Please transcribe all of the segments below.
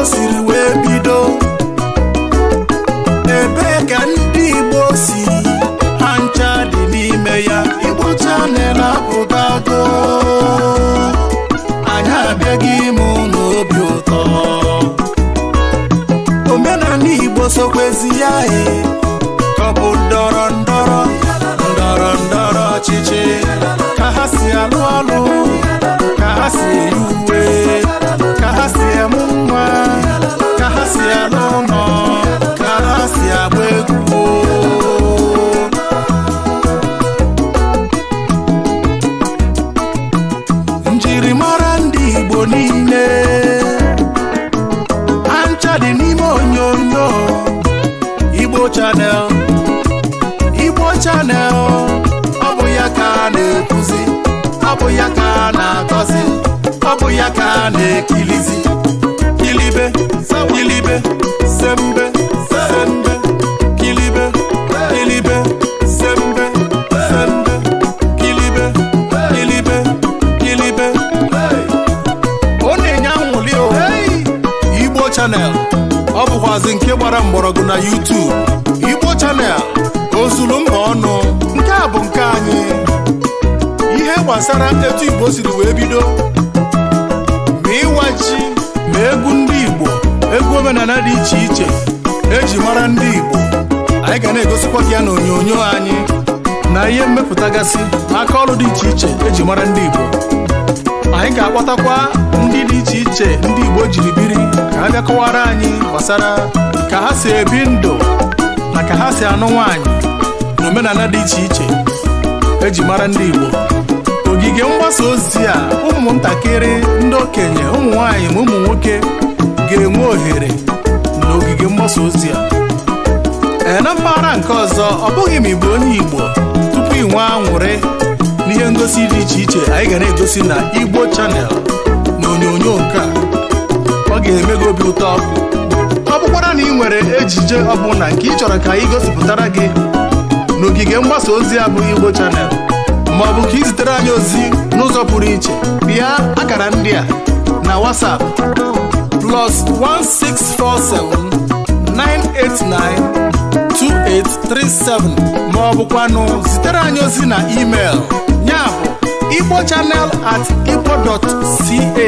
Igbo siri wee bido, ebee ka ndị Igbo si, ha ncha dị n'ime ya. Igbo Channel apụtago, anyị abịaghị ime unu obi ụtọ. Omenala Igbo sokwezi ya, e ka ọ bụ ndọrọ ndọrọ ndọrọ ndọrọ ọchịchị, ka ha si alụ ọlụ, ka ha si eyi uwe, ka ha si emu nwa, ka ha si alụ ụlọ, ka ha si agba egwu. Njirimara ndị Igbo niile ha ncha dị n'ime onyonyo Igbo Channel. Igbo Channel, ọ bụ ya ka a na-ekwuzi, ọ bụ ya ka a na-akọzi, ọ bụ ya ka a na-ekilizi. Kilibe, kilibe, sembe sembe, kilibe, kilibe, sembe sembe, kilibe, kilibe, kilibe. Ọ na-enye anwụli o. Igbo Channel, ọ bụkwazi nke gbara mgbọrọgwụ na YouTube. Igbo Channel ozulu mba ọnụ. Nke a bụ nke anyị. Ihe gbasara etu Igbo siri wee bido, ma ịwa ji, ma egwu ndị Igbo, egwu omenala dị iche iche eji mara ndị Igbo, anyị ga na-egosikwa gị ya na onyonyo anyị na ihe mmepụta gasị, aka ọrụ dị iche iche eji mara ndị Igbo. Anyị ga-akpọtakwa ndị dị iche iche ndị Igbo jiri biri ka ha bịa kọwara anyị gbasara ka ha si ebi ndụ na ka ha si anụ nwaanyị na omenala dị iche iche eji mara ndị Igbo. Ogige mgbasa ozi a, ụmụntakịrị, ndị okenye, ụmụ nwaanyị ma ụmụ nwoke ga-enwe ohere n'ogige mgbasa ozi a. Ee, na mpaghara nke ọzọ, ọ bụghị ma ị bụ onye Igbo tupu ị nwee aṅụrị n'ihe ngosi dị iche iche anyị ga na-egosi na Igbo Channel na onyonyo nke a, ọ ga-eme gị obi ụtọ. Ọ bụkwara na ị nwere ejije ọbụla nke ị chọrọ ka anyị gosipụtara gị n'ogige mgbasa ozi a bụ Igbo Channel, ma ọ bụ ka ị zitere anyị ozi n'ụzọ pụrụ iche, pịa akara ndị a na WhatsApp: +1647 989 2837, ma ọ bụkwanụ zitere anyị ozi na email ya bụ igbochannel@igbo.ca,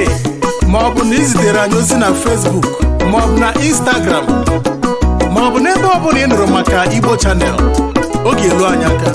ma ọ bụ na izitere anyị ozi na Facebook, ma ọ bụ na Instagram, ma ọ bụ n'ebe ọ bụla ị nụrụ maka Igbo Channel, oge elu anyị aka.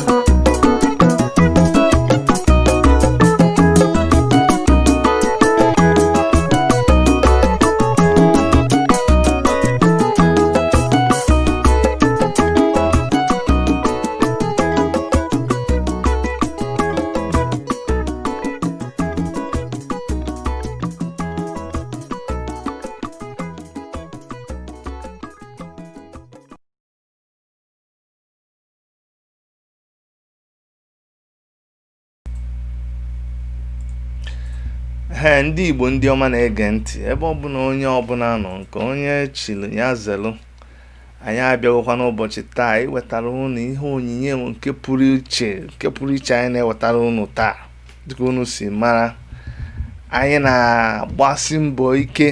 Ee, ndị Igbo ndị ọma na-ege ntị, ebe ọbụla onye ọbụla nọ, nke onye chiri ya zelụ, anyị abịagokwa n'ụbọchị taa iwetara unu ihe onyinye nke pụrụ iche, nke pụrụ iche anyị na-ewetara unu taa. Dịka unu si mara, anyị na-agbasi mbọ ike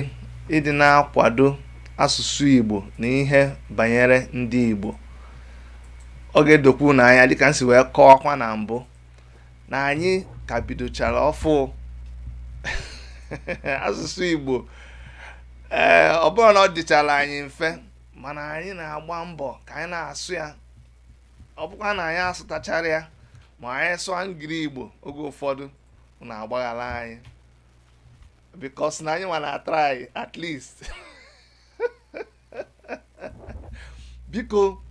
ịdị na-akwado asụsụ Igbo na ihe banyere ndị Igbo. Ọ ga-edokwa unu anya, dịka m si wee kọwakwa na mbụ, na anyị ka bidochara ọfụ asụsụ Igbo. Ee, ọ bụrụ na ọ dịchara anyị mfe, mana anyị na-agba mbọ ka anyị na-asụ ya. Ọ bụkwa na anyị asụtachara ya, ma anyị sụọ ngiri Igbo oge ụfọdụ, na-agbaghara anyị, because na anyị nwa na-try at least. Biko,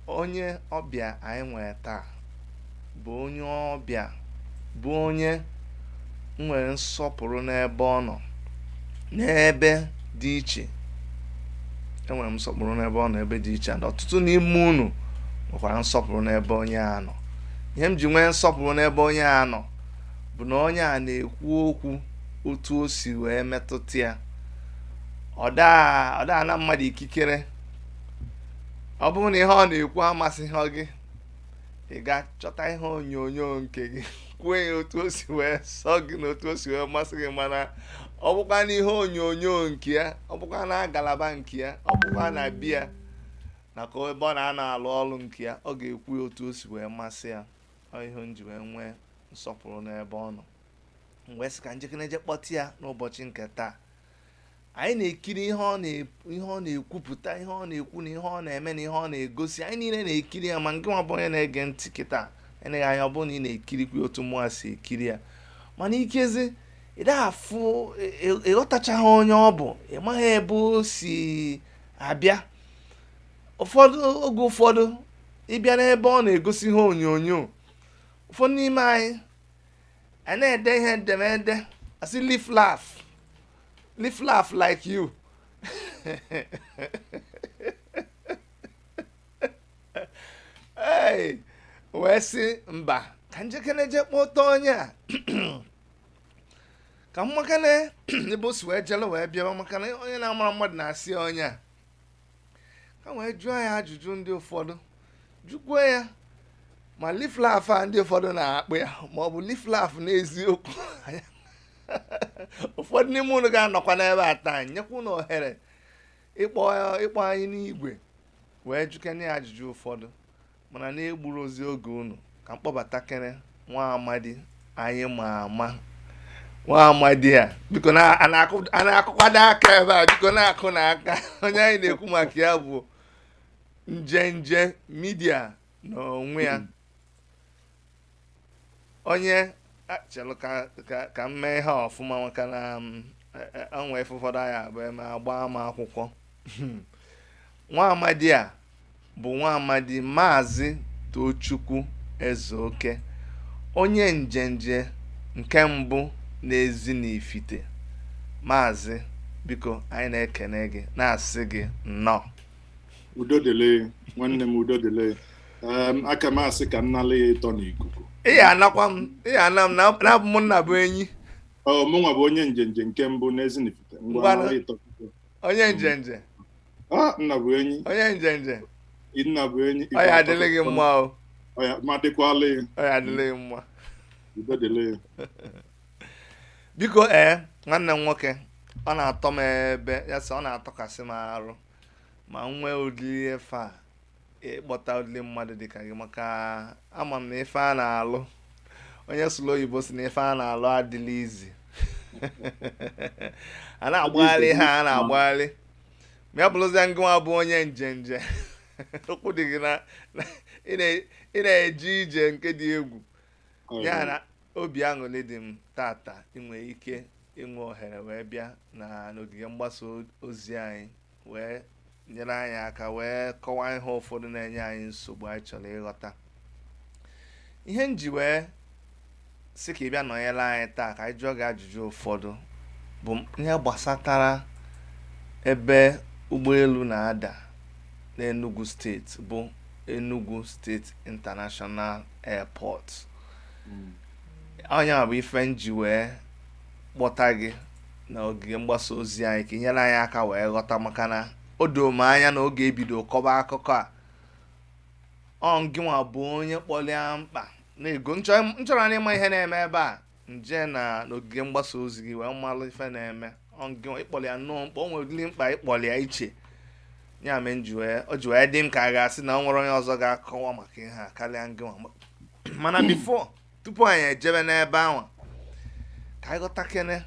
onye ọbịa anyị nwere taa bụ onye ọbịa bụ onye nwere nsọpụrụ n'ebe ọ nọ, n'ebe dị iche. Enwere m nsọpụrụ n'ebe ọ nọ ebe dị iche, and ọtụtụ n'ime unu nwekwara nsọpụrụ n'ebe onye a nọ. Ihe m ji nwee nsọpụrụ n'ebe onye a nọ bụ na onye a na-ekwu okwu otu o si wee metụta ya. Ọ daa na mmadụ ikikere. Ọ bụrụ na ihe ọ na-ekwu amasịghị gị, ị ga chọta ihe onyonyo nke gị kwuo ya otu o si wee sọ gị na otu o si wee masị gị, mana Ọ bụkwa n'ihe onyonyo nke ya, ọ bụkwa na ngalaba nke ya, ọ bụkwa na biya na ka ebe ọ na-anọ alụ ọrụ nke ya, ọ ga-ekwu ya otu o si wee masị ya. Ọ ihe m ji wee nwee nsọpụrụ n'ebe ọ nọ. M wee sị ka njekere je kpọta ya n'ụbọchị nke taa. Anyị na-ekiri ihe ọ na-ekwupụta, ihe ọ na-ekwu, na ihe ọ na-eme, na ihe ọ na-egosi. Anyị niile na-ekiri ya, ma nke nwa bụ onye na-ege ntị kịta eleghị anya ọ bụrụ na ị na-ekirikwa otu mmụọ si ekiri ya, mana ikezi ị daghị afụ, ịghọtachaghị onye ọ bụ, ị maghị ebe o si abịa. Ụfọdụ oge ụfọdụ ịbịa n'ebe ọ na-egosi ihe onyonyo, ụfọdụ n'ime anyị a na-ede ihe edemede asị live laugh, live laugh like you. Hey, wee sị mba, ka njekere je kpọta onye a ka mmakene ebe o si wee jere wee bịa, maka na onye na-amara mmadụ na-asị onye a, ka wee jụọ ya ajụjụ ndị ụfọdụ, jụkwuo ya ma live laugh a ndị ụfọdụ na-akpụ ya, ma ọ bụ live laugh n'eziokwu. Ụfọdụ n'ime unu ga-anọkwa n'ebe a taa, nyekwa unu ohere ịkpọ anyị n'igwe wee jụkene ya ajụjụ ụfọdụ, mana na-egburu ozi oge unu ka mkpọbatakere nwa amadi anyị ma ama. Nwa amadi a, biko a na-akụkwado aka ebe a, biko na-akụ n'aka. Onye anyị na-ekwu maka ya bụ Njenje Media n'onwe ya. Onye chelụ ka m mee ihe ọfụma, maka na onwe ife ụfọdụ anyị abụọ eme agba ama akwụkwọ. Nwa amadi a bụ nwa amadi Maazị Tochukwu Ezeoke, onye njenje nke mbụ n'ezi n'Ifite. Maazị, biko anyị na-ekene gị, na-asị gị nnọọ. Udo dịrị nwanne m, udo dịrị. Aka m asị ka nnala ya ịtọ n'ikuku. Ị anakwa m, ị ana m na abụ m nna bụ enyi. Ọ mụnwa bụ onye njenje nke mbụ n'ezi n'Ifite. Ngwa nala ịtọ. Onye njenje. Ah, nna bụ enyi. Onye njenje. Nna bụ enyi. Ọ ya adịlị gị mma o. Ọ ya ma dịkwala ya. Ọ ya adịlị gị mma. Udo dịrị. Biko nwanne m nwoke, ọ na-atọ m ebe ya sị ọ na-atọkasị m arụ ma m nwee ụdịrị ife a, ịkpọta ụdịrị mmadụ dịka gị, maka ama m na ife a na-alụ, onye sụrụ oyibo si na ife a na-alụ adịla izi. A na-agbagharị ha, a na-agbagharị, ma ya bụrụzie ngịnwa bụ onye njenje, okwu dị gị na ị na-eje ije nke dị egwu. Ya na obi aṅụrị dị m tata inwe ike inwe ohere wee bịa na n'ogige mgbasa ozi anyị wee nyere anyị aka wee kọwaa ihe ụfọdụ na-enye anyị nsogbu anyị chọrọ ịghọta. Ihe m ji wee sị ka ị bịa nọnyere anyị taa ka anyị jụọ gị ajụjụ ụfọdụ bụ ihe gbasatara ebe ụgbọelu na-ada n'Enugu steeti, bụ Enugu State International Airport. Onye a bụ ife m ji wee kpọta gị na ogige mgbasa ozi anyị ka ị nyere anyị aka wee ghọta, maka na o doo m anya na oge ebido kọba akụkọ a, ọ ngịnwa bụ onye kpọlịa mkpa na-ego nchọrọ na ịma ihe na-eme ebe a, nje na n'ogige mgbasa ozi gị wee malụ ife na-eme. Ọ ngịnwa ịkpọlịa nnọọ mkpa, o nwere ụdịrị mkpa ịkpọlịa iche, ya mee o ji wee dị m ka a ga-asị na o nwere onye ọzọ ga-akọwa maka ihe a karịa ngịnwa. Mana bifo tupu anyị ejebe n'ebe ahụ, ka anyị ghọtakene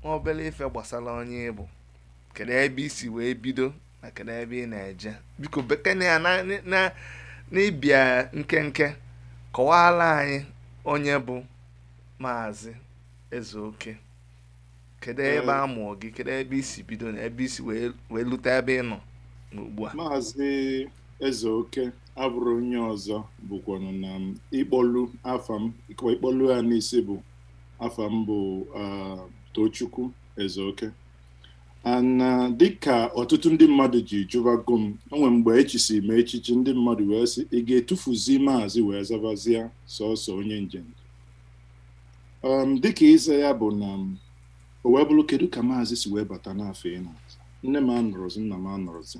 nwa obere ife gbasara onye ịbụ, kedu ebe isi wee bido na kedu ebe ị na-eje. Biko bekene ya na n'ịbịa nkenke, kọwara anyị onye bụ Maazị Ezeoke, kedu ebe a mụọ gị, kedu ebe isi bido na ebe isi wee lute ebe ị nọ n'ugbu a. Maazị Ezeoke abụrụ onye ọzọ bụkwanụ na ịkpọlu afa m, ịkpọlu ya n'isi bụ afa m bụ Tochukwu Ezeoke. Ana dịka ọtụtụ ndị mmadụ ji jụbago m, o nwere mgbe echisi m echichi, ndị mmadụ wee sị ị ga-etufuzi maazị wee zabazie sọsọ onye njenje. Dịka ịza ya bụ na o wee bụrụ kedu ka maazị si wee bata n'afọ ị na-aza. Nne m anọrọzi, nna m anọrọzi,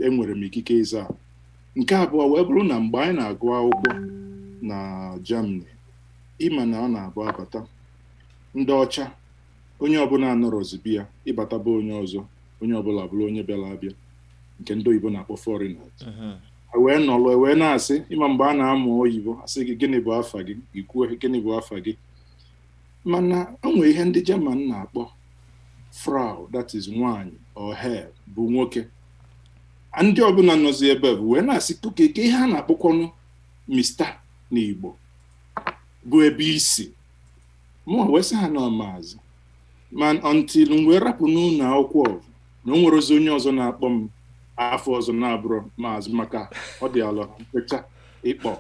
enwere m ikike ịza. Nke abụọ wee bụrụ na mgbe anyị na-agụ akwụkwọ na Germany, ịma na ọ na-abụ abata ndị ọcha Onye ọbụla anọrọzi bi ya, ịbata be onye ọzọ, onye ọbụla bụrụ onye bịara abịa, nke ndị oyibo na-akpọ foreigners. Wee nọlụ wee na-asị, ịma mgbe a na-amụ oyibo, asị gị, "Gịnị bụ afa gị?" Ikwuo, "Gịnị bụ afa gị?" Mana o nwere ihe ndị German na-akpọ Frau, that is nwanyị, or Herr bụ nwoke. Ndị ọbụla nọzi ebe bụ wee na-asị keke ihe a na-akpọkwanụ Mr n'Igbo bụ ebe isi mụ wee sị ha na maazị. Ma until m wee rapụ n'ụlọ akwụkwọ na o nwere ozi onye ọzọ na-akpọ m afọ ọzọ na-abụrụ maazị, maka ọ dị ala mpecha ịkpọ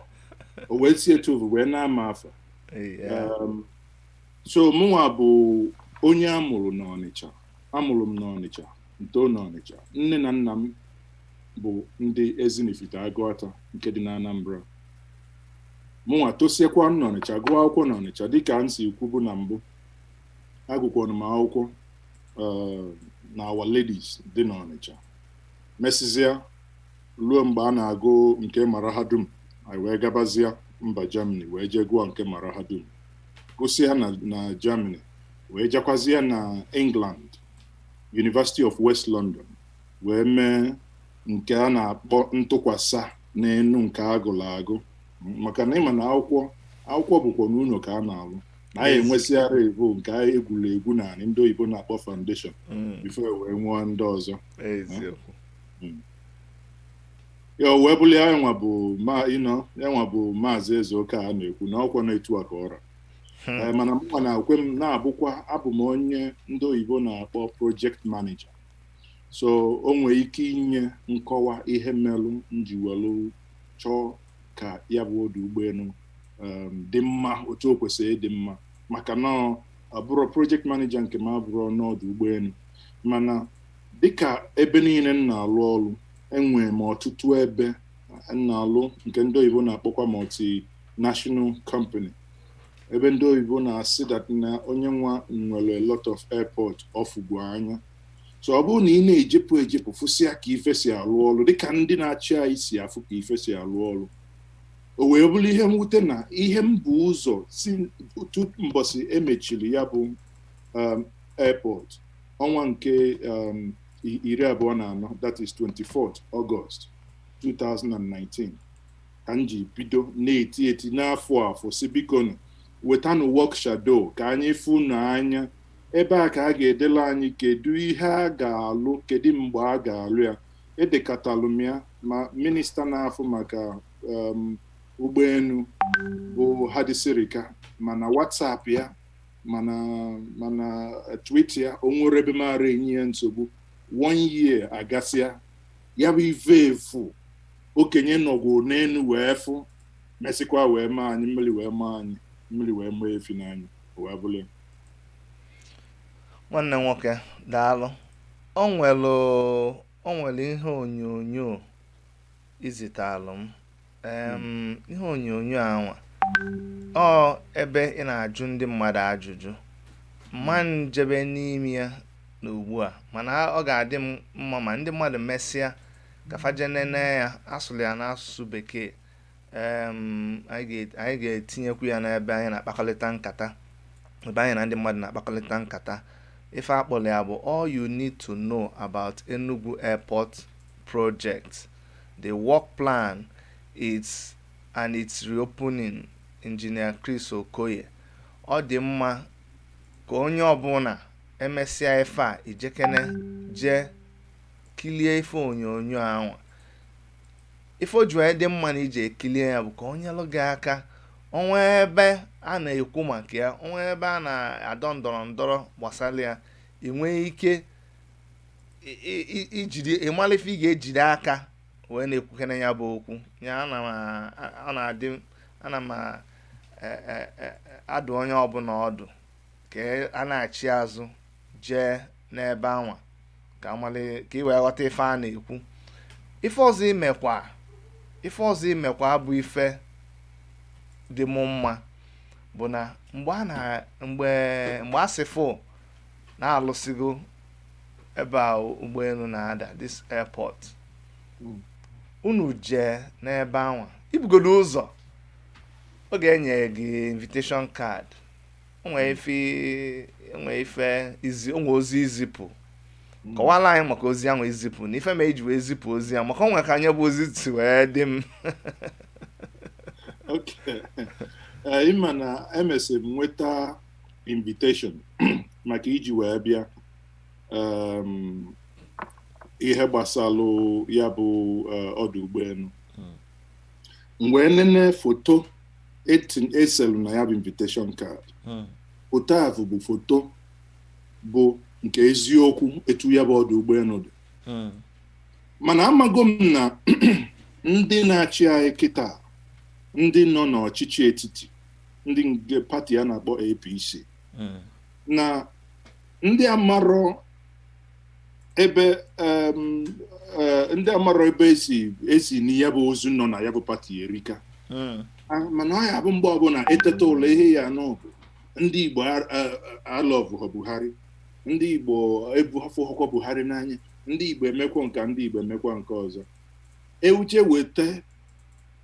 o wee si etu wee na-ama afọ. So mụnwa bụ onye amụrụ n'Ọnịcha. Amụrụ m n'Ọnịcha, nto n'Ọnịcha. Nne na nna m bụ ndị Ezinifite Agụata nke dị na Anambra. Mụnwa tosiekwa n'Ọnịcha, gụọ akwụkwọ n'Ọnịcha. Dịka m si kwubu na mbụ, agụkwara m akwụkwọ na Our Ladies dị n'Ọnịcha. Mesịzịa ruo mgbe a na-agụ nke mahadum, anyị wee gabazie mba Germany wee jee gụọ nke mahadum. Gụsịa na Germany, wee jekwazie na England, University of West London, wee mee nke a na-akpọ ntụkwasa n'enu nke agụrụ agụ, maka na ịma na akwụkwọ akwụkwọ bụkwa n'ụlọ ka a na-alụ na anyị enwesịara ebu nke egwuru egwu na ndị oyibo na-akpọ foundation before wee nwụọ ndị ọzọ. Ya wee bụrụ ya nwa bụ ma ịnọ ya nwa bụ Maazị Ezeoke a na-ekwu na ọkwa na-etu a ka ọra. Mana mụnwa na-ekwe m na-abụkwa abụ m onye ndị oyibo na-akpọ project manager, so o nwee ike inye nkọwa ihe mmelụ m ji welu chọọ ka ya bụ ọdụ ụgbọelu dị mma otu o kwesịrị ịdị mma, maka na ọ bụrụ project manager nke m abụrụ n'ọdụ ụgbọelu. Mana dịka ebe niile m na-alụ ọrụ, enwere m ọtụtụ ebe m na-alụ nke ndị oyibo na-akpọkwa multinational company, ebe ndị oyibo na-asị that na onye nwa nwere a lot of airport ọfụgbu anya. So ọ bụrụ na ị na-ejepụ ejepụ, fụsịa ka ife si alụ ọrụ, dịka ndị na-achị anyị si afụ ka ife si alụ ọrụ, o wee bụrụ ihe mwute na ihe m bụ ụzọ si otu mbọsị emechiri ya bụ airport ọnwa nke 24, that is 24th August 2019, ka m ji bido na-eti eti n'afọ afọ si, bikonu, wetanụ work shadow ka anyị fụ n'anya ebe a ka a ga-edela anyị kedu ihe a ga-alụ, kedu mgbe a ga-alụ ya. Edekatalụ m ya ma minista na-afụ maka ụgbọelu bụ Hadi Sirika, mana WhatsApp ya, mana Twitter ya, o nwere ebe mara enye ya nsogbu. One year agasịa, ya bụ ife efu okenye nọgwụ n'elu wee fụ, mesịkwa wee maa anyị mmiri, wee maa anyị mmiri, wee maa efi n'anya, wee bụrụ ya. Nwanne m nwoke, daalụ. O nwere ihe onyonyo izitalụ m. Ihe onyonyo anwa ọ ebe ị na-ajụ ndị mmadụ ajụjụ mma njebe n'ime ya na ugbu a, mana ọ ga-adị m mma ma ndị mmadụ mesịa ka fa jee nene ya. Asụrụ ya n'asụsụ Bekee. Anyị ga-etinyekwu ya n'ebe anyị na-akpakọrịta nkata, ebe anyị na ndị mmadụ na-akpakọrịta nkata. Ife akpọrọ ya bụ "All you need to know about Enugu Airport Project, the work plan its and its reopening, Engineer Chris Okoye". Ọ dị mma ka onye ọbụla emesịa ife a ijekene jee kilie ife onyonyo ahụ. Ife o ji wee dị mma na iji ekilie ya bụ ka o nyelụ gị aka onwe ebe a na-ekwu maka ya, onwe ebe a na-adọ ndọrọ ndọrọ gbasara ya, ị nwee ike ijide ịmara ife ị ga-ejide aka wee na-ekwukene ya bụ okwu ya. Ana m ọ na-adị ana m adụ onye ọbụla ọdụ ka a na-achị azụ jee n'ebe anwa ka amali ka ị wee ghọta ife a na-ekwu. Ife ọzọ imekwa bụ ife dị mụ mma bụ na mgbe a na mgbe mgbe a sị fụ na-alụsigo ebe a ụgbọelu na-ada, this airport, unu jee n'ebe anwa ibugodo ụzọ oge enye gị invitation card. O nwere ife, o nwere ife izi, o nwere ozi izipụ. Kọwala anyị maka ozi ahụ izipụ na ife ma eji wee zipụ ozi ahụ, maka o nwere ka anya bụ ozi si wee dị m. Okay. Ịma na emesịrị m nweta invitation maka iji wee bịa ihe gbasalụ ya bụ ọdụ ụgbọelu. M wee nene foto eselu na ya bụ invitation card. Foto ahụ bụ foto bụ nke eziokwu etu ya bụ ọdụ ụgbọelu dị. Mana amago m na ndị na-achị anyị kịta, ndị nọ n'ọchịchị etiti, ndị nke pati a na-akpọ APC, na ndị amarọ ebe ndị amarọ ebe esi na ya bụ ozu nọ na ya bụ pati erika. Mana ọ ya bụ mgbe ọbụla eteta ụlọ, ihe ya anọ bụ ndị Igbo alọvụghọ Buhari, ndị Igbo ebuafụghọkwa Buhari n'anya, ndị Igbo emekwa nke, ndị Igbo emekwa nke ọzọ. Ewuche weta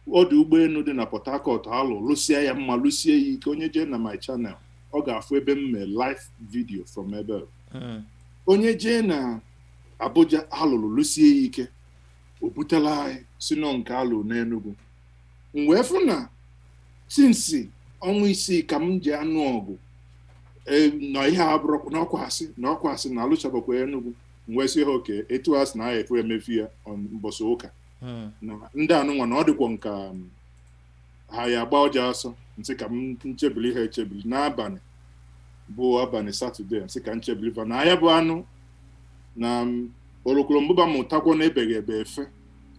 ọdụ ụgbọelu dị na Port Harcourt, alụ lụsie ya mma, lụsie ya ike. Onye jee na my channel, ọ ga-afụ ebe m mee live video from ebe a. Onye jee na Abuja, alụrụ lụsie ya ike, o butela anyị si nọ nke alụ n'Enugu. M wee fụ na since ọnwa 6 ka m ji anụ ọgụ na ihe a bụrụ n'ọkwa asị na ọkwa asị na alụchabakwa Enugu. M wee sị ha oke etu a sị na aya efu emefu ya on mbọsị ụka na ndị anụnwa na ọ dịkwa nka ha ya agba ọja ọsọ. Nsị ka m nchebili ha echebili n'abalị bụ abalị Satọde. Nsị ka nchebili fa na ya bụ anụ na olokolo mbụba mụtakwa na ebeghị ebe efe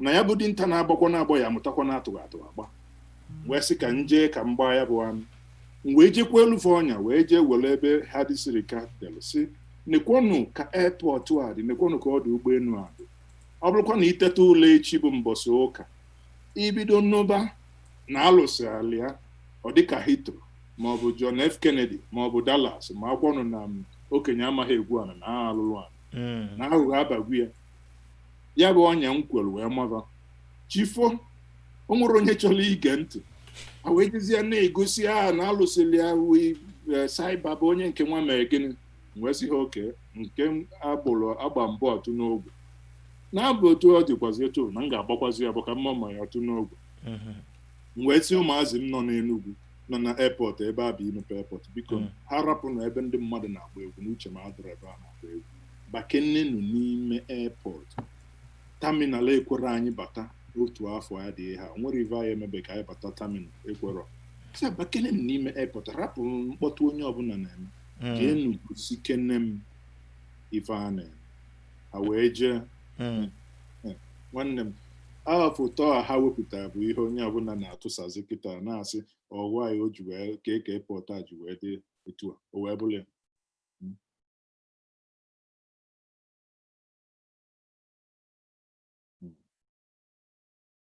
na ya bụ dinta na-agbakwa na-agbọ ya amụtakwa na atụghị atụ agba. Wee sị ka m jee ka m gbaa ya bụ anụ. M wee jekwa elufe ọnya, wee jee were ebe ha dịsịrị ka dere si nekwọnụ ka airport a dị, nekwọnụ ka ọdụ ụgbọelu a dị. Ọ bụrụkwa na iteta ụlọ echi bụ mbọsị ụka, ibido nnụba na alụsị ala ya, ọ dịka Heathrow maọbụ John F. Kennedy maọbụ Dallas, ma akwọnụ na okenye amaghị egwu ana na agha alụlụ ana na aghụghọ abagwu ya. Ya bụ ọnya m kwere wee maba chifo. O nwere onye chọrọ ige ntị, a wee jezie na-egosi a na alụsịrị ya wi saiba bụ onye nke nwa mere gịnị. M wee sị ha oke nke agbụrụ agba mbụ atụ n'ogwe na-abụ otu ọ dịkwazi etu na m ga-agbakwazi ya bụ ka mma ma ya atụ n'ogwe. M wee sị ụmụazị m nọ n'Enugu, nọ na airport ebe a bụ imepe airport, biko ha rapụ na ebe ndị mmadụ na-agba egwu n'uche m adịrọ ebe a na-agba egwu, bakenenu n'ime airport terminal. Ekwere anyị bata otu afọ adịghị ha nwere ive anyị emebe ka anyị bata terminal ekwerọ si bakenenu n'ime airport, rapụ mkpọtụ onye ọbụla na-eme. Jeenu gosi kene m ife a na-eme. Ha wee jee. Nwanne m, aha foto a ha wepụtara bụ ihe onye ọbụla na-atụsazi kịta, na-asị ọgwụ anyị o ji wee ka airport a ji wee dị etu a, o wee bụrụ ya.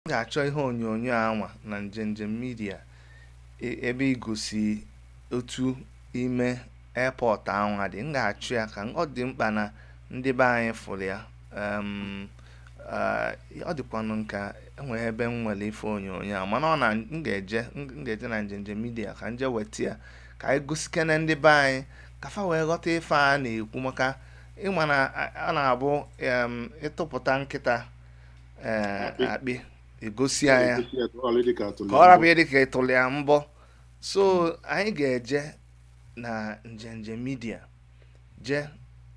M ga-achọ ihe onyonyo anwa na Njenje Media ebe igosi otu ime airport anwa dị. M ga-achọ ya ka ọ dị mkpa na ndị be anyị fụrụ ya. Ọ dịkwanụ nka enwere ebe m nwere ife onyonyo a, mana ọ na m ga-eje na Njenje Media ka nje weta ya ka anyị gosikene ndị be anyị ka fa wee ghọta ife a na-ekwu, maka ịma na a na-abụ ịtụpụta nkịta Akpị. Akpị egosi ya Ka ọ ghara ịdị ka atụrụ ka ọ rapụ mbọ. ịdị ka ịtụrụ ya mbọ. So anyị ga-eje na Njenje Media jee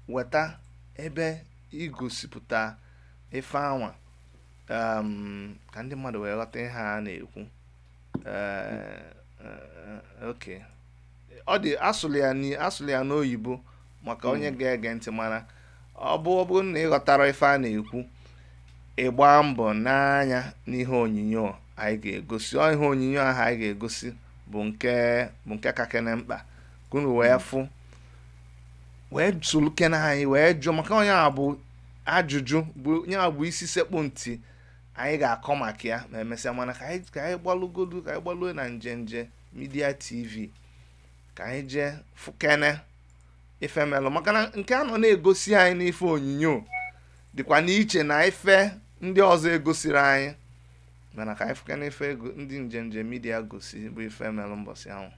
weta ebe igosipụta ife anwa ka ndị mmadụ wee ghọta ihe a na-ekwu. Ok, ọ dị asụlụ ya n'oyibo maka onye ga-ege ntị, mana ọ bụrụ na ị ghọtara ife a na-ekwu, ị gbaa mbọ n'anya n'ihe onyonyo anyị ga-egosi. Ọ ihe onyonyo ahụ anyị ga-egosi bụ nke kakene mkpa ka unu wee fụ, wee solukene anyị wee jụọ, maka onye a bụ ajụjụ bụ onye a bụ isi sekpụ ntị anyị ga-akọ maka ya ma emesịa. Mana ka anyị gbalụgodu, ka anyị gbaluo na Njenje Media TV ka anyị jee fụkene ife melụ, maka na nke a nọ na-egosi anyị n'ife onyonyo dịkwa n'iche na ife ndị ọzọ egosiri anyị. Mana ka anyị fụkene ife ndị Njenje Media gosi bụ ife melụ mbọsị ahụ.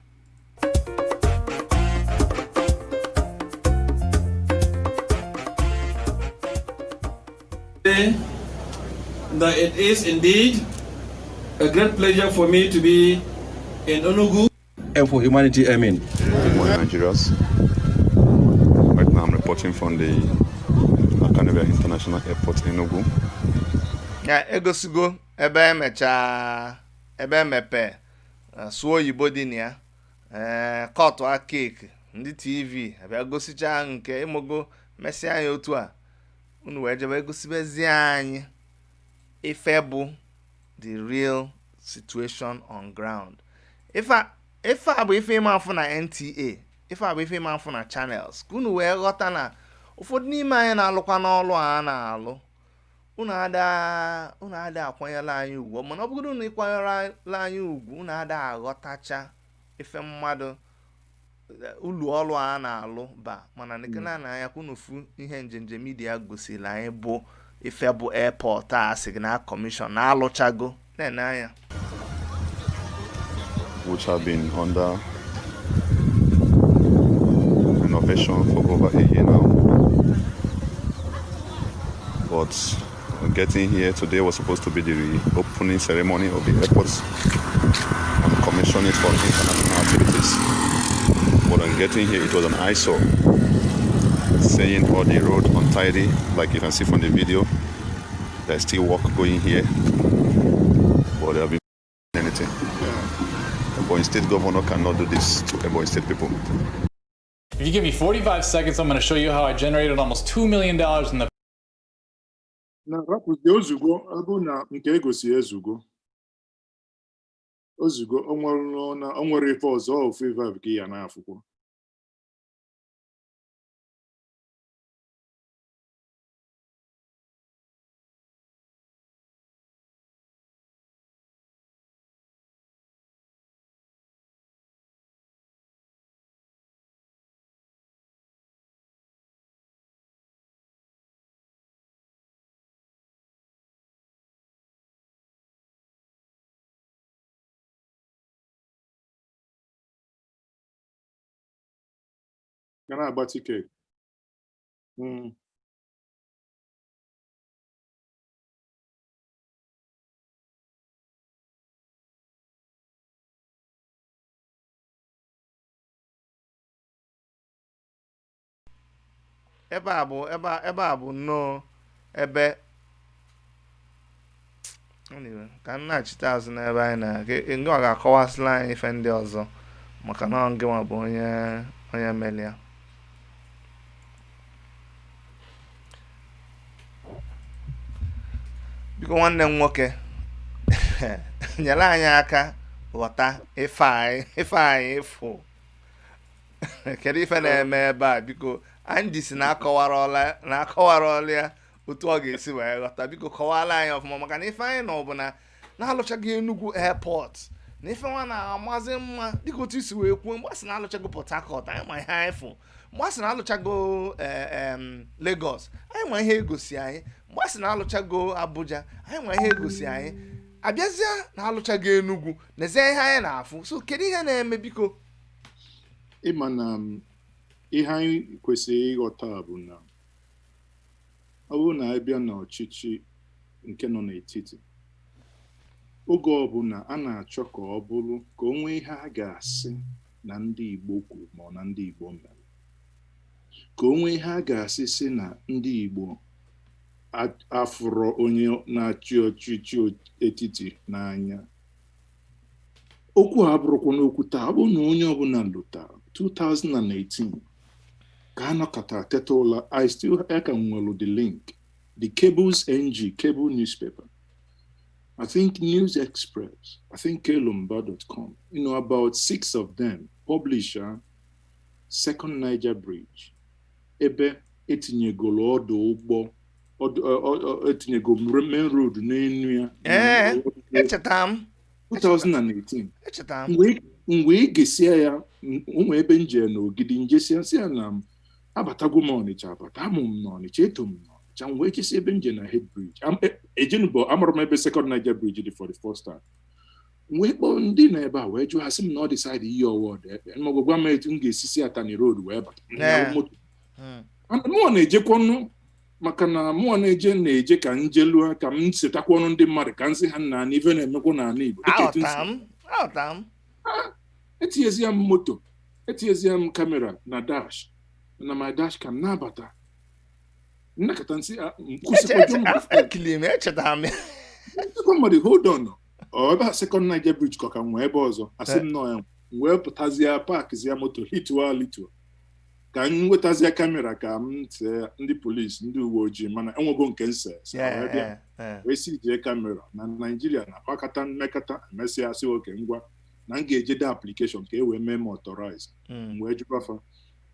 That it is indeed a great pleasure for me to be in Enugu. And for humanity, amen. Good morning, Nigerians. Right now, I'm reporting from the Akanu Ibiam International Airport, Enugu. Ya egosigo ebe emechaa, ebe emepe, sụọ oyibo dị na ya, ee, kọtụ cake, ndị TV abịa gosichaa nke ịmụgo mesịa anyị otu a unu wee jebe egosibezie anyị ife bụ the real situation on ground. Ife a bụ ife ịma afụ na NTA, ife a bụ ife ịma afụ na Channels, ka unu wee ghọta na ụfọdụ n'ime anyị na-alụkwa n'ọlụ a na-alụ. Unu ada akwanyere anyị ugwu, mana ọ bụrụ na ịkwanyere anyị ugwu, unu ada aghọtacha ife mmadụ ụlọ ọrụ a na-alụ ba. Mana nekena na anya ka unu fu ihe Njenje Media gosiri anyị bụ ife bụ airport a sị gị na commission na alụchago, na-ene anya. Which have been under renovation for over a year now. But getting here today was supposed to be the opening ceremony of the airport and commission it for international activities. But on getting here, it was an eyesore, saying all the road untidy, like you can see from the video. There's still work going here, but there have been anything. Ebonyi State governor cannot do this to Ebonyi State people. If you give me 45 seconds, I'm going to show you how I generated almost $2 million in the Na rapụzie, ozugbo ọ bụrụ na nke egosi ezugo, ozugbo o nwere na o nwere ife ọzọ, ofu ife a bụ ka ị ya na-afụkwa. Ga na-agba ticket. Ebe a bụ ebe a bụ nnọọ ebe. Anyway, ka m na-achite azụ n'ebe anyị na ngị ọ ga-akọwasịla anyị ife ndị ọzọ, maka na ọ ngịnwa bụ onye mere ya. Biko, nwanne m nwoke, nyere anyị aka ghọta ife anyị fụ. Kedu ife na-eme ebe a? Biko, Andy si na akọwara ya otu ọ ga-esi wee ghọta. Biko kọwara anyị ọfụma, maka na ife anyị nọ bụ na na-alụchaghị Enugu airport, na ife nwa na-amazi mma dịka otu isi wee kwuo. Mgbe a sị na alụchago Port Harcourt, anyị ma ihe anyị fụ. Mgbe a sị na alụchago Lagos, anyị ma ihe egosi anyị. Mgbe a sị na alụchago Abuja, anyị ma ihe egosi anyị. Abịazịa na alụchago Enugu, n'ezie ihe anyị na-afụ. So kedu ihe na-eme, biko? Ịma na ihe anyị kwesịrị ịghọta bụ na ọ bụrụ na anyị bịa n'ọchịchị nke nọ n'etiti, oge ọbụla a na-achọ ka ọ bụrụ ka o nwee ihe a ga-asị na ndị Igbo kwuru ma ọ na ndị Igbo mere, ka o nwee ihe a ga-asị sị na ndị Igbo afụrọ onye na-achị ọchịchị etiti n'anya. Okwu a abụrụkwa n'okwu taa. Ọ bụrụ na onye ọbụla lụtara 2018 ka a nọkọta teta ụla, I still aka nwere the link, the Cables NG, cable newspaper, I think News Express, I think kelumba.com, about six of them publish Second Niger Bridge, ebe etinyegoro ọdụ ụgbọ etinyego main road n'enu ya. Ee, echeta m. 2018. Echeta m. Mgbe ị gesia ya, ụmụ ebe nje na Ogidi njesia si ya na m abatago m Ọnịcha, abata amụ m n'Ọnịcha, eto m n'Ọnịcha. M wee jesi ebe nje na Head Bridge, ejenụbọ amara m ebe Second Niger Bridge dị for the first time. M wee kpọọ ndị nọ ebe a wee jụọ ha, sị m na ọ dị side iyi ọwa ọdụ ekpe ma gwa m etu m ga-esi si Atani Road wee bata. M Yeah. moto. Mụnwa na-ejekwanụ Maka na mụọ na-eje ka njelua ka m setakwa ọnụ ndị mmadụ, ka m sị ha nna na ife na-emekwa n'ala Igbo. Dịka etu m si Aghọta m, aghọta m. Etinyezie m moto, etinyezie m camera na dash, na my dash cam, na-abata nnakọta nsị kwụsịkwa jụọ mmadụ. Ekili m, echetara m. Sịkwa mmadụ, "Hold on, ọ ebe a Second Niger Bridge ka ọ ka nwee ebe ọzọ?" Asị m nọ ya. M wee pụtazie, parkzie moto, hituo lituo ka m nwetazie camera ka m see ndị polisi, ndị uwe ojii, mana enwego nke nse wee bịa wee si jee camera na Naijiria na-akpakọta mmekọta. Emesịa sị oke ngwa na m ga-ejede application ka e wee mee m authorize. M wee jụkwafa,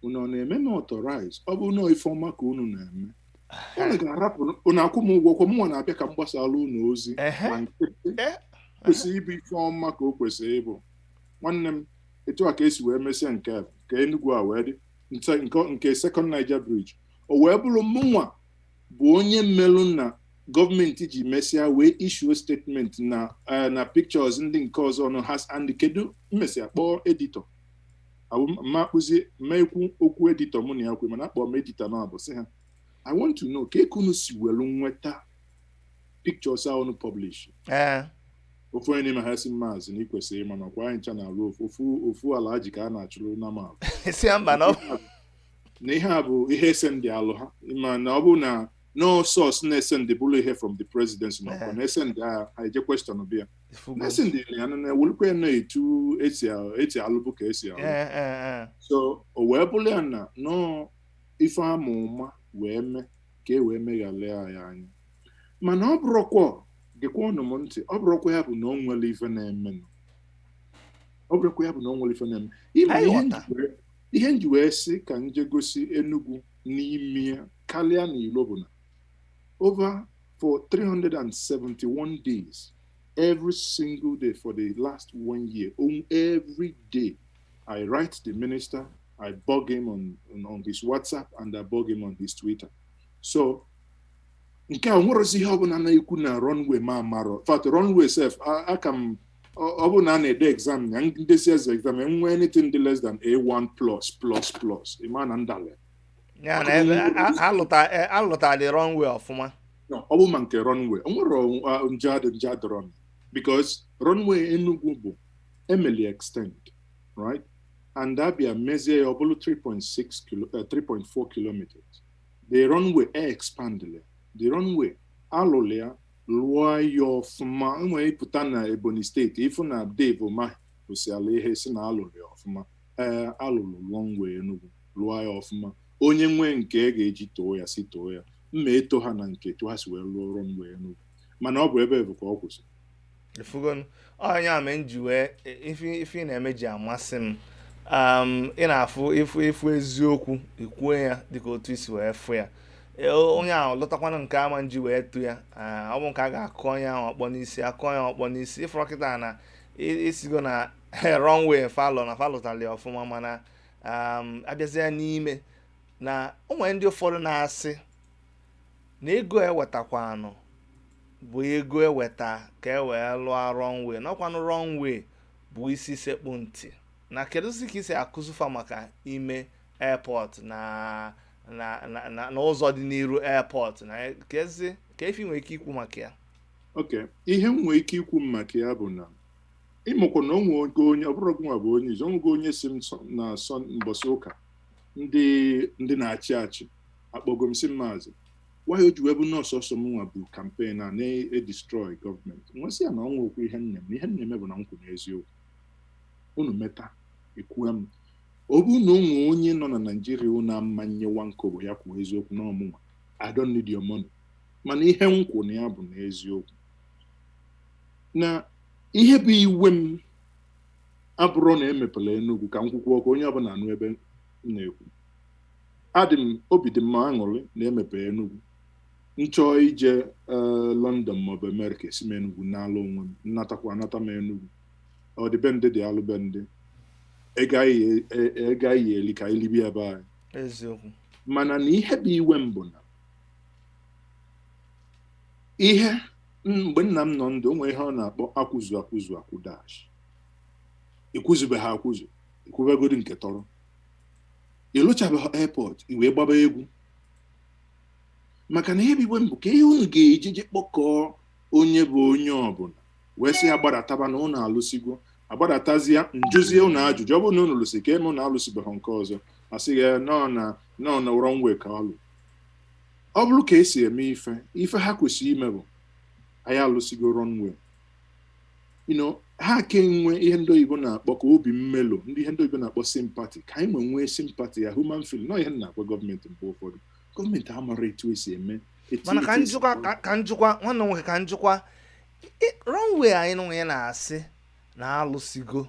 "Unu ọ na-eme m authorize? Ọ bụ nọọ ife ọma ka unu na-eme, unu ga-arapụ unu akwụ m ụgwọ kwa mụnwa na-abịa ka m gbasara unu ozi ma nkịtị kwesịrị ịbụ ife ọma ka o kwesịrị ịbụ." Nwanne m, etu a ka esi wee mesịa nke a, nke Enugu a wee dị nke Second Niger Bridge, o wee bụrụ mụnwa bụ onye mmelụ na gọọmenti ji mesịa wee issue statement na pictures ndị nke ọzọ nọ ha. And kedu mmesịa kpọọ editor ma kpụzie ma ekwu okwu editor mụ na ya kwe, mana akpọọ m editor na abụ sị ha, "I want to know ka ekunu si welu nweta pictures ahụ unu publish." Ofu onye n'ime ha si, "Maazị, na ị kwesịrị ịma na ọkwa anyị ncha na-alụ ofu ofu ofu ala ji ka a na-achụrụ na ma Si ya mba na na ihe a bụ ihe ese ndị alụ ha ma na ọ bụ na no source na-ese ndị bụrụ ihe from the presidency na ọkwa na-ese ndị agha ha eje question bịa na-ese ndị ya na na-ewelukwa ya na etu esi alụbụ ka esi alụ. Ee, ee, ee. So o wee bụrụ ya na nọọ ife ama ụma wee mee ka e wee meghalịa ya anya, mana ọ bụrụkwa, gekwa ọnụ m ntị, ọ bụrụkwa ya bụ na o nwere ife na-emenụ, ọ bụrụkwa ya bụ na o nwere ife na-eme. Ịma Anyị ihe ghọta. Ihe nji wee sị ka nje gosi Enugu n'ime ya karịa na ilo bụ na over for 371 days, every single day for the last one year, on every day I write the minister, I bug him on his WhatsApp and I bug him on his Twitter. So nke a nwerezi ihe ọbụla na-ekwu na runway ma amarọ. In fact, runway sef, aka m ọ bụ na a na-ede exam na ndesi eze exam enwe anything dị less than A1 plus plus plus, ịma na ndale. Ya na ebe alụta dị runway ọfụma. No, ọ bụ ma nke runway o nwere nje adị nje adịrọ m, because runway Enugu bụ emeli extend, right, and abịa mezie ya ọ bụrụ 3.6 kilo, 3.4 kilometers. The runway e expandle the runway, alụlụ ya, lụọ ya ọfụma. Enwere ịpụta na Ebonyi Steeti ịfụ na Dave Umahi kwụsịala ihe si na alụlụ ya ọfụma. Ee, alụlụ runway Enugu, lụọ ya ọfụma. Onye nwee nke e ga-eji too ya, si too ya mma eto ha na nke etu ha si wee lụọ runway Enugu, mana ọ bụ ebe bụ ka ọ kwụsị. Ifugonu onye a mee m ji wee ife ị na-eme ji amasị m. Ị na-afụ ifu eziokwu, ikwuo ya dịka otu isi wee fụ ya. Onye ahụ lọtakwana nke ama nji wee tụ ya. Ọ bụ nke a ga-akụ onye ahụ ọkpọ n'isi, akụ onye ọkpọ n'isi. Ịfụrọ kịta na isigo na runway falọ na falụtali ọfụma, mana abịazịa n'ime na o nwere ndị ụfọdụ na-asị na ego ewetakwanụ bụ ego eweta ka e wee lụọ runway, n'ọkwanụ runway bụ isi sekpụ ntị na kedụzi ka isi akụzifa maka ime airport na ụzọ dị n'iru airport na kezi ka efi nwere ike ikwu maka ya. Ok, ihe m nwere ike ikwu maka ya bụ na ịmụkwa na onwe onye ọ bụrụ gị nwa bụ onye izu onwego onye si m na sọ mbọsị ụka ndị na-achị achị akpọgo m sị, "Maazị, why o ji wee bụ nọọsụ ọsọ m nwa bụ campaign a na-edestroy gọọmenti?" Nwesị ya na ọnwa okwu ihe nne m na ihe m na-eme bụ na m kwụ n'eziokwu. Unu meta ekwue m, ọ bụrụ na onwe onye nọ na Naijiria unu amanye nwa nkobo ya kwuo eziokwu na ọmụnwa. I don't need your money, mana ihe m kwụ na ya bụ n'eziokwu na ihe bụ iwe m abụrụ na emepela Enugu ka m kwukwu ọkụ onye ọbụla anụ ebe m na-ekwu. Adị m obi dị m aṅụrị na emepe Enugu. M chọọ ije London maọbụ Amerịka, esi m Enugu n'ala onwe m nnatakwa anata m Enugu. Ọ dị be ndị dị alụ be ndị ego anyị eli ka anyị libi ebe anyị. Eziokwu. Mana na ihe bụ iwe m bụ na ihe mgbe nna m nọ ndụ, o nwere ihe ọ na-akpọ akwụzu akwụzu akwụ dash. Ekwuzubeghị akwụzu, ekwubegodi nke tọrọ ịlụchabeghị airport i wee gbaba egwu. Maka na ihe bụ mbụ ka ihe unu ga-eji je kpọkọọ onye bụ onye ọbụla wee sị ya gbadataba na unu alụsigo, agbadatazie, njụzie unu ajụjụ. Ọ bụrụ na unu lụsị ka eme unu alụsibeghị nke ọzọ, asị ya nọ na nọ na runway ka ọ lụ. Ọ bụrụ ka esi eme ife, ife ha kwesịrị ime bụ anyị alụsigo runway, ha ka enwe ihe ndị oyibo na-akpọ ka obi mmelo, ndị ihe ndị oyibo na-akpọ sympathy, ka anyị nwee sympathy ya, human feeling. Nọ ihe m na-agwa gọọmenti mgbe ụfọdụ, gọọmenti amara etu esi eme Mana ka etu esi njikwa ka njikwa, nwanne m nwoke, ka njikwa runway anyị nụ ya na-asị na alụsigo,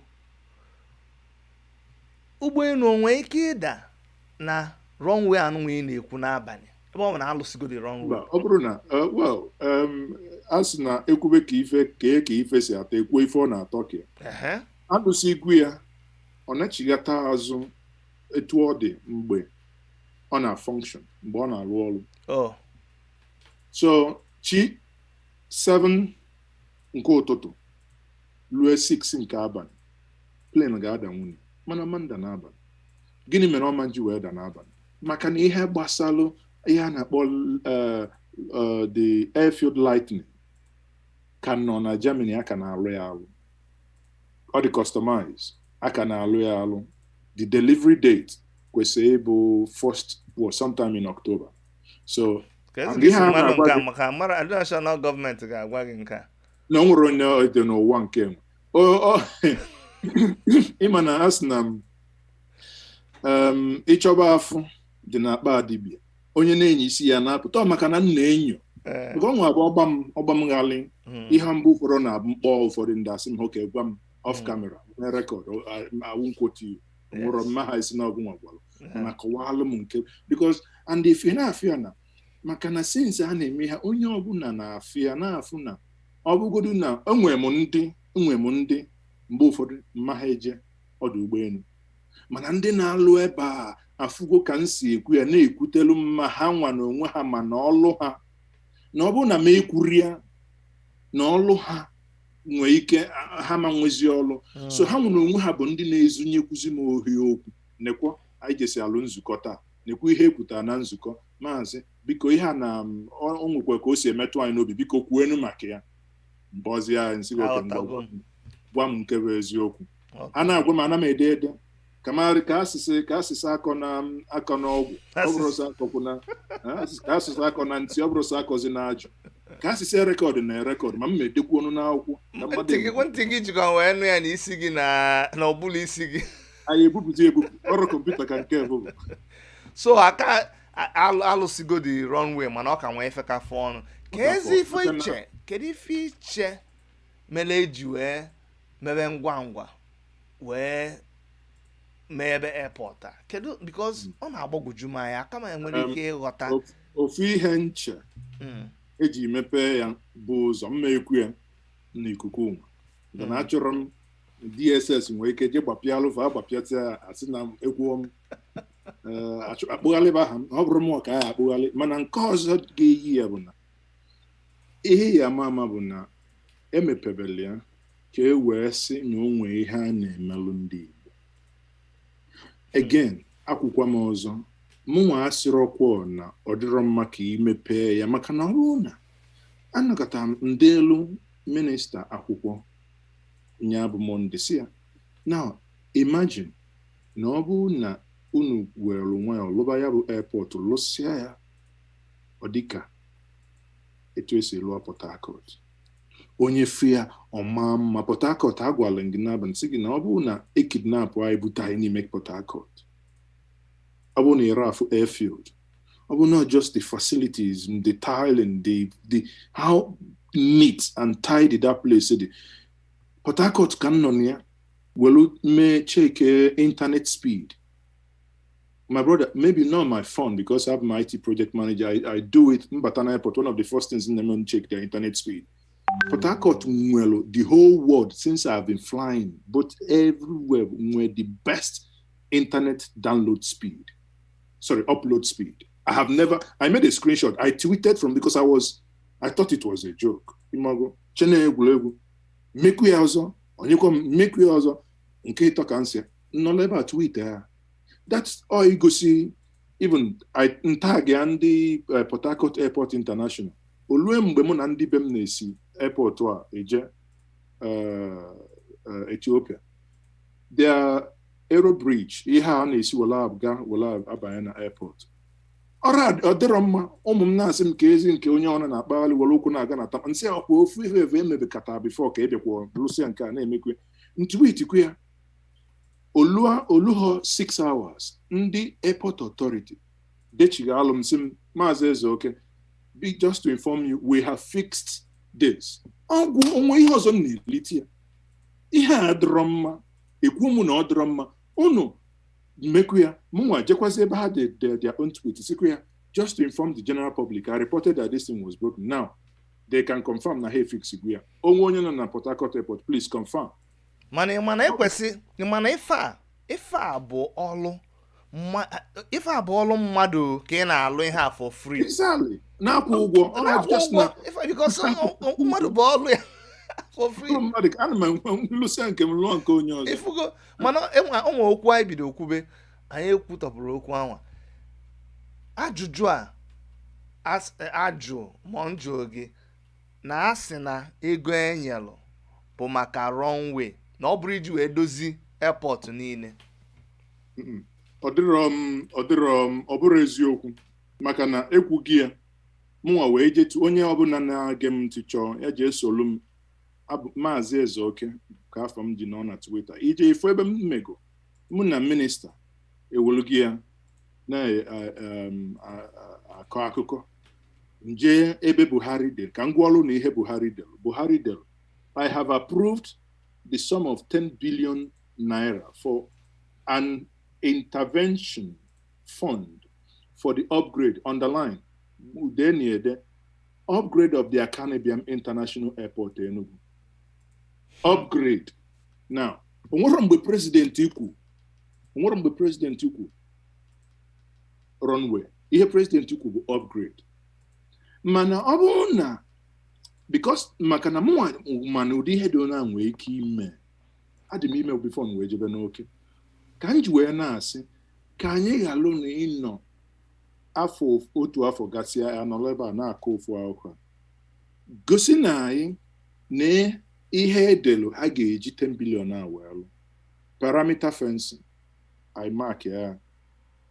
ụgbọelu onwe ike ịda na runway anụnwa ị na-ekwu n'abalị, ebe ọ bụ na alụsigo the runway? Mba, ọ bụrụ na well, a sị na ekwube ka ife kee ka ife si atọ, ekwuo ife ọ na-atọ ka ya. Alụsị igwu ya, ọ nachighata azụ etu ọ dị mgbe ọ na-function, mgbe ọ na-arụ ọrụ. So chi 7 nke ụtụtụ lue 6 nke abalị, plane ga-ada nwunye, mana manda n'abalị. Gịnị mere ọma ji wee da n'abalị? Maka na ihe gbasalụ ihe a na-akpọ the airfield lighting ka nọ na Germany, a ka na-alụ ya alụ. Ọ dị customize, a ka na-alụ ya alụ. The delivery date kwesịrị ịbụ first, well, sometime in October. So Ka ezi and gị ihe si a mmadụ na-agwa nke a gị maka mara national gọọmenti ga-agwa gị nke a. Na o nwere onye dị n'ụwa nke nwe ịma na a sị na m ịchọba afụ dị n'akpa dibịa, onye na-enyo isi ya na-apụta. Ọ maka na m na-enyo nke ọnwa bụ ọgba m ọgba m ghalị. Ihe mbụ ụfọdụ na-abụ mkpọ, ụfọdụ ndị asị m, "Okay, gwa m off camera na record, I won't quote you." Nwụrọ mma ha isi na ọgwụ nwa gwalụ, mana kọwalụ m nke because and if ị na-afụ ya na maka na since a na-eme ha, onye ọbụla na-afụ ya, na-afụ na ọ bụgodu na enwe m ndị mgbe ụfọdụ mma ha eje ọdụ ụgbọelu, mana ndị na-alụ ebe a afụgo ka m si ekwu ya, na-ekwutelu mma ha nwa na onwe ha, ma na ọlụ ha, na ọ bụrụ na m ekwuri ya na ọlụ ha nwee ike ha ma nwezi ọlụ. So ha nwere onwe ha bụ ndị na-ezunyekwuzi m ohi okwu, nekwa anyị jesi alụ nzukọ taa, nekwa ihe ekwutara na nzukọ, maazị, biko, ihe a na o nwekwa ka o si emetụ anyị n'obi, biko kwuenu maka ya. Mbọzi ya nsị gị, "Okay, ngwa, Aghọtago m. gwa m nke bụ eziokwu." A na-agwa m, ana m ede ede ka asịsị akọ na akọ n'ọgwụ, ọ bụrụ sọ akọkwụ na ka asụsụ akọ na ntị, ọ bụrụ sọ akọzi na ajụ, ka asịsị record na record, ma m ma edekwu ọnụ n'akwụkwọ ka mmadụ Ntị gị, ntị gị jikwa wee nụ ya na isi gị na ọbụla isi gị. Anyị ebupụta ebupụ ọrụ kọmputa ka nke bụ. So aka alụsigo the runway, mana ọ ka nwee ife ka fọ ọnụ ka Ọ ka ezi fọ. ife Maka na- iche. Kedu ife iche mere eji wee mebe ngwa ngwa wee mee ebe airport a? Kedu? Because ọ na-agbagwoju m anya kama enwere ike ịghọta. Ofu ihe nche eji mepee ya bụ ụzọ mma ekwu ya n'ikuku ụwa mana achọrọ m DSS nwee ike je gbapịa alụfa agbapịata ya, asị na ekwuo m akpụghalịba aha m. Ọ bụrụ m ka ya akpụghalị, mana nke ọzọ ga-eyi ya bụ na ihe ya ama ama bụ na emepebele ya ka e wee sị na o nwee ihe a na-emelụ ndị Igbo. Again, akwụkwọ m ọzọ, mụnwa asịrọkwọ na ọ dịrọ mma ka imepee ya, maka na ọ bụrụ na anakọta m ndị elu minista akwụkwọ nya bụ Monday, si ya, now imagine na ọ bụrụ na unu were nwayọọ lụba ya bụ airport, lụsịa ya, ọ dịka etu esi lụọ Port Harcourt, onye fụ ya ọma mma. Port Harcourt agwala gị n'abalị sị gị na ọ bụrụ na ekidnapụ anyị bute anyị n'ime Port Harcourt, ọ bụrụ na ịrafụ airfield, ọ bụrụ not just the facilities, the tiling, the how neat and tidy that place dị. Port Harcourt ka m nọ na ya welu mee check internet speed. My brother, maybe not my phone, because I'm my IT project manager. I do it. Mbata na airport, one of the first things in them, check their internet speed. Port Harcourt nwere the whole world since I've been flying, but everywhere nwere the best internet download speed. Sorry, upload speed. I have never, I made a screenshot. I tweeted from because I thought it was a joke. Imago, chene egwuregwu. Mekwu ya ọzọ, onyekwa m mekwu ya ọzọ, nke ịtọ ka nsị nọ ebe a tweet ya. That's all igosi. Even ntag ya ndị Port Harcourt Airport International, olue mgbe mụ na ndị be m na-esi airport a eje Ethiopia, their aero bridge, ihe a na-esi wela aga wela abanye na airport, ọrụ ọ dịrọ mma. Ụmụ m na-asị m ka ezi nke onye ọrụ na-akpagharị were ụkwụ na-aga na tama nsị ọkwa ofu ife efe emebekata before ka ebịakwa lụsịa nke a na-emekwe ntweetikwu ya olua oluho 6 hours, ndị airport authority dechiga alụ m sị m, "Maazị Ezeoke, be just to inform you, we have fixed this." Ọgwụ onwe ihe ọzọ m na-elite ya, ihe a dịrọ mma, ekwu m na ọ dịrọ mma, unu mmekwu ya. Mụnwa jekwazi ebe ha de their own tweet, sikwu ya, "Just to inform the general public, I reported that this thing was broken. Now they can confirm na ha efixigwu ya. Onwe onye nọ na Port Harcourt Airport, please confirm." Mana ị mana ekwesị, ị mana ife a bụ ọlụ ife a bụ ọlụ mmadụ ka ị na-alụ ihe a for free. Exactly, na-akwụ ụgwọ ọ Na-akwụ just na ụgwọ ife because mmadụ bụ ọlụ ya for free. Ọlụ mmadụ ka ana m enwe nlụsịa nke m lụọ nke onye ọzọ. Ifugo, mana enwe onwe okwu anyị bido kwube, anyị ekwutọpụrụ okwu anwa. Ajụjụ a ajụ ma njụ gị na asị na ego enyelụ bụ maka runway, na ọ bụrụ iji wee dozi airport niile. Ọ dịrọ m, ọ dịrọ m, ọ bụrụ eziokwu, maka na ekwughị ya mụnwa wee jetu. Onye ọbụla na-age m ntị chọọ ya jee solu m, abụ Maazị Ezeoke ka afọ m ji nọ na Twitter, ije ifo ebe m mego mụ na minista ewolugi ya na-akọ akụkọ nje ebe Buhari dere ka m gwa ọlụ na ihe Buhari dere. Buhari dere, "I have approved the sum of 10 billion naira for an intervention fund for the upgrade," underline udeniede, "upgrade of the Akanu Ibiam International Airport, Enugu." Upgrade. Now, onwere mgbe president kwu, onwere mgbe president kwu runway. Ihe president kwu bụ upgrade. Mana ọ bụrụ na because maka na mụnwa mana ụdị ihe dị onye a nwee ike ime, adị m ime before m wee jebe n'oke ka m ji wee na-asị ka anyị ghalụ na ịnọ afọ otu afọ gasịa ya nọrọ ebe a na-akọ ofu akụkọ a. Gosi na anyị na ihe edelu ha ga-eji 10 billion a wee lụ perimeter fencing, anyị mark ya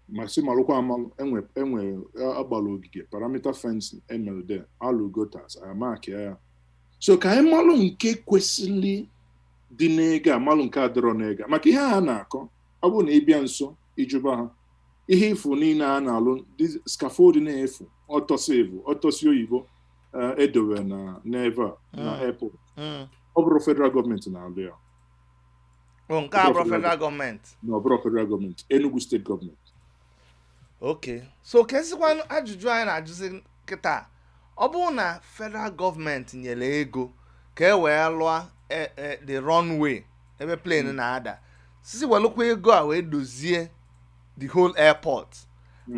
ma sị malụkwa amalụ enwe enwe agbara ogige perimeter fencing emelude alụ gutters, anyị mark ya. So ka anyị malụ nke kwesịrị dị n'ego, amalụ nke adịrọ n'ego, maka ihe a na-akọ, ọ bụrụ na ị bịa nso ịjụba ha ihe ifu niile a na-alụ, scaffold na-efu ọtọsi evu ọtọsi oyibo edowe na n'ebe a na airport, ọ bụrụ federal gọọmenti na-alụ ya. O nke a bụrụ federal gọọmenti? Na ọ bụrụ federal gọọmenti, Enugu steeti gọọmenti. Ok, so kesikwanụ ajụjụ anyị na-ajụzi kịta, ọ bụrụ na federal gọọmenti nyere ego ka e wee lụọ the runway ebe plane na-ada, sisi welụkwa ego a wee dozie the whole airport,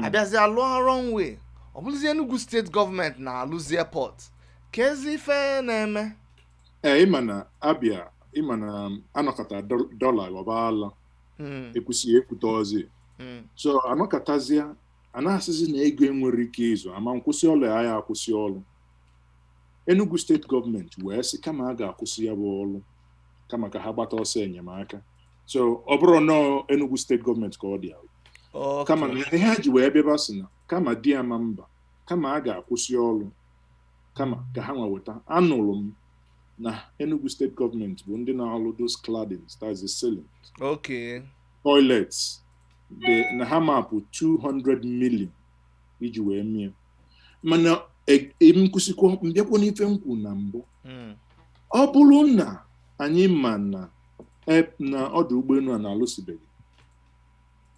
abịazie lụọ runway, ọ bụrụzie Enugu steeti gọọmenti na-alụzi airport, ka ezi ife na-eme? Ee, ịma na abịa, ịma na anọkọta dọla ghọba ala, ekwesịghị ekwute ọzọ. So anọkọtazie a na-asịzi na ego enwere ike ịzụ ama nkwụsị ọlụ ya, ya akwụsị ọlụ. Enugu steeti gọọmenti wee sị kama a ga-akwụsị ya bụ ọlụ, kama ka ha gbata ọsọ enyemaka. So ọ bụrụ nọọ Enugu steeti gọọmenti ka ọ dị ahụ, kama na ihe ha ji wee bịaba sị na kama di ya ma mba, kama a ga-akwụsị ọlụ, kama ka ha nwa weta. Anụrụ m na Enugu steeti gọọmenti bụ ndị na-alụ those claddings, that's the ceiling, toilets, na ha mapụ 200 million iji wee mie. Mana nkwụsịkwa mbịakwa n'ife m kwu na mbụ, ọ bụrụ na anyị ma na na ọdụ ụgbọelu a na-alụsibeghị,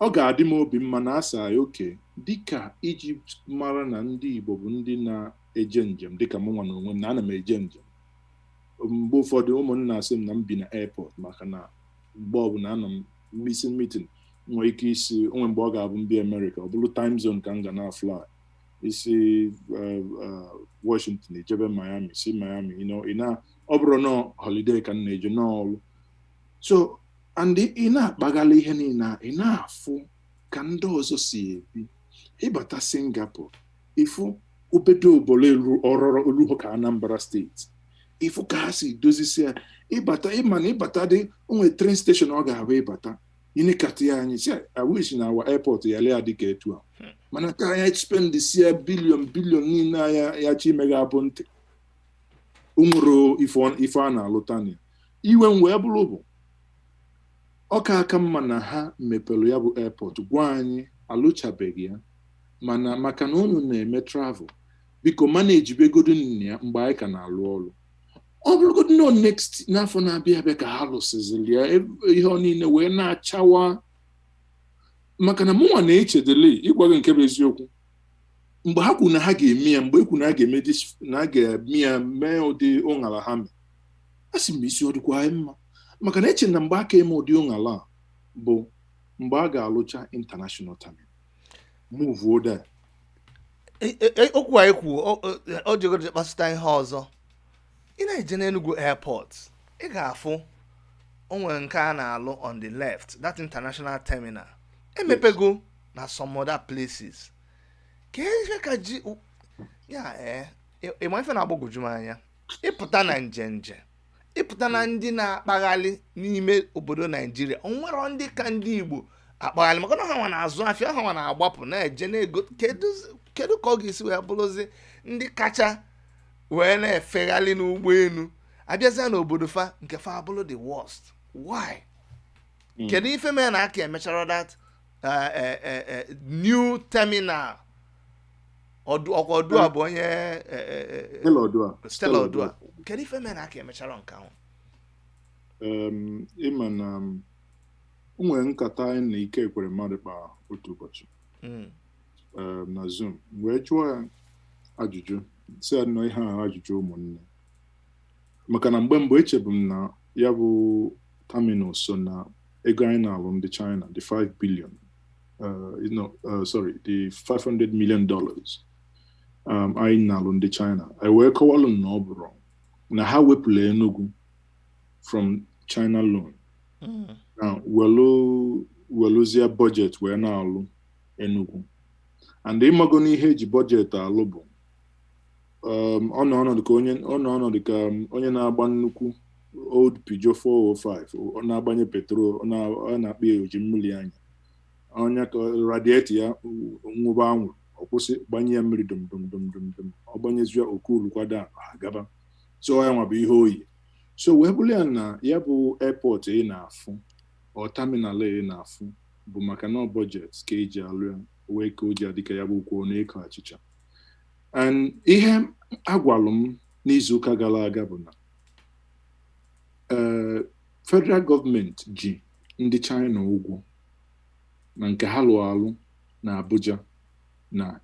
ọ ga-adị m obi mma na asa ya oke dịka iji mara na ndị Igbo bụ ndị na-eje njem, dịka mụ nwa na onwe m na ana m eje njem. Mgbe ụfọdụ ụmụnna asị m na m bi na airport, maka na mgbe ọbụla anọ m isi meeting nwee ike isi onwe mgbe ọ ga-abụ mbi Amerịka, ọ bụrụ time zone ka m ga na-fly isi Washington ejebe Miami, si Miami, ị na ọ bụrụ nọ holiday ka m na-eje n'ọrụ. So and ị na-akpaghalị ihe niile a, ị na-afụ ka ndị ọzọ si ebi. Ịbata Singapore, ịfụ obodo obodo elu ọrọrọ oluho ka Anambra Steeti, ịfụ ka ha si dozisi ya. Ịbata, ịma na ịbata dị onwe train station ọ ga-abụ ịbata ịnekata ya anyị si, I wish na our airport ya lee dị ka etu a, mana ka anyị spend si ya billion billion niile anya ya chi imegha abụ ntị o nwere ife a na-alụta na ya. Iwe m wee bụrụ bụ ọ ka aka mma na ha mepere ya bụ airport, gwa anyị alụchabeghị ya, mana maka na unu na-eme travel, biko manage begodo nna ya mgbe anyị ka na-alụ ọrụ. Ọ bụrụgodo nọ next n'afọ na-abịa abịa ka ha lụsịzịrị ya, ihe ọ niile wee na-achawa, maka na mụnwa na-echedele ịgwa gị nke bụ eziokwu. Mgbe ha kwuru na ha ga-eme ya, mgbe e kwuru na ha ga-eme na a ga-eme ya, mee ụdị ụṅara ha mee, a sị m isi ọ dịkwa anyị mma, maka na eche na mgbe aka eme ụdị ụṅara a bụ mgbe a ga-alụcha international terminal, move there. Okwu anyị kwu o jegodo kpasụta ihe ọzọ. Ị na-eje n'Enugu airport, ị ga-afụ o nwere nke a na-alụ on the left, that international terminal emepego na some other places. Ka ife ka ji ya ee, ịma ife na-agbagwoju m anya, ịpụta na njenje, ịpụta na ndị na-akpaghalị n'ime obodo Naijiria, o nwero ndị ka ndị Igbo akpaghalị, maka na ha nwa na-azụ afịa, ha nwa na-agbapụ na-eje na-ego. Kedu ka ọ ga-esi wee bụrụzi ndị kacha wee na-efeghalị n'ụgbọelu, abịazịa n'obodo fa nke fa abụrụ the worst? Why? Kedu ife mere na aka emechara that new terminal? Ọkwa Odua bụ onye Stella Odua. Stella Odua. Kedu ife mere na aka emechara nke ahụ? Ịma na o nwere nkata anyị na Ike Ekwere mmadụ kpara otu ụbọchị na Zoom, wee jụọ ya ajụjụ si ya nọ ihe ahụ, ajụjụ ụmụnne, maka na mgbe mbụ echebu m na ya bụ terminal so na ego anyị na-alụ ndị China, the 5 billion, no, sorry, the $500 million anyị na-alụ ndị China. E wee kọwalụ na ọ bụrụ na ha wepụrụ Enugu from China loan now, welu weluzie budget wee na-alụ Enugu, and ịmago n'ihe eji budget alụ bụ ọ nọ ọnọdụ ka onye ọ nọ ọnọdụ ka onye na-agba nnukwu old Peugeot 405, ọ na-agbanye petrol, ọ na-akpọ ya oji mmiri anya ọnya ka radiator ya nwụba anwụrụ, ọ kwụsị, gbanye ya mmiri dum dum dum dum dum, ọ gbanyezie okulu kwado agaba. So ya nwa bụ ihe oyi so wee bụrụ ya na ya bụ airport ị na-afụ, ọ terminal ị na-afụ, bụ maka na budget ka eji alụ ya, wee ka o ji adị ka ya bụ kwuo na ịkọ achịcha. And ihe agwalụ m n'izuụka gara aga bụ na ee, federal gọọmenti ji ndị China ụgwọ na nke ha lụọ alụ na Abuja na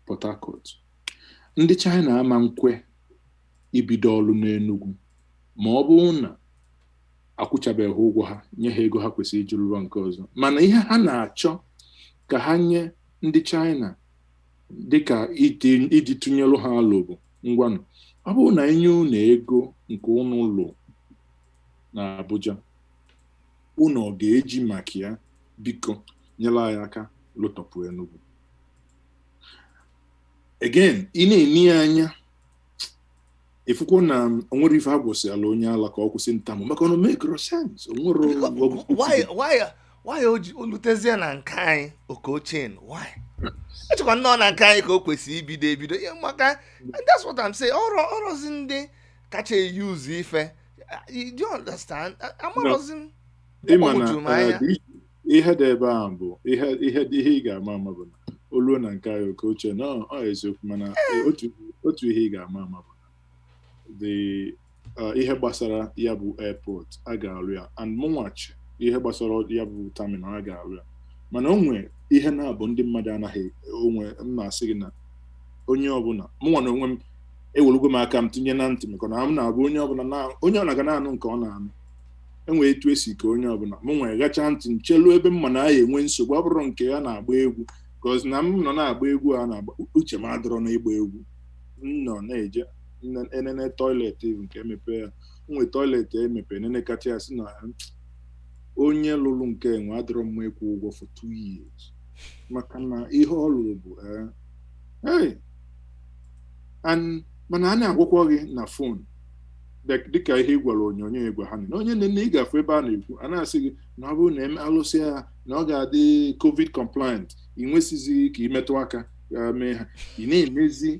Port Harcourt. Ndị China ama nkwe ibido ọrụ n'Enugu ma ọ bụrụ na akwụchabeghị ụgwọ ha nye ha, ego ha kwesịrị iji rụọ nke ọzọ. Mana ihe ha na-achọ ka ha nye ndị China dịka iji tụnyelụ ha alụ bụ, ngwanụ, ọ bụrụ na enye unu ego nke unu lụ na Abuja, unu ọ ga-eji maka ya biko nyere anyị aka lụtọpụ Enugu again? Ị na-eni ya anya, ịfụkwa na onwere ife ha gwụsịala onye ala ka ọ kwụsị ntamụ, maka na o make sense, onwere. Why o ji olutezie na nke anyị Okochen? Why? Echekwa nnọọ na nke anyị ka o kwesịrị ibido ebido ihe, maka that's what I'm saying. Ọrụ ọrụzi ndị kacha eyuzu ife. Do you understand? Amarọzi m. Ịma na Ọgbagwojuru m anya. Ihe dị ebe ahụ bụ ihe ị ga-ama ama bụ na oluo na nke anyị Okoche na ọ eziokwu, mana otu ihe ị ga-ama ama bụ na the ihe gbasara ya bụ airport a ga-alụ ya, and mụnwachi ihe gbasara ya bụ terminal a ga-alụ ya, mana o nwee ihe na-abụ ndị mmadụ anaghị onwe m na-asị gị na onye ọbụla, mụnwa na onwe m ewelugo m aka m tinye na ntị, maka na m na-abụ onye ọbụla na onye ọbụla ga na-anụ nke ọ na-anụ. Enwee etu esi ka onye ọbụla mụ nwere gacha ntị nchelu ebe mma na ya enwe nsogbu, ọ bụrụ nke ya na-agba egwu, cause na m nọ na-agba egwu a na-agba, uche m adọrọ n'ịgba egwu. M nọ na-eje enene toilet nke emepe ya, nwe toilet emepe, enene kacha ya sị na onye lụrụ nke enwe adọrọ mma ịkwụ ụgwọ for 2 years. Maka na ihe ọ lụrụ bụ hey and mana a na-agwakwa gị na phone, dịka ihe ị gwara onyonyo ịgwa ha na onye nne ị ga-afụ ebe a na-ekwu, a na-asị gị na ọ bụrụ na eme alụsị ya na ọ ga-adị COVID compliant, ị nwesizighị ka imetụ aka ya mee ha, ị na-emezi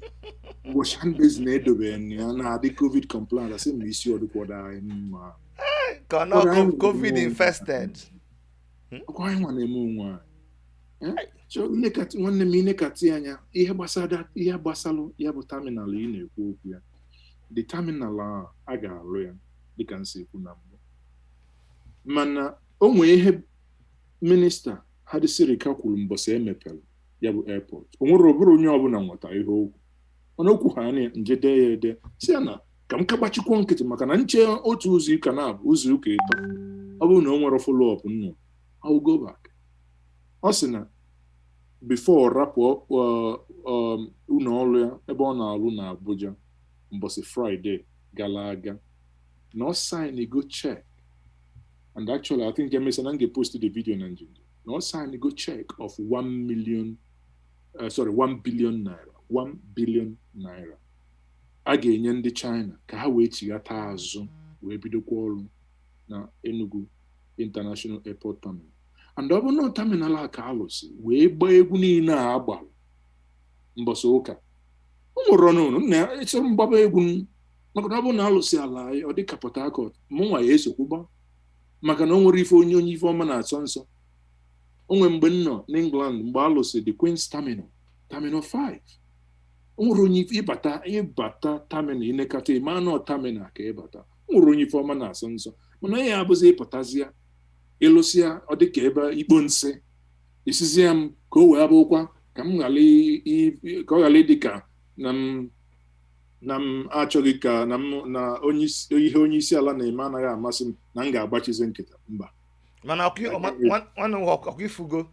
wash hand basin na-edobe ya na-adị COVID compliant, asị m isi ọ dịkwado anyị mma. Ka ọ nọ COVID infested. Ọkwa anyị nwa na-eme onwe anyị. So nwanne m, ilekatị anya ihe gbasara, ihe gbasalụ ya bụ terminal ị na-ekwu okwu ya, the terminal a, a ga-alụ ya dịka m si ekwu na mbụ, mana o nwee ihe Minista Hadi Sirika kwuru mbọsị emepere ya bụ airport. O nwere ọbụrụ onye ọbụla nweta ihe okwu, mana okwu ha na nje dee ya ede, si ya na ka m kagbachikwuo nkịtị, maka na nche otu ụzọ ụka na-abụ ụzọ ụka ịtọ, ọ bụrụ na o nwere follow up nnụ, I will go back. Ọ sị na before rapụ ụlọ ọrụ ya ebe ọ na-alụ na Abuja mbọsị Friday gara aga, na ọ sign go check, and actually I think emesịa na m ga-post the video na Nigeria, na ọ sign go check of 1 million, sorry, 1 billion naira, 1 billion naira a ga-enye ndị China ka ha wee chighata azụ wee bidokwa ọrụ na Enugu International Airport Terminal. And ọ bụ na terminal a ka alụsị wee gbaa egwu niile a agbara mbọsị ụka, o nwere ọnụ nna ya echọrọ mgbaba egwu m, maka na ọ bụrụ na alụsị ala anyị, ọ dị ka Port Harcourt, mụ nwa ya esokwu gba, maka na o nwere ife onye ife ọma na-asọ nsọ. O nwere mgbe m nọ n'England mgbe alụsị the Queen's Terminal, Terminal 5, o nwere onye ife ịbata terminal, ịnekata ịma nọ terminal ka ịbata, o nwere onye ife ọma na-asọ nsọ. Mana ya abụzi ịpụtazịa ịlụsịa, ọ dị ka ebe ikpo nsị esizie m ka o wee abụkwa ka m ghara ka ọ ghara ịdị ka na m achọghị ka na m na onye ihe onye isi ala na-eme anaghị amasị m, na m ga-agbachizi nkịta mba. Mana nwanne m, ọkwa ifugo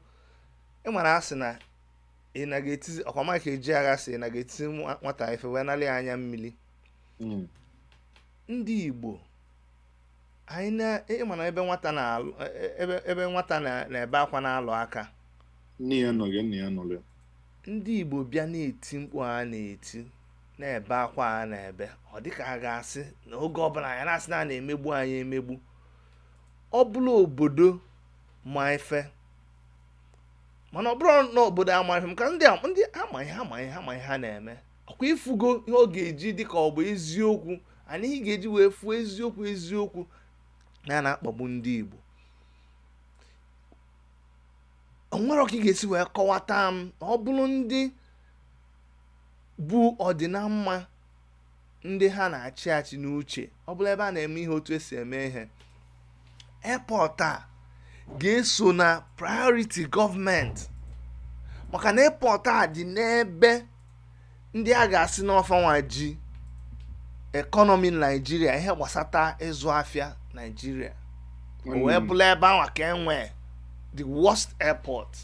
ị mara asị na ị na ga-etizi ọkwa maka eji agha sị ị na ga-etizi nwata ife wee nalị ya anya mmiri. Ndị Igbo anyị na ịma na ebe nwata na-alụ ebe nwata na-ebe akwa na-alụ aka. Nne ya nọghị, nna ya nọrọ ya. Ndị Igbo bịa na-eti mkpu, a na-eti, na-ebe akwa, a na-ebe, ọ dịka a ga-asị na oge ọbụla anyị na-asị na a na-emegbu anyị emegbu. Ọ bụla obodo ma ife, mana ọ bụrụ na obodo ama ife, maka ndị ama ihe, ama ihe, ama ihe ha na-eme. Ọkwa ifugo ihe ọ ga-eji dịka ọ bụ eziokwu anyị ga-eji wee fuo eziokwu, eziokwu na a na-akpagbu ndị Igbo, o nwere ka ị ga-esi wee kọwata m na ọ bụrụ ndị bụ ọdịnamma ndị ha na-achị achị n'uche, ọ bụrụ ebe a na-eme ihe otu esi eme ihe, airport a ga-eso na priority gọọmenti, maka na airport a dị n'ebe ndị a ga-asị n'ọfanwa ji economy Naijiria, ihe gbasata ịzụ afịa Naijiria, o wee bụrụ ebe ahụ ka enwe the worst airport.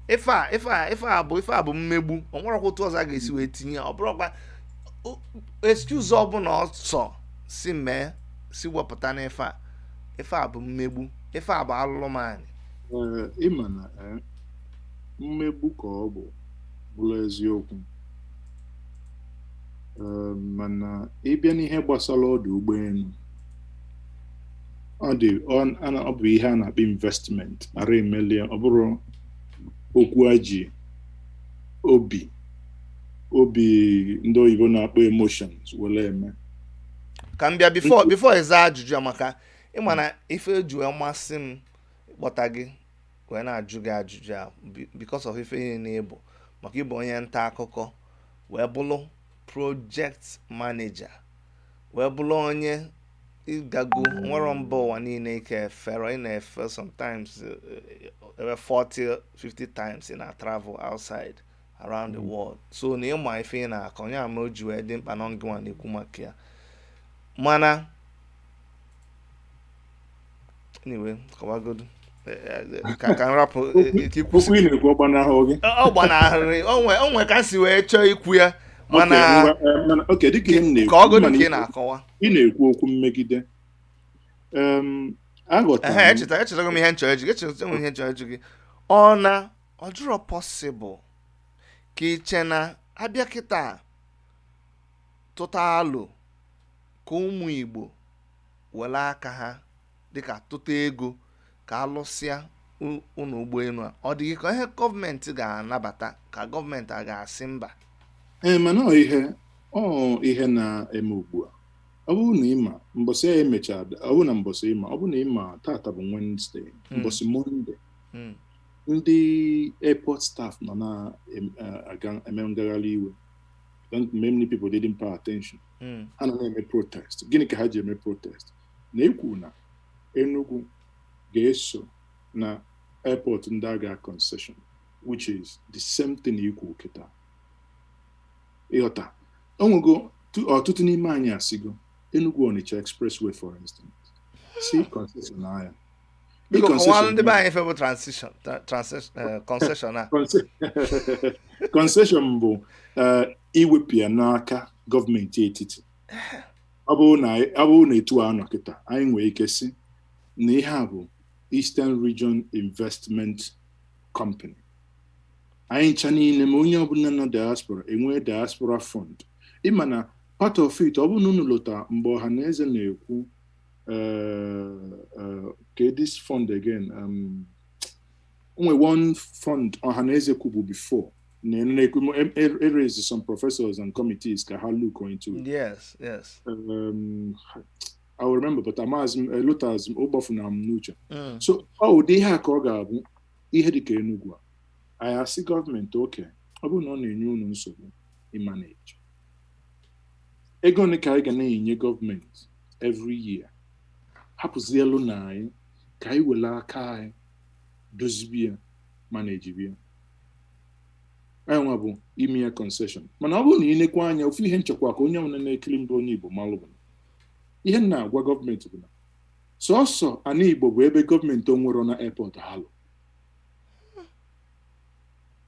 Ife a bụ mmegbu. O nwerekwa otu ọzọ a ga-esi wee tinye, ọ bụrụkwa excuse ọbụla ọsọ si mee si wepụta n'ife a. Ife a bụ mmegbu, ife a bụ alụlụmanị. Ee, ịma na mmegbu ka ọ bụ, bụrụ eziokwu. Ee, mana ịbịa n'ihe gbasara ọdụ ụgbọelu, ọ dị ọ bụ ihe a na-akpọ investment ara emelie, ọ bụrụ okwu a ji obi ndị oyibo na-akpọ emotions were eme. Ka m bịa before ịza ajụjụ a, maka ịma na ife eji wee masị m ịkpọta gị wee na-ajụ gị ajụjụ a because of ife niile ịbụ, maka ịbụ onye nta akụkọ, wee bụrụ project manager, wee bụrụ onye ịgago nwere mba ụwa niile ike efere, ị na-efe sometimes ebe 40 50 times ị na-travel outside around the world, so na ịma ife ị na-akọ, onye ama o ji wee dị mkpa na ngịnwa na-ekwu maka ya. Mana anyway, kọwagodu. Ka m rapụ ka ikwụsị. Okwu ị na-ekwu, ọ gbanahụ gị? Ọ gbanahụrị onwe ka m si wee chọọ ikwu ya, mana Okay, ngwa, mana okay, dịka ihe m na-ekwu ka ọ godu mana ka ị na-akọwa. Ị na-ekwu okwu mmegide. Aghọtara Ehe. m. Echetago m ihe nchọ ịjụ gị, echetago m ihe nchọ ịjụ gị. Ọ na Ọ dịrọ possible ka iche na abịa kịta tụta alụ ka ụmụ Igbo were aka ha dịka tụta ego ka alụsịa ụlọ ụgbọelu a, ọ dị gị ka ihe gọọmenti ga-anabata, ka gọọmenti a ga-asị mba? Ee, mana ọ ihe na-eme ugbu a, ọ bụrụ na ịma mbọsị ya emechaa, ọ bụrụ na mbọsị ịma, ọ bụrụ na ịma tata bụ Wednesday, mbọsị Monday, ndị airport staff nọ na-aga eme ngagharị iwe. Many people didn't pay attention. Ha nọ na-eme protest. Gịnị ka ha ji eme protest? Na-ekwu na Enugu ga-eso na airport ndị a ga concession, which is the same thing ikwu kịta. Ịghọta, onwego ọtụtụ n'ime anyị asịgo Enugu Onitsha Expressway, for instance, si concession ahịa. Biko, kọwalụ ndị be anyị ife bụ transition concession a. Concession bụ iwepụ ya n'aka gọọmenti etiti. Ọ bụrụ na etu a nọ kịta, anyị nwere ike si na ihe a bụ Eastern Region Investment Company. Anyị ncha niile, ma onye ọbụla nọ diaspora, enwee diaspora fund. Ịma na part of it, ọ bụrụ na unu lụta mgbe ọha na eze na-ekwu ke this fund again, onwe one fund ọha na eze kwubu before na-ekwu raise some professors and committees ka ha look into it. I will remember, but amaghịzi m, elotazị m, ụgbọfuna m n'uche. So ọ ụdị ihe a ka ọ ga-abụ ihe dịka Enugu a, anyị asị gọọmenti, oke ọ bụrụ na ọ na-enye unu nsogbu ịmanage ego ole ka anyị ga na-enye gọọmenti every year, hapụzielu na anyị ka anyị were aka anyị dozibie manage bie anyị nwa bụ ime ya concession. Mana ọ bụrụ na ị nekwa anya, ofu ihe nchekwa ka onye ọbụla na-ekiri mbụ onye Igbo malụ bụ na ihe m na-agwa gọọmenti bụ na sọsọ ana Igbo bụ ebe gọọmenti onwero na airport ha lụ.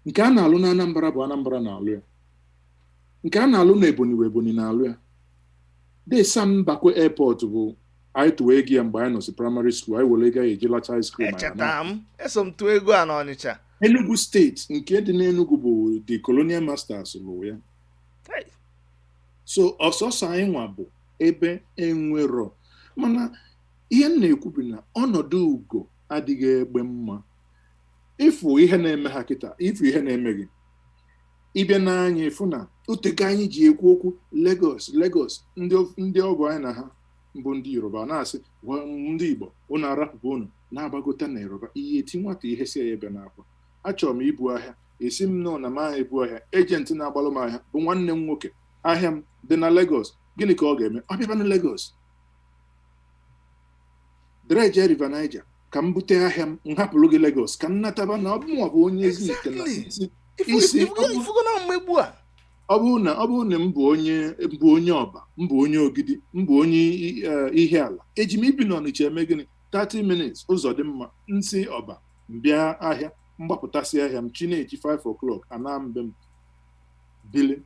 Nke a na-alụ na Anambra bụ Anambra na-alụ ya, nke a na-alụ na Ebonyi bụ Ebonyi na-alụ ya. De Sam Mbakwe Airport bụ anyị tụwa ego ya mgbe anyị nọsi primary school, anyị were ego ya eji lacha ice cream. Anyị Echeta m, eso m tụọ ego a n'Ọnịcha. Enugu Steeti, nke dị n'Enugu bụ the colonial masters lụ ya. Hey. So ọsọsọ anyị nwa bụ ebe enwero. Mana ihe m na-ekwu bụ na ọnọdụ ugo adịghị egbe mma. Ịfụ ihe na-eme ha kịta, ịfụ ihe na-eme gị, ịbịa n'anya ịfụ na otego anyị ji ekwu okwu Lagos, Lagos, ndị ọgọ anyị na ha mbụ ndị Yoruba na-asị, "Ndị Igbo unu arapụpụ, unu na-agbagota na Yoruba." Ihe eti nwata ihe si ya ebe n'akwa, achọrọ m ibu ahịa, esi m nọ na m ahịa ebu ahịa, agent na-agbalụ m ahịa bụ nwanne m nwoke, ahịa m dị na Lagos. Gịnị ka ọ ga-eme? Ọ bịaba na Lagos, dredge River Niger ka m bute ahịa m, m hapụrụ gị Lagos ka m nataba na ọ bụnwa bụ onye ezi ite na isi. Ifugo na mmegbu a. Ọ bụrụ na m bụ onye bụ onye Ọba, m bụ onye Ogidi, m bụ onye ihe ala, eji m ibi n'Ọnịcha eme gịnị? 30 minutes, ụzọ dị mma, nsị Ọba mbịa ahịa, mgbapụtasị ahịa m, chi na-eji 5 o'clock ana mbe m bili,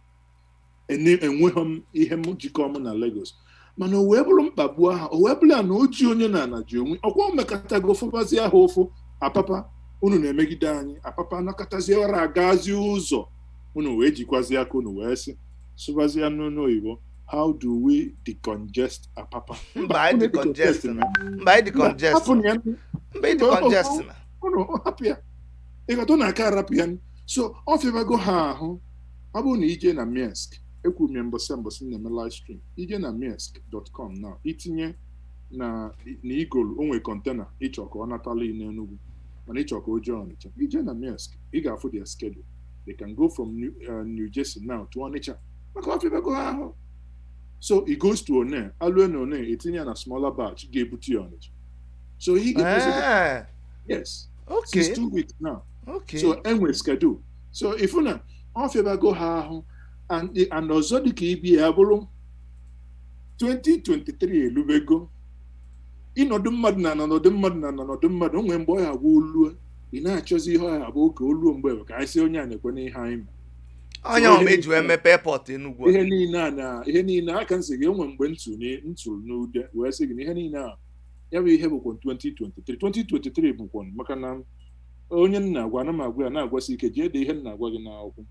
enweghị m ihe m jikọ m na Lagos. Mana o wee bụrụ mkpagbu ahụ, o wee bụrụ ya na o ji onye na ana ji onwe ọkwa, o mekọtago fụbazi ahụ ụfụ. Apapa unu na-emegide anyị, apapa nakọtazi ọrụ agazi ụzọ, unu wee jikwazi aka unu wee sị sụbazie n'ọnụ oyibo, "How do we decongest Apapa?" Mba, anyị decongest na, mba, anyị decongest. Hapụ ya. Mba, anyị decongest na. Unu hapụ ya, ịghọta na aka arapụ ya. So ọ fịabago ha ahụ. Ọ bụrụ na ije na Maersk, ekwuru m ya mbọsị na-eme live stream, ije na maersk.com na itinye na igolu onwe container ịchọ ka ọ natala n'Enugu, mana ịchọ ka o jee Ọnịcha, ije na Maersk, ị ga-afụ their schedule. They can go from New Jersey now to Onitsha, maka ọ fịabago ha ahụ. So it goes to One alue na One, etinye ya na smaller batch ga-ebute ya Ọnịcha. So he ga yes, since 2 weeks now. So enwe schedule. So ifu na ọ fịabago ha ahụ. And ọzọ dịka ibi ya bụrụ 2023 elubego, ịnọdụ mmadụ na anọdụ mmadụ na anọdụ mmadụ onwe mgbe ọ ya agwa oluo, ị na-achọzi ihe ọ ya abụ oge oluo mgbe ka anyị sị onye a na-ekwe n'ihe anyị ma. Onye ọma eji wee mepe airport Enugu a. Ihe niile a na ihe niile aka nsị gị enwe mgbe ntụ ntụrụ n'ude wee sị gị na ihe niile a ya bụ ihe bụkwa 2023, 2023 bụkwa maka na Onye m na-agwa, ana m agwa ya na-agwasị ike, jee dee ihe m na-agwa gị n'akwụkwọ.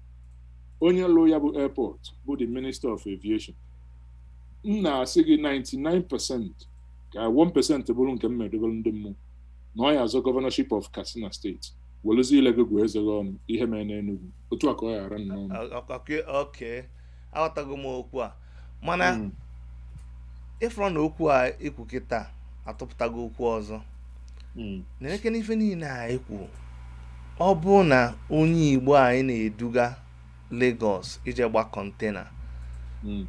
Onye lụ ya bụ airport bụ the Minister of Aviation. M na-asị gị 99% ka 1% bụrụ nke m medobere ndị mmụọ na ọ ya azọ governorship of Katsina State, welụzie ile gị gụọ eze gị ọnụ ihe mere n'Enugu otu a ka ọ ghara nnọọ. Okay, aghọtago m okwu a, mana ịfụrụ na okwu a ikwu kịta atụpụtago okwu ọzọ na-eleke n'ife niile a ekwu. Ọ bụ na onye Igbo anyị na-eduga Lagos ije gba container,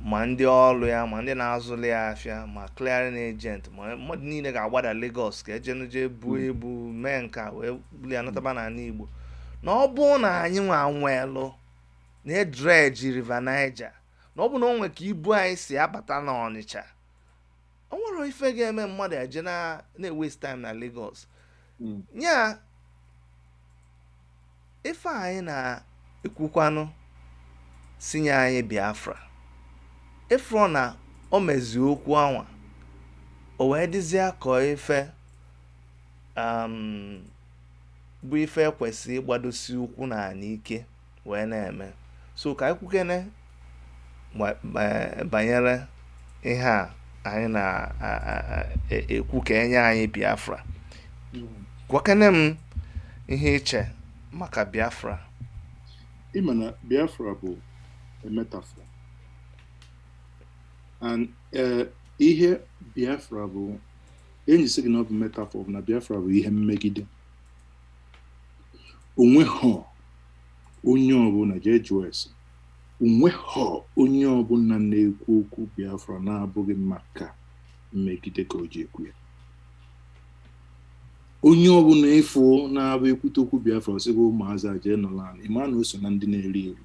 ma ndị ọrụ ya, ma ndị na-azụli ya afịa, ma clearing agent, ma mmadụ niile ga-agbada Lagos ka ejenuje buo ebu mee nka wee buli ya nataba n'ala Igbo, na ọ bụ na anyị nwa nwelụ na dredge River Niger, na ọ bụ na o nwe ka ibu anyị si abata n'Ọnịcha, o nwere ife ga-eme mmadụ eje na na-waste time na Lagos. Nya ife anyị na-ekwukwanụ sinye anyị Biafra, ịfụrụ na o mezi okwu anwa, o wee dịzie ka ife bụ ife ekwesị ịgbadosi ụkwụ n'ala ike wee na-eme. So ka anyị kwukene banyere ihe a anyị na-ekwu ka enye anyị Biafra. Gwakene m ihe iche maka Biafra. Ịma na Biafra bụ a metaphor, and ihe Biafra bụ, enyi sị gị na ọ bụ metaphor, bụ na Biafra bụ ihe mmegide. Onweghọ onye ọbụla jee jụọ ese, onweghọ onye ọbụla na-ekwu okwu Biafra na-abụghị maka mmegide ka o ji ekwu ya. Onye ọbụla ịfụ na-abụ ekwute okwu Biafra, ọsịghị ụmụazị a jee nọrọ ala, ịma na o so na ndị na-eri eri.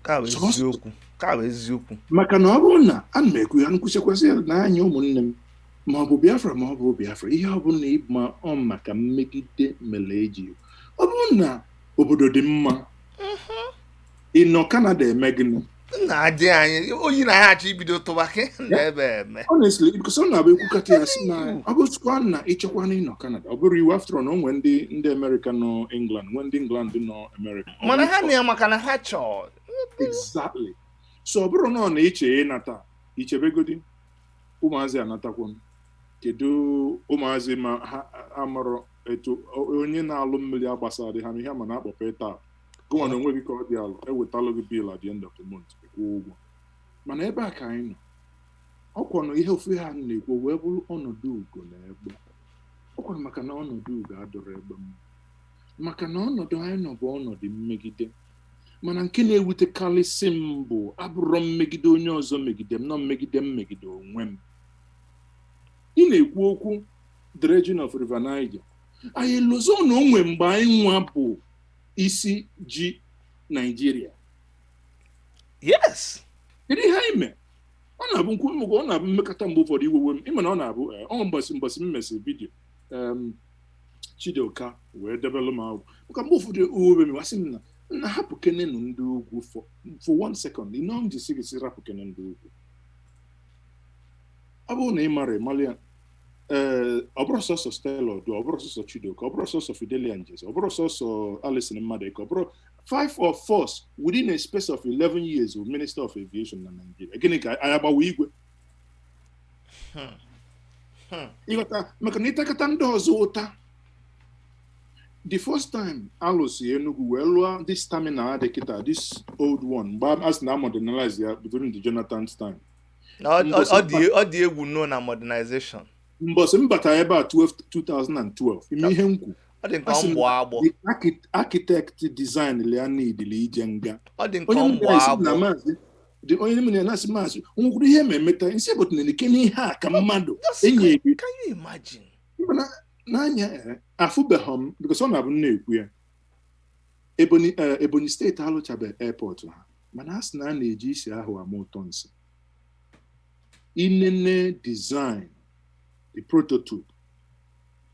Ka bụ eziokwu, ka bụ eziokwu. Maka na ọ bụrụ na ana m ekwu ya, nkwụsịkwasị ya n'anya ụmụnne m, ma ọ bụ Biafra ma ọ bụ Biafra, ihe ọ bụla ma ọ maka mmegide mere eji. Ọ bụrụ na obodo dị mma, ị nọ Canada eme gịnị? Na-adị anyị oyi na ha achọ ibido tụba ka na ebe eme. Honestly, because ọ na-abụ ekwukata ya sị na ọ bụzikwa na ịchọkwa na ịnọ Canada, ọ bụrụ iwu. After all, na o nwee ndị America nọ England, nwee ndị England nọ America. Mana ha na ya maka na ha chọọ. Exactly. So ọ bụrụ na ọ na-eche ịnata, ichebegodi ụmụazị anatakwu, kedu ụmụazị ma ha amarọ etu onye na-alụ mmiri agbasara ha ihe ma na-akpọpe taa gụnwa na onwe gị ka ọ dị alụ ewetalụ gị bill at the end of the month, kwụọ ụgwọ. Mana ebe a ka anyị nọ, ọkwanụ ihe ofu ha na-ekwu wee bụrụ ọnọdụ ugo na egbe. Ọkwanụ maka na ọnọdụ ugo adọrọ egbe mma, maka na ọnọdụ anyị nọ bụ ọnọdụ mmegide. Mana nke na-ewutekarịsị m bụ abụrọ mmegide onye ọzọ megide m, nọ mmegide m megide onwe m. Ị na-ekwu okwu dredging of River Niger, anyị lụzo na onwe mgbe anyị nwa bụ isi ji Naijiria. Kedu ihe anyị mee? Ọ na-abụ nkwu ọ na-abụ mmekọta mgbe ụfọdụ iwewe m. Ịma na ọ na-abụ ọ mbọsị m mesịrị video Chidoka wee debelụ m akwụkwọ, maka mgbe ụfọdụ uwe m asị m na nna hapụ kenenụ ndị ugwu for one second. Ị nọ m ji sị gị sị rapụ kene ndị ugwu. Ọ bụrụ na ị mara ịmalụ ya, ee, ọ bụrụ sọsọ Stella Oduah, ọ bụrụ sọsọ Chidoka, ọ bụrụ sọsọ Fidelia Njeze, ọ bụrụ sọsọ Alison Mmadụeke, ọ bụrụ five of us within a space of 11 years bụ Minister of Aviation na Nigeria. Gịnị ka anyị agbawa igwe ịghọta? Maka na ịtakọta ndị ọzọ ụta, the first time alụsi Enugu wee lụọ this terminal dị kịta, this old one, mgbe a sị na modernize ya during the Jonathan's time. Ọ dị egwu no na modernization. Mbọsị m batara ebe a 12 2012, ime ihe m kwu, Ọ dị nke Asị m mgbọ agbọ. The architect design ya need ije nga. Ọ dị nke Onye m mgbọ na-esi na agbọ. Maazị dị onye m na-asị, maazị nwekwuru ihe ma emeta nsị bụ na ihe a ka mmadụ enyi gị. Can you imagine? Mana n'anya afụbeghị m, because ọ na-abụ m na-ekwu ya, Ebonyi Steeti alụchabeghị airport ha, mana a sị na a na-eji isi ahụ ama ụtọ nsị. Inene design, the prototype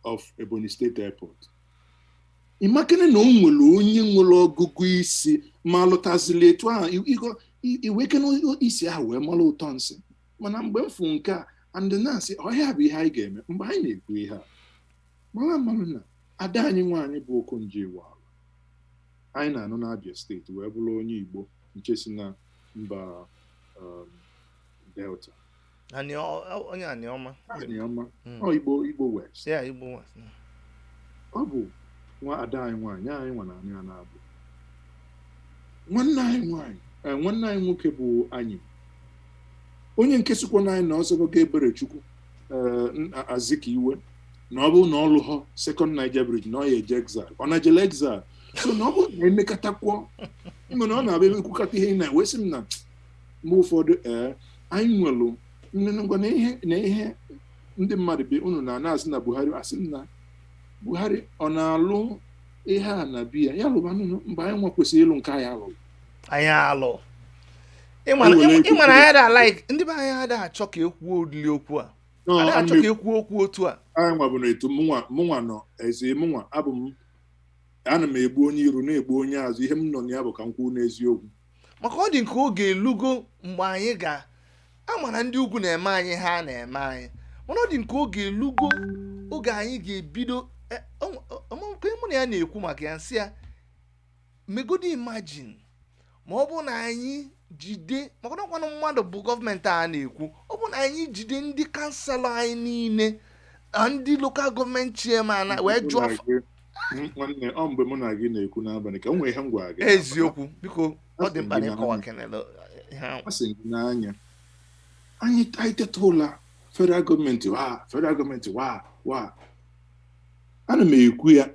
of Ebonyi State Airport, ịmakene na o nwere onye nwere ọgụgụ isi ma lụtazili etu ahụ iwekene isi ahụ wee mara ụtọ nsị. Mana mgbe m fụ nke a and na-asị ọhịa bụ ihe anyị ga-eme mgbe anyị na-ekwu ihe a mara amalụ na Ada anyị nwaanyị bụ Okonjo Iweala anyị na-anụ n'Abia Steeti wee bụrụ onye Igbo nke si na mba Delta. Onye Aniọma. Aniọma. Ọ Igbo West. Yeah, Igbo West. Ọ bụ nwa ada anyị nwaanyị, anyị nwa na anyị na-abụ nwanne anyị nwaanyị, nwanne anyị nwoke bụ anyị onye nke sikwa na anyị na ọzọgogo Eberechukwu Azikiwe, na ọ bụrụ na ọ lụghọ Second Niger Bridge na ọ ya eje exile, ọ na-ejele exile. So na ọ bụrụ na emekọtakwuo, mana ọ na-abịa ekwukọta ihe na wee sị m na mgbe ụfọdụ anyị nwelụ ngwa na ihe na ihe ndị mmadụ bi unu na na-asị na Buhari, asị m na Buhari ọ na-alụ ihe a na biya ya lụbanụ mgbe anyị nwa kwesịrị ịlụ nke anyị alụrụ. Anyị alụ. Ịmana anyị ada like ndị be anyị ada achọ ka ekwuo ụdịrị okwu a, ada achọ ka ekwuo okwu otu a. Anyị nwa bụ na etu mụnwa nọ eze mụnwa abụ m, ana m egbu onye iru na-egbu onye azụ, ihe m nọ na ya bụ ka m kwuo n'eziokwu. Maka ọ dị nke oge elugo mgbe anyị ga ama na ndị ugwu na-eme anyị, ha na-eme anyị, mana ọ dị nke oge elugo oge anyị ga-ebido. Mụ na ya na-ekwu maka ya, nsị ya megodi imagine ma ọ bụ na anyị jide, maka na ọkwanụ mmadụ bụ gọọmenti a na-ekwu, ọ bụ na anyị jide ndị councillor anyị niile na ndị local government chairman wee jụọ. Nwanne, ọ mgbe mụ na gị na-ekwu n'abalị ka m nwee ihe m gwara gị. Eziokwu, biko, ọ dị mkpa na ịkọwa kenele ihe ahụ. A sị gị n'anya anyị teta ụla, federal gọọmenti wa, federal gọọmenti wa wa. Ana m ekwu ya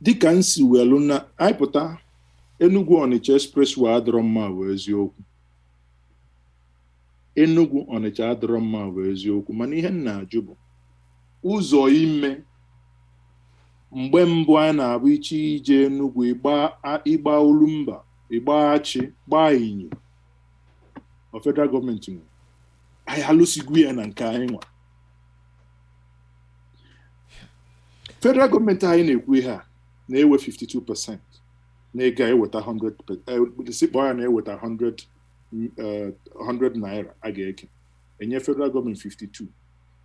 dịka m si welu na anyị pụta Enugu Onitsha Expressway adịrọ mma bụ eziokwu. Enugu Onitsha adịrọ mma bụ eziokwu, mana ihe m na-ajụ bụ ụzọ ime mgbe mbụ anyị na-abụ iche ije Enugu, ịgba Olumba, ịgba Achị, gbaa Inyo, ọ federal gọọmenti nwe anyị alụsigwu ya na nke anyị nwa. Federal gọọmenti anyị na-ekwu ihe a na-ewe 52% na-ega eweta 100, si kpọọ ya na-eweta 100 naira a ga-eke enye federal gọọmenti 52,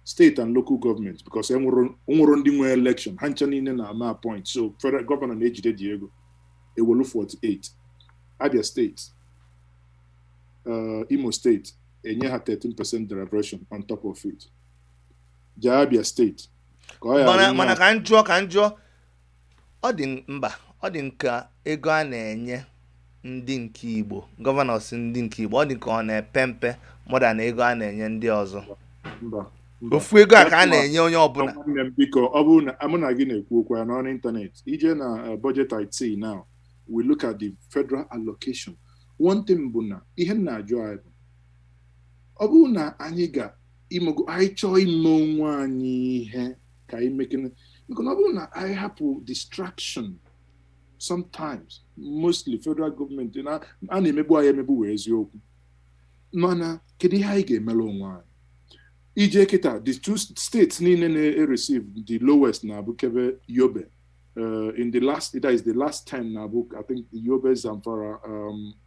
state and local government, because enwero ndị nwe election ha ncha niile na-ama appoint, so federal governor na-ejide dị ego ewelu 48. Abia Steeti, Imo Steeti enye ha 13% derivation on top of it. Jee Abia Steeti ka ọ ghara Mana ka m jụọ, ọ dị mba, ọ dị nka ego a na-enye ndị nke Igbo, governors ndị nke Igbo, ọ dị ka ọ na-epe mpe more than ego a na-enye ndị ọzọ? Mba, mba. Ofu ego a ka a na-enye onye ọbụla. Nwanne m, biko, ọ bụrụ na mụ na gị na-ekwu okwu ya n'ọnụ ịntanetị ije na budget IT, now we look at the federal allocation. One thing bụ na ihe m na-ajụ anyị bụ, ọ bụrụ na anyị ga imego anyị chọọ ime onwe anyị ihe ka anyị mekene, biko, na ọ bụrụ na anyị hapụ distraction sometimes, mostly federal gọọmenti na a na-emegbu anyị emegbu wee eziokwu, mana kedu ihe anyị ga-emere onwe anyị? Ije kịta, the two states niile na-receive the lowest na-abụkebe Yobe, in the last, that is the last 10 na-abụ, I think, Yobe, Zamfara,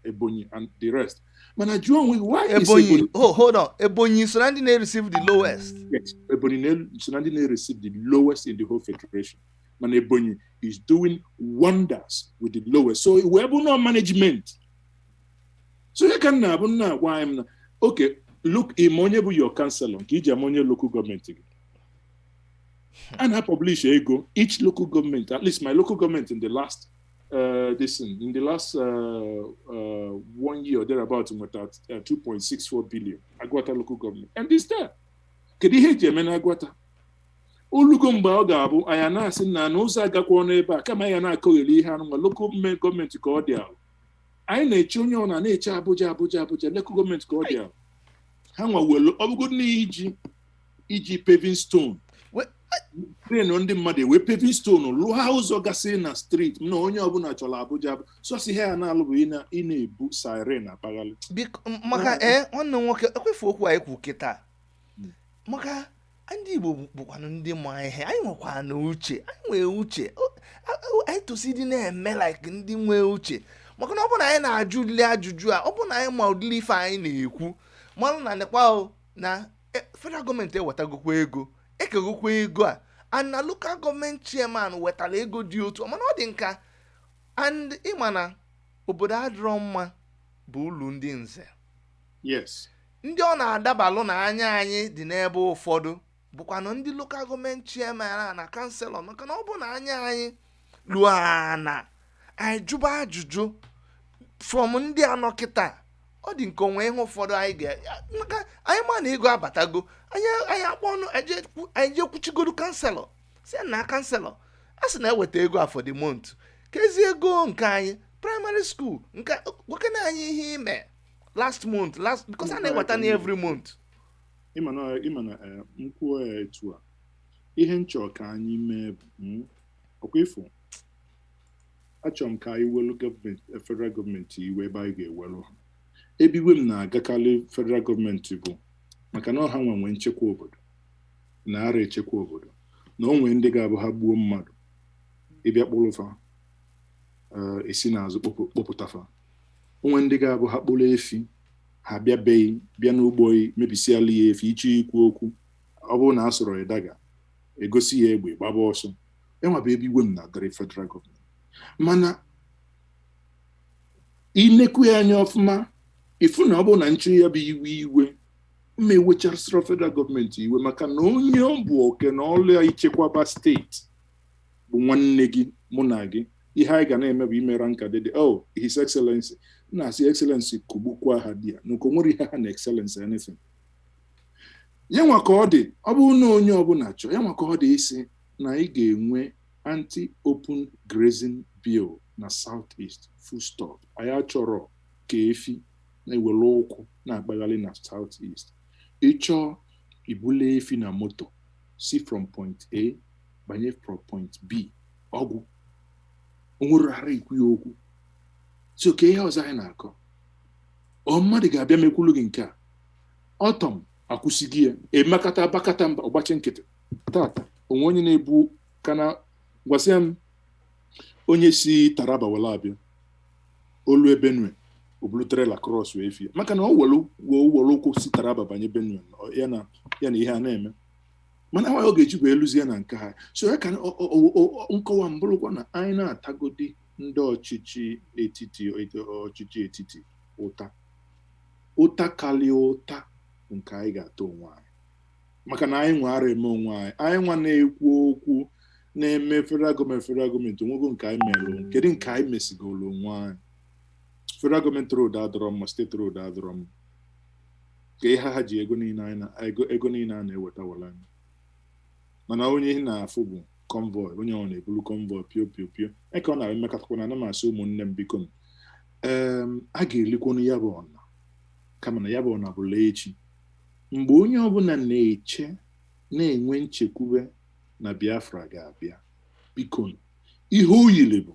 Ebonyi and the rest. Mana jụọ onwe gị, why is Ebonyi, oh, hold on, Ebonyi so na ndị na-receive the lowest? Yes, Ebonyi so na ndị na-receive the lowest in the whole federation, mana Ebonyi is doing wonders with the lowest. So wee bụ no management. So ihe ka m na-abụ nna agwa anyị m na okay, look, ime onye bụ your councillor nke iji ama onye local gọọmenti gị a na-publish ego each local government. At least my local government in the last this thing, in the last one year or thereabout nweta 2.64 billion, Agwata local government, and it's there. Kedu ihe eji eme na Agwata? Olugo mgbe ọ ga-abụ anyị na-asị na n'ụzọ agakwa n'ebe a, kama anyị na-akọgheri ihe anụ nwa local gọọmenti ka ọ dị alụ. Anyị na-eche onye ọ na na-eche Abuja, Abuja, Abuja. Local gọọmenti ka ọ dị alụ, ha nwa welu ọ bụgodị na iji paving stone train ndị mmadụ ewee paving stone lụọ ụzọ gasị na street na onye ọbụla chọrọ Abuja sọsọ ihe a na-alụ bụ ị na-ebu siren akpaghalị. Biko, maka nwanne m nwoke ekwefu okwu anyị kwu kịta, maka ndị Igbo bụkwanụ ndị ma ihe, anyị nwekwa na uche, anyị nwee uche. Anyị tosi dị na-eme like ndị nwee uche, maka na ọ bụ na anyị na-ajụ ụdịrị ajụjụ a, ọ bụ na anyị ma ụdịrị ife anyị na-ekwu, malụ na nekwa o na federal gọọmenti ewetagokwa ego, ekegokwa ego a. And na local government chairman wetara ego dị otu, mana ọ dị nka. And ịma na obodo adịrọ mma bụ ụlọ ndị nze. Ndị ọ na-adabalụ na anya anyị dị n'ebe ụfọdụ bụkwanụ ndị local government chairman a na councillor, maka na ọ bụ na anya anyị luo ana, anyị jụba ajụjụ from ndị anọ kịta. Ọ dị nke onwe ihe ụfọdụ anyị ga, maka anyị ma na ego abatago, anyị akpọ ọnụ anyị jee kwuchigodu councillor, si na councillor a sị na-eweta ego a for the month, kezi ego nke anyị primary school nke gwakena anyị ihe ime last month, last, because a na-eweta na every month. Ịma na m kwuo ya etu a, ihe m chọrọ ka anyị mee bụ ọkwa ifo achọrọ m ka anyị welu gọọmenti, federal gọọmenti iwe ebe anyị ga-ewelu ha. Ebe iwe m na-agakarị federal gọọmenti bụ maka na ọha nwe nchekwa obodo na ara echekwa obodo, na o nwee ndị ga-abụ ha gbuo mmadụ, ịbịa kpụrụfa, esi n'azụ kpọpụtafa. Onwe ndị ga-abụ ha kpụrụ efi, ha bịabeghị bịa n'ugbo mebisiala ya efi. Ịchọ ikwu okwu, ọ bụrụ na a sọrọ ya daga egosi ya egbe, gbaba ọsọ. Enwa bụ ebe iwe m na-adịrị federal gọọmenti. Mana inekwu ya anya ọfụma, ịfụ na ọ bụrụ na nchụ ya bụ iwe iwe mma ewechasịrị federal gọọmenti iwe, maka na onye ọ bụ oke na ọlụ ya ichekwaba steeti bụ nwanne gị, mụ na gị. Ihe anyị ga na-eme bụ imera nka dịdị. Oh, His Excellency na-asị Excellency kugbukwa ha di ya nke o nwere ihe ha na Excellency anything. Ya nwa ka ọ dị, ọ bụrụ na onye ọbụla chọọ ya nwa ka ọ dị isi na anyị ga-enwe anti-open grazing bill na South East, full stop. Anyị achọrọ ka efi na-ewere ụkwụ na-akpagharị na South East. Ịchọọ ibule efi na moto si from point A banye from point B, ọgwụ onwere ara ikwu ya okwu. So ka ihe ọzọ anyị na-akọ, ọ mmadụ ga-abịa mekwulu gị nke a ọtọm akwụsịghị ya, emekata bakata mba ọgbachi nkịtị. Tata onwe onye na-ebu kana gwasịa m onye si Taraba were abịa olu Benue, obulu trailer cross wee fie, maka na ọ were were ụkwụ si Taraba banye Benue ya na ihe a na-eme. Mana nwaanyị ọ ga-eji wee lụzie na nke ha. So ya ka nkọwa mbụrụkwa na anyị na-atagodi ndị ọchịchị etiti, ọchịchị etiti ụta, ụta karịa ụta nke anyị ga-ata onwe anyị, maka na anyị nwe ara eme onwe anyị. Anyị nwa na-ekwu okwu na-eme federal gọọmenti, federal gọọmenti onwego nke anyị melụ. Kedu nke anyị mesigolo onwe anyị? Federal gọọmenti road adọrọ mma, steeti road adọrọ mma. Ka ihe ha ji ego niile anyị na ego niile a na-eweta were anyị. Mana onye ihe na-afụ bụ convoy, onye ọ na-ebulu convoy pio pio pio eke ọ na-emekọtakwa na ana m asị ụmụnne m, biko m, ee, a ga-elikwonu ya bụ ọna, kama na ya bụ ọna bụla echi, mgbe onye ọbụla na-eche na-enwe nchekwube na Biafra ga-abịa. Biko, ihe o yiri bụ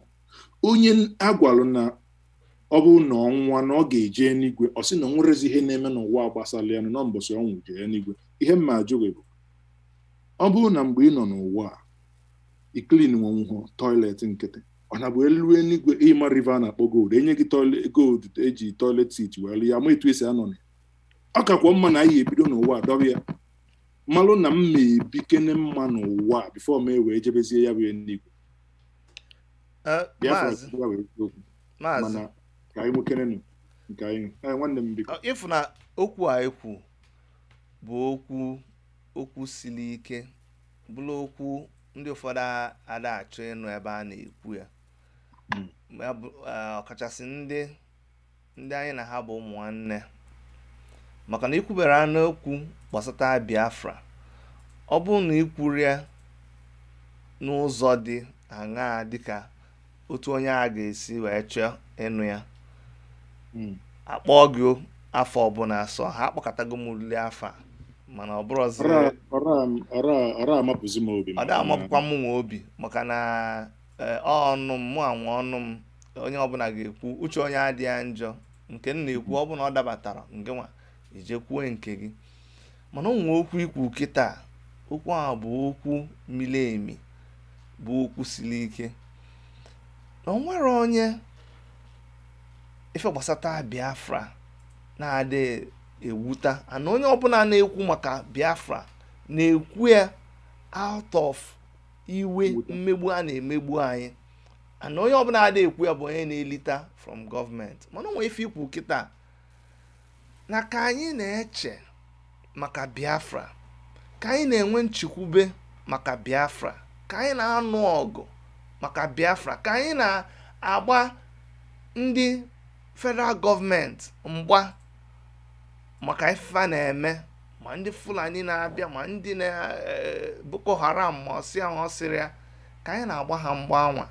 onye agwalụ na ọ bụrụ na ọnwa na ọ ga-eje n'igwe, ọ sị na o nwerezi ihe na-eme n'ụwa gbasara ya nọ mbọsị ọnwụ jee n'igwe. Ihe mma ajụghị bụ, ọ bụrụ na mgbe ị nọ n'ụwa a i clean nwenwuhụ toilet nkịtị, ọ na bụ elu eluigwe ịma river na-akpọ gold, enye gị toilet gold eji toilet seat wee lụ ya, ma etu esi anọ na ya. Ọ kakwa mma na anyị ebido n'ụwa dọba ya, malụ na m ma ebikene mma n'ụwa before m ewee jebezie ya bụ eluigwe. Biafra Maazị ya wee eziokwu. Maazị. Mana ka anyị nwekenenụ nke anyị. Nwanne m, biko. Ịfụ na okwu a ekwu bụ okwu siri ike, bụrụ okwu ndị ụfọdụ ada achọ ịnụ ebe a na-ekwu ya. Ya bụ, ọkachasị ndị anyị na ha bụ ụmụ nwanne, maka na ikwubere anụ okwu gbasata Biafra, ọ bụrụ na ikwuru ya n'ụzọ dị aṅaa, dịka otu onye a ga-esi wee chọọ ịnụ ya, akpọọ gị afọ ọbụla sọ ha akpọkọtago m uli afọ a, mana ọ bụrụzi. Ọra amapụzi m obi. Ọ maka da na amapụkwa m nwe obi, maka na ọnụ m, mụ anwe ọnụ m, onye ọbụla ga-ekwu uche onye adịghị njọ. Nke m na-ekwu, ọ bụ na ọ dabatara nke nwa ije kwuo nke gị, mana o nwee okwu ikwu kịta, okwu ahụ bụ okwu miri emi, bụ okwu siri ike, na o nwere onye ife gbasata Biafra na-adị ewuta, ana onye ọbụla na-ekwu maka Biafra na-ekwu ya out of Iwe Mwute. mmegbu a na-emegbu anyị, and onye ọbụla adịghị ekwu ya bụ onye na-elita from gọọmenti. Mana o nwere ife ikwu kịta na ka anyị na-eche maka Biafra, ka anyị na-enwe nchekwube maka Biafra, ka anyị na-anụ ọgụ maka Biafra, ka anyị na-agba ndị federal gọọmenti mgba maka ife a na-eme, ma ndị Fulani na-abịa, ma ndị na Boko Haram, ma ọsị ahụ ọsịrị ya, ka anyị na-agba ha mgba anwa,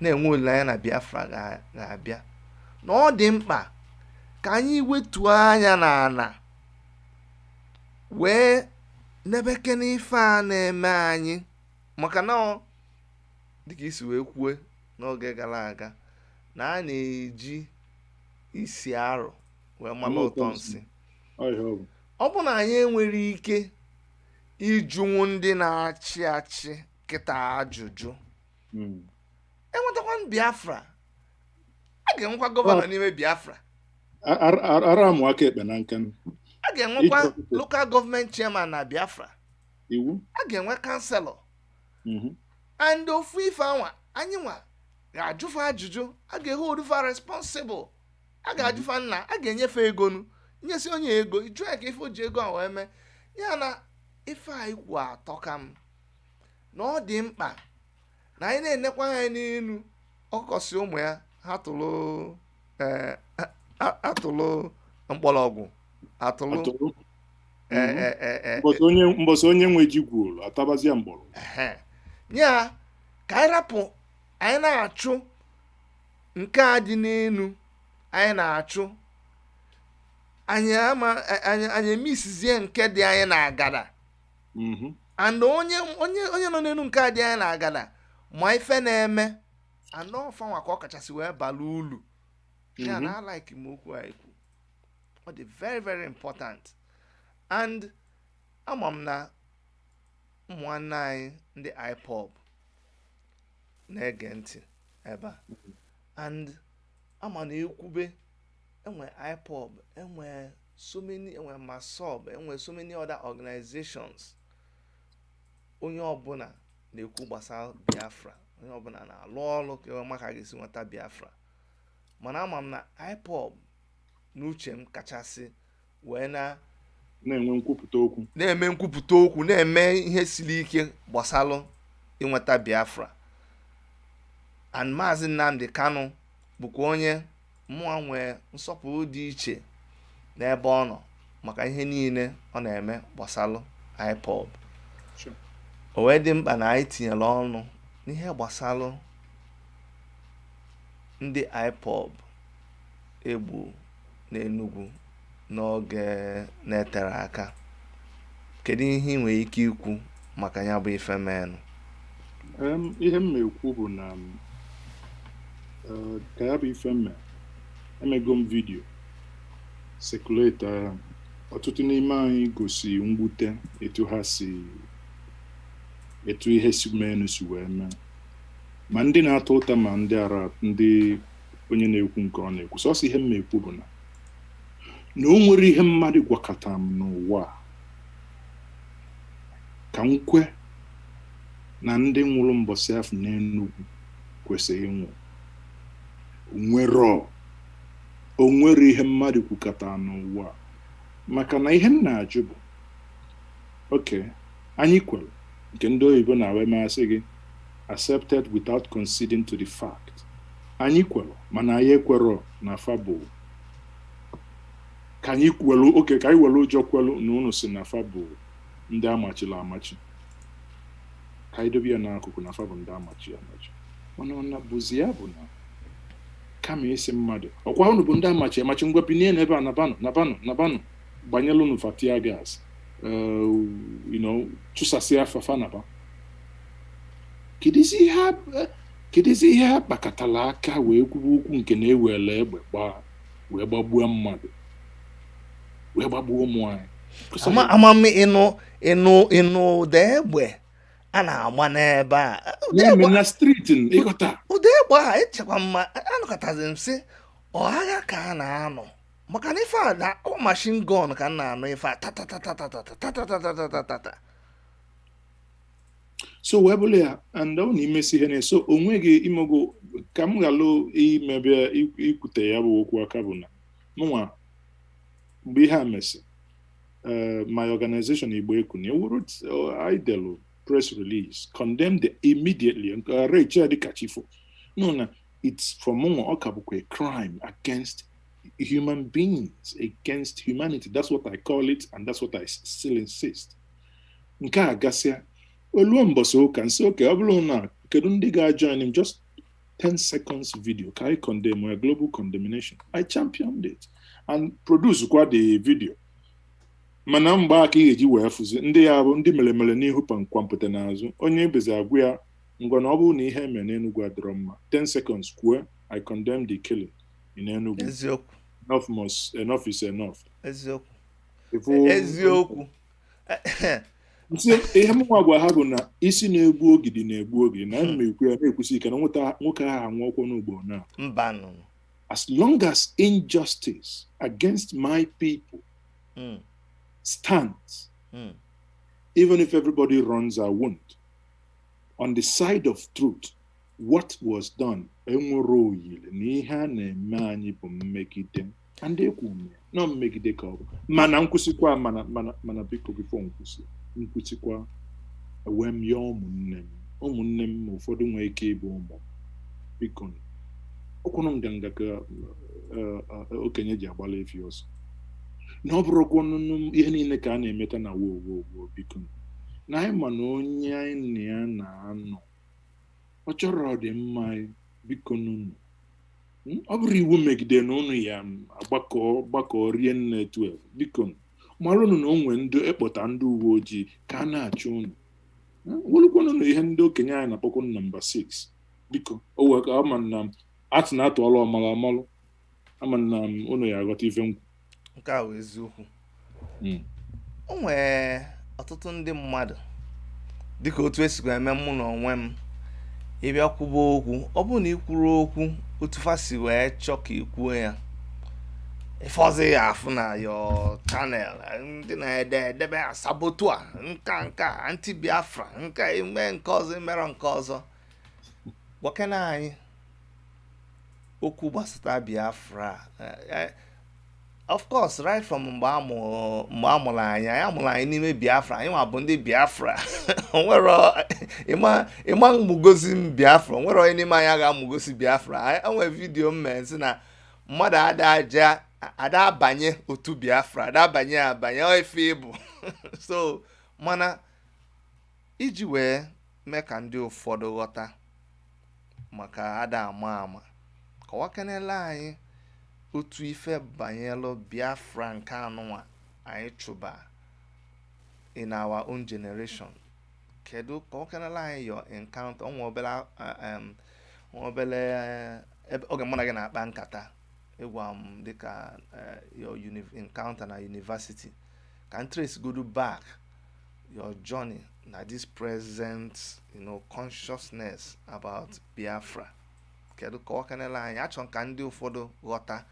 na-enwe olileanya na Biafra ga-abịa, na ọ dị mkpa ka anyị wetuo anya n'ala wee nebeke n'ife a na-eme anyị, maka na ọ dịka isi wee kwue n'oge gara aga na a na-eji isi arụ wee mara ụtọ nsị. Ọ ihe ọ bụ. Ọ bụ na anyị enwere ike ịjụnwu ndị na-achị achị kịta ajụjụ, enwetakwa Biafra, a ga-enwekwa gọvanọ n'ime Biafra. Ara amụ aka ekpe na nka. A ga-enwekwa Ije ọchịchị. Local government chairman na Biafra. Iwu. A ga-enwe councillor and ofu ife anwa anyị nwa ga-ajụfa ajụjụ, a ga-eholdufa responsible, a ga-ajụfa nna, a ga-enyefe ego nu nyesi onye ego, jụọ ya ka ife o ji ego a wee mee ya. Na ife a ikwu atọka m, na ọ dị mkpa na anyị na-enekwa anya n'elu ọkụkọ si ụmụ ya ha tụrụ atụrụ mkpọrọgwụ atụrụ. Atụrụ. Ee. Mbọsị onye nwe ji gwuru atabazia mgbọrọgwụ. Ehe. Ya ka anyị rapụ anyị na-achụ nke a dị n'elu, anyị na-achụ anyị ama anyị emisizie nke dị anyị na-agada. And onye nọ n'elu nke a dị anyị na-agada ma ife na-eme anọ ọfanwa ka ọ kachasị wee bara ulu ya. Na alike m okwu a ekwu, ọ dị very very important, and ama m na ụmụ nwanne anyị ndị IPOB na-ege ntị ebe a, and ama na ekwube enwe IPOB, enwe so many, enwe MASSOB, enwe so many other organizations. Onye ọbụla na-ekwu gbasara Biafra, onye ọbụla na-alụ ọrụ ka enwe maka a ga-esi nweta Biafra, mana ama m na IPOB n'uche m kachasị wee na na-enwe nkwupụta okwu. Na-eme nkwupụta okwu, na-eme ihe siri ike gbasalụ inweta Biafra. And Maazị Nnamdi Kanu bụkwa onye mụa nwee nsọpụrụ dị iche n'ebe ọ nọ maka ihe niile ọ na-eme gbasalụ IPOB. O wee dị mkpa na anyị tinyere ọnụ n'ihe gbasalụ ndị IPOB egbu n'Enugu n'oge na-etere aka. Kedu ihe ị nwere ike ikwu maka ya bụ ife menụ? Ihe m na-ekwu bụ na ka ya bụ ife mme, emego m video circulate ya. Ọtụtụ n'ime anyị gosi mwute etu ha si, etu ihe si meenụ si wee mee, ma ndị na-ata ụta, ma ndị ara, ndị onye na-ekwu nke ọ na-ekwu. Sọsọ ihe m na-ekwu bụ na o nwere ihe mmadụ gwakọta m n'ụwa a ka m kwe na ndị nwụrụ mbọsị afọ n'Enugu kwesịrị ịnwụ. Nwere o nwere ihe mmadụ kwukọta n'ụwa a, maka na ihe m na-ajụ bụ, oke anyị kwere nke ndị oyibo na-awe masị gị, accepted without conceding to the fact. Anyị kwere, mana anyị ekwerọ na fa bụ ka anyị kwelu oke, ka anyị were ụjọ kwelu na unu si na fa bụ ndị amachila amachi, ka anyị dobe ya n'akụkụ na fa bụ ndị amachi amachi. Mana ọ na bụzi ya bụ na kama isi mmadụ ọkwa unu bụ ndị amachi amachi, ngwa binie n'ebe a, nabanụ, nabanụ, nabanụ, gbanyelụ unu fa tear gas, chụsasịa afa naba. Kedụzi ihe ha kpakọtara aka wee kwuba okwu nke na-ewere egbe gbaa wee gbagbuo mmadụ, wee gbagbuo ụmụ anyị? Ama m ịnụ ụda egbe a na-agba n'ebe a. Ụda na-eme egbe na street, ịghọta? Ụda egbe a echekwa mma anụkọtazi m sị ọ agha ka a na-anọ, maka na ife a na ọ machine gun ka m na-anụ ife a, tatatatatata tatatatatata. So wee bụrụ ya, and ọ na imesi ihe na-eso onwe gị imego ka m ghalụ imebe ikwute ya bụ okwu aka bụ na mụnwa mgbe ihe a mesị, my organization Igbo Ekunie wrote, I delu press release, condemned immediately nke dịka chifo no na it's for mụnwa ọ ka bụkwa a crime against human beings, against humanity. That's what I call it, and that's what I still insist. Nke a gasịa, oluo mbọsị ụka nsị oke ọ bụrụ na kedu ndị ga-join him, just 10 seconds video ka I condemn, a global condemnation. I championed it and produce kwa the video. Mana mgbe aka ị ga-eji wee fụzi ndị ya bụ ndị mere n'ihu kwampụta n'azụ, onye ebezi agwụ ya ngwa na ọ bụrụ na ihe eme n'Enugu adịrọ mma, 10 seconds kwue, "I condemn the killing in Enugu." Eziokwu. Enough must, enough is enough. Eziokwu. Ifu- Eziokwu. Nsị ihe mụnwa gwa ha bụ na isi na-egbu ogidi na-egbu ogidi na ana m ekwu ya na-ekwusi ike na nwoke ahụ anwụọkwọ n'ugbo na Mbanụ. as long as injustice against my people stands, even if everybody runs, I won't. On the side of truth, what was done enwere oyili na ihe a na-eme anyị bụ mmegide, and ekwu m ya nọ mmegide ka ọ bụ, mana nkwụsịkwa, mana biko, before nkwụsị nkwụsịkwa, ewee m ya ụmụnne m ma ụfọdụ nwee ike ịbụ ụmụ m, biko, ọkwụnụ nganga ka okenye ji agbala efi ọsọ na ọ bụrụkwa ọnụnụ ihe niile ka a na-emeta na wo wo wo. Biko, na anyị ma na onye anyị na ya na-anọ ọ chọrọ ọdịmma anyị, biko nụnụ. Ọ bụrụ iwu megide na ụnụ ya agbakọ gbakọ rie nne 12, biko marụnụ na o nwee ndị ekpọta ndị uwe ojii ka a na-achụ ụnụ. Welụkwanụ na ihe ndị okenye anyị na-akpọkwa nọmba 6, biko, o wee ka ama na atụ na atụọla ọmalụ amalụ ama na ụnụ ya aghọta ife nkwu. Nke a bụ eziokwu. O nwee ọtụtụ ndị mmadụ, dịka otu esikwa eme mụ na onwe m, ịbịa kwuba okwu, ọ bụrụ na ị kwuru okwu otu fa si wee chọọ ka ị kwuo ya, ife ọzọ ya afụ na your channel, ndị na-ede edebe asabotu a, nka nka anti Biafra, nka ime nke ọzọ, imerọ nke ọzọ. Gwakena anyị okwu gbasata Biafra. Of course, right from mgbe a mụrụ anyị, anyị amụrụ anyị n'ime Biafra, anyị nwa bụ ndị Biafra. Onwero ịma mmugosi m Biafra, onwere onye n'ime anyị ga-amụgosi Biafra. Enwere video m mee sị na mmadụ ada aja ada abanye otu Biafra, ada abanye abanye ọ ife ịbụ so. Mana iji wee mee ka ndị ụfọdụ ghọta maka ada ama ama, kọwakenela anyị otu ife banyelụ Biafra nke anụnwa anyị chụba in our own generation. Kedu, kọwakenela anyị your encounter. Onwe obere nwa obere ebe oge mụ na gị na-akpa nkata, ịgwa m dịka your encounter na university, ka m trace godu back your journey na this present consciousness about Biafra. Kedu, kọwakenela anyị. Achọrọ m ka ndị ụfọdụ ghọta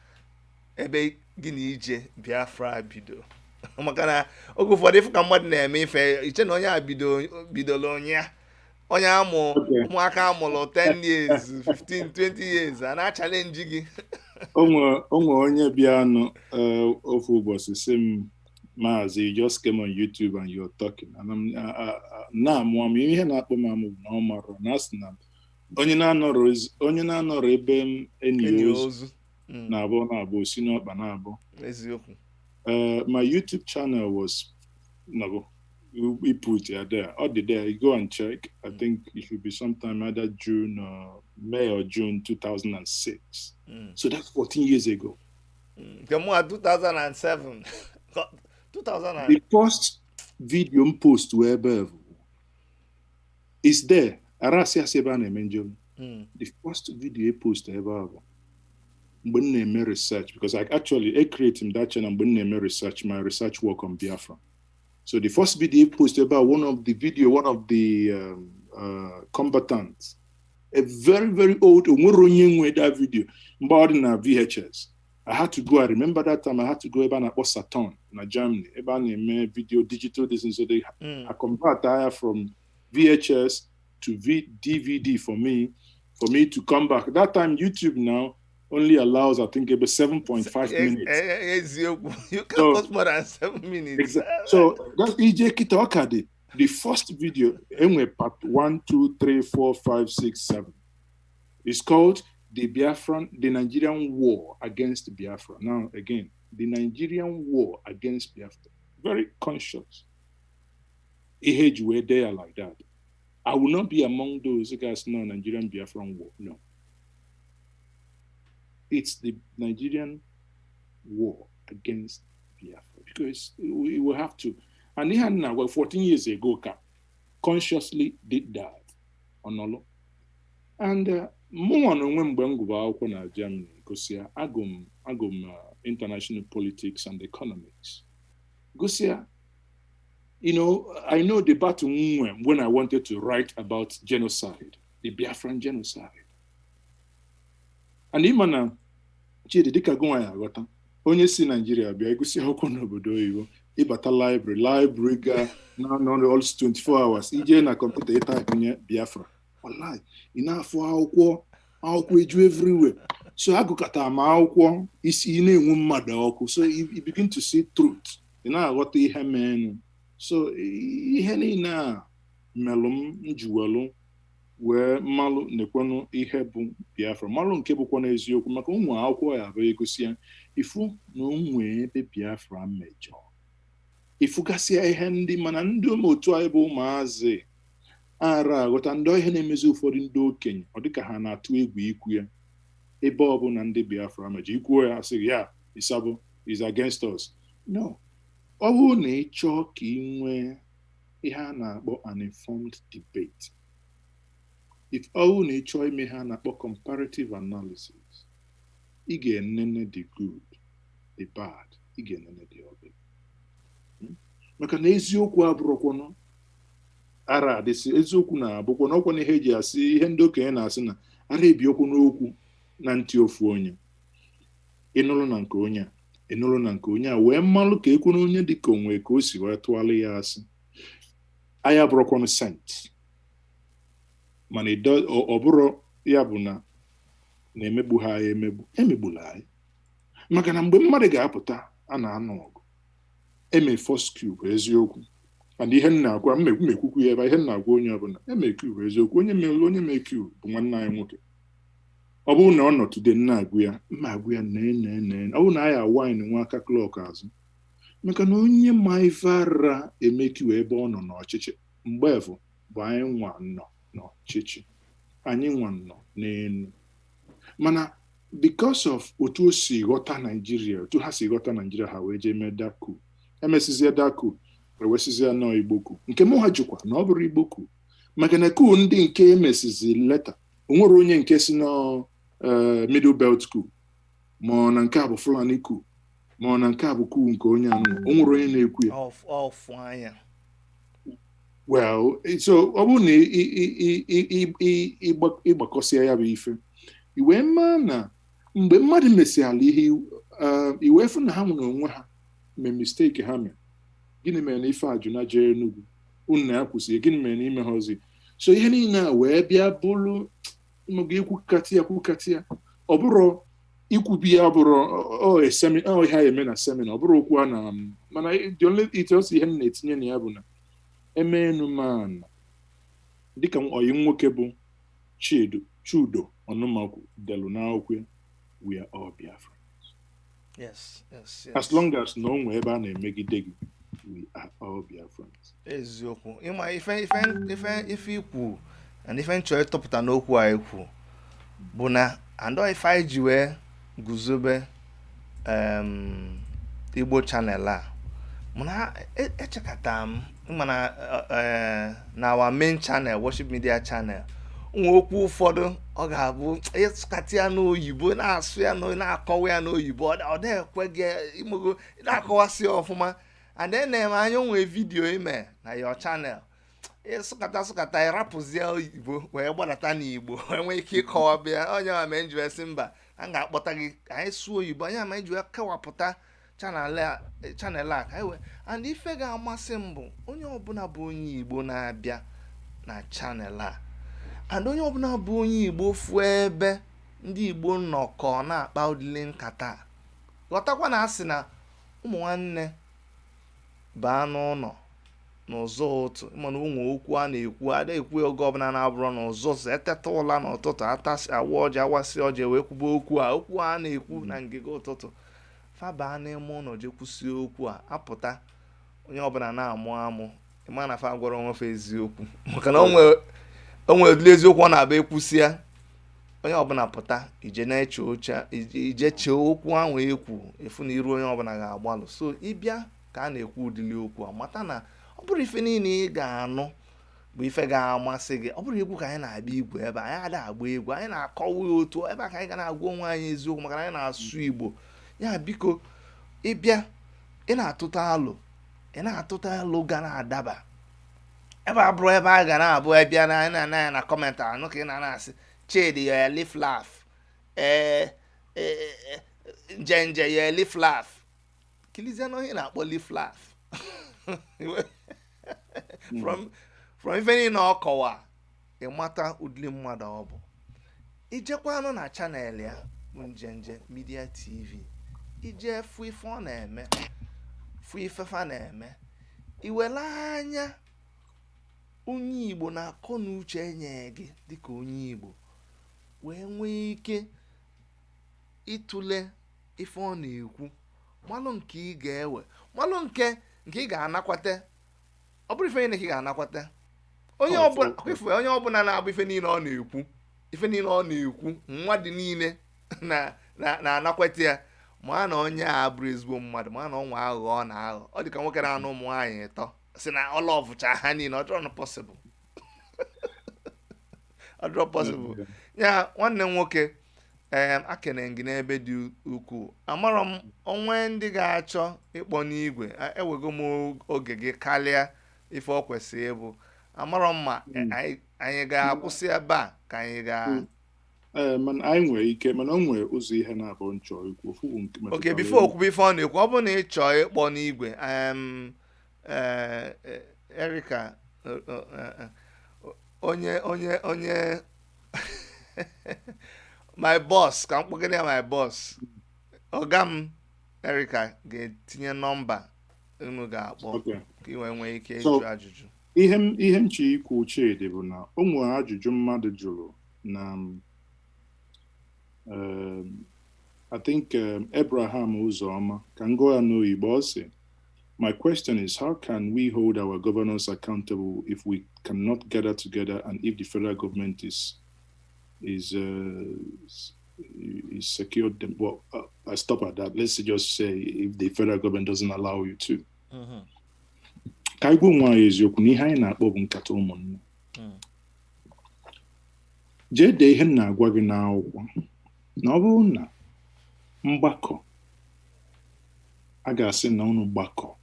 ebe gị na ije Biafra bido, maka na oge ụfọdụ ịfụ ka mmadụ na-eme ife, iche na onye a bido bidoro onye ya onye amụ ụmụaka amụrụ 10 years, 15, 20 years a na-achalenji gị. O nwe onye bịanụ ofu ụbọchị sị m, "Maazị, you just came on YouTube and you're talking." And I'm na-amụ amụ ihe na-akpọ m amụ bụ na ọ marọ na asị na onye na-anọrọ ebe m enyi enyi ozu ozu na-abụ osi n'ọkpa na-abụ. Eziokwu. My YouTube channel was no, we put it there. Oh, there. You go and check. I think it should be sometime either June or May or June 2006. So that's 14 years ago. Nke mụ a 2007, 2000 and The first video m post wee ebe is there. Arasị asị ebe a na-eme njem. The first video e post ebe a bụ mgbe m na-eme research, because I actually I create that channel mgbe m na-eme research, my research work on Biafra. So the first video e post about one of the video, one of the combatants, a very very old, onwere onye nwe that video mgbe ọ dị na VHS. I had to go, I remember that time I had to go ebe a na-akpọ Saturn na Germany, ebe a na-eme video digital this, so they I convert ya from VHS to DVD for me to come back. That time, YouTube now only allows, I think, about 7.5 minutes. Eziokwu, you can So- post more than 7 minutes. Exactly. So that's EJ Kita Okadi. The first video, anyway, part one, two, three, four, five, six, seven. It's called the Biafran, the Nigerian War Against Biafra. Now, again, the Nigerian War Against Biafra. Very conscious. Ihe ji wee dee ya like that. I will not be among those who guys know Nigerian Biafran War. No. It's the Nigerian War Against Biafra because we will have to. And ihe a na well, 14 years ago, ka consciously did that. Onolo. And mụnwa na onwe mgbe m gụrụ akwụkwọ na Germany gụsịa agụ m international politics and economics. Gụsịa, I know the battle nwe when I wanted to write about genocide, the Biafran genocide. And ịma na Chidi, dịka gị nwa ya aghọta, onye si Naijiria bịa ịgụsị akwụkwọ n'obodo oyibo, ịbata library ga na nọ all 24 hours, ije na kọmputa ịtaịpụnye Biafra, wallahi, ị na-afụ akwụkwọ, akwụkwọ eju everywhere. So agụkọta m akwụkwọ isi, ị na-enwu mmadụ ọkụ. So you begin to see truth, ị na-aghọta ihe menụ. So ihe niile a melụ m njiwelụ wee mmalụ nekwenụ ihe bụ Biafra, mmalụ nke bụkwa n'eziokwu, maka ụmụ akwụkwọ ya bụ egosi ya ifu na onwe ebe Biafra mejọ, ifugasịa ihe ndị mana ndị ụmụ otu anyị bụ ụmụazị ara aghọta ndị ihe na-emezi. Ụfọdụ ndị okenye, ọ dịka ha na-atụ egwu ikwu ya. Ebe ọbụla ndị Biafra mejọ, ikwuo ya, asịghị ya Isabo is against us. No, ọ bụrụ na ị chọọ ka ị nwee ihe a na-akpọ an informed debate, if ọ bụrụ na ị chọọ ime ihe a na-akpọ comparative analysis, ị ga-enene the good, the bad, ị ga-enene the ugly. Maka na eziokwu abụrụkwanụ ara adịsị, eziokwu na-abụkwa n'ọkwa na ihe eji asị ihe ndị okenye na-asị na ara ebi okwu n'okwu na ntị ofu onye, ịnụrụ na nke onye a, ịnụrụ na nke onye a, wee mmalụ ka ekwuru onye dị ka onwe ka o si wee tụgharị ya asị. Anyị abụrụkwanụ saint, mana ọ bụrụ ya bụ na na-emegbu ha, anyị emegbu emegbula anyị, maka na mgbe mmadụ ga-apụta a na-anụ ọgụ eme first coup bụ eziokwu. And ihe m na-agwa mmekwu mekwukwu ya ebe ihe m na-agwa onye ọbụla, eme coup bụ eziokwu. Onye mere, onye mee coup bụ nwanne anyị nwoke. Ọ bụrụ na ọ nọ today, nna agụ ya mma, agụ ya nee nee nee. Ọ bụrụ na anyị awine nwa aka clock azụ, maka na onye ma ife ara eme coup ebe ọ nọ n'ọchịchị mgbe efu bụ anyị nwa nọ n'ọchịchị, anyị nwa nọ n'elu. Mana because of otu o si ghọta Naijiria, otu ha si ghọta Naijiria, ha wee jee mee daku, emesizie daku, ewesizie nọọ Igbo coup. Nke mụ ha jikwa na ọ bụrụ Igbo coup, maka na coup ndị nke emesizi leta, o nwere onye nke si nọ Middle Belt coup, ma ọ na nke a bụ Fulani coup, ma ọ na nke a bụ coup nke onye anụ, o nwere onye na-ekwu ya. Ọfụ anya. Well, so ọ bụrụ na ịgbakọsịa ya bụ ife, i wee maa na mgbe mmadụ mesịala ihe, i wee fụ na ha nwere onwe ha mee mistake ha mere. Gịnị mere na ife ajụna jee Enugu unu na ya kwụsị? Gịnị mere na ime ha ozi? So ihe niile a wee bịa bụrụ maka ikwukatị ya, kwukatị ya, ọ bụrụ ikwubi ya, bụrụ ọ ihe a eme na seminar, ọ bụrụ okwu a na mana the only it also ihe m na-etinye na ya bụ na emenu man dịka oyi nwoke bụ Chido Chudo Ọnụmakwu delu n'akwụkwọ ya, we are all Biafra. Yes. As long as na o nwee ebe a na-emegide gị, we are all Biafrans. Eziokwu. Ịma ife ikwu and ife nchọ ịtọpụta n'okwu a ikwu bụ na andọ ife anyị ji wee guzobe Igbo channel a, mana echekata m mana na our main channel, Worship Media channel, nwe okwu ụfọdụ ọ ga-abụ ịsụkata ya n'oyibo, na-asụ ya na-akọwa ya n'oyibo, ọ na-ekwe gị imego na-akọwasị ya ọfụma. And then na anya onwe video ime na your channel, ịsụkata sụkata, ịrapụzie oyibo wee gbadata n'Igbo, wee nwee ike ịkọwa bịa. Onye ma mee nji wee sị mba, a ga-akpọta gị ka anyị sụọ oyibo. Anyị ama iji wee kewapụta channel a ka anyị wee. And ife ga-amasị m bụ onye ọbụla bụ onye Igbo na-abịa Na channel a, and onye ọbụla bụ onye Igbo fụ ebe ndị Igbo nnọkọ na-akpa ụdịrị nkata a, ghọtakwa na asị na ụmụ nwanne baa n'ụlọ n'ụzọ ụtụ, mana ụmụ okwu a na-ekwu ada ekwu oge ọbụla na-abụrụ n'ụzọ ụtụ. Eteta ụla n'ụtụtụ, atasị awa ọjị, awasị ọjị, wee kwuba okwu a, okwu a na-ekwu na ngige ụtụtụ. Fa baa n'ime ụlọ je kwụsị okwu a, apụta, onye ọbụla na-amụ amụ. Ịma na fa gwara onwe fa eziokwu, maka na o nwere ụdịrị eziokwu ọ na-abịa ekwusịa, onye ọbụla pụta ije na-eche oche, ije chee okwu ahụ ekwu efu na iru onye ọbụla ga-agbalụ. So ịbịa ka a na-ekwu ụdịrị okwu a, mata na ọ bụrụ ife niile ị ga-anụ bụ ife ga-amasị gị. Ọ bụrụ egwu ka anyị na-abịa igwe ebe anyị ada agba egwu, anyị na-akọwa ya otu ebe a ka anyị ga na-agwa onwe anyị eziokwu, maka na anyị na-asụ Igbo ya. Biko, ịbịa, ị na-atụta alụ, ị na-atụta alụ ga na-adaba ebe a, bụrụ ebe a ga na-abụ ebịa na anyị na na comment anụ ka ị na-asị, "Chidi ya lif laf," ee, "Njenje ya lif laf." Kilizie na onye na-akpọ lif laf from ife niile ọ kọwa, ịmata ụdịrị mmadụ ọ bụ. Ijekwanụ na channel ya bụ Njenje Media TV, ije fụ ife ọ na-eme, fụ ife fa na-eme, iwele anya onye Igbo na akọ na uche enye gị dịka onye Igbo, wee nwee ike ịtụle ife ọ na-ekwu, malụ nke ị ga-ewe, malụ nke ị ga-anakwate. Ọ bụrụ ife niile ka ị ga-anakwate, onye ọbụla ife, onye ọbụla na-abụ ife niile ọ na-ekwu, ife niile ọ na-ekwu, mmadụ niile na-anakweta ya, ma na onye a bụrụ ezigbo mmadụ, ma na ọnwa aghụghọ ọ na-aghọ. Ọ dị ka nwoke na-anụ ụmụ nwaanyị ịtọ, si na ọ lọvụcha ha niile. Ọ dịrọ possible, ọ dịrọ possible. Ya, nwanne m nwoke, ee, akene gị n'ebe dị ukwuu. Amarọ m onwe ndị ga-achọ ịkpọ n'igwe. Ewego m oge gị karịa ife ọ kwesịrị ịbụ. Amarọ m ma anyị ga-akwụsị ebe a ka anyị ga Ee, mana anyị nwere ike, mana o nwere ụzọ ihe na-abụ nchọ ikwu. Ofu bụ nke oke metụtara before okwube ife ọ na-ekwu, ọ bụrụ na ị chọọ ịkpọ n'igwe, Erika, onye my boss, ka m kpọgide ya my boss, ọga m Erika ga-etinye nọmba unu ga-akpọ ka ị wee nwee ike ịjụ ajụjụ. Ihe m chọ ikwu, Chidi, bụ na o nwere ajụjụ mmadụ jụrụ na I think Abraham Uzoma ka m gụọ ya n'oyibo. Ọ sị, "My question is, how can we hold our governors accountable if we cannot gather together and if the federal government is secured them?" Well, I stop at that. Let's just say if the federal government doesn't allow you to. Ka anyị gwa onwe anyị eziokwu na ihe anyị na-akpọ bụ nkata ụmụnne. Jee dee ihe m na-agwa gị n'akwụkwọ, na ọ bụrụ na mgbakọ a ga-asị na unu gbakọ,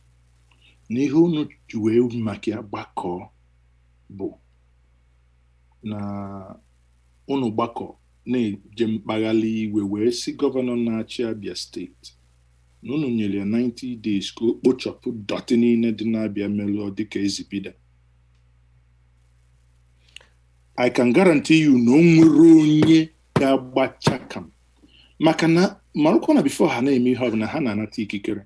na ihe unu ji wee maka ya gbakọọ bụ na unu gbakọ na-eje mkpaghalị iwe, wee sị gọvanọ na-achị Abia Steeti na unu nyere ya 90 days ka o kpochapụ dirty niile dị n'Abia melụọ dịka ezibida, I can guarantee you na o nwere onye ga-agbacha kam, maka na marụkwa na before ha na-eme ihe ọbụla, ha na-anata ikikere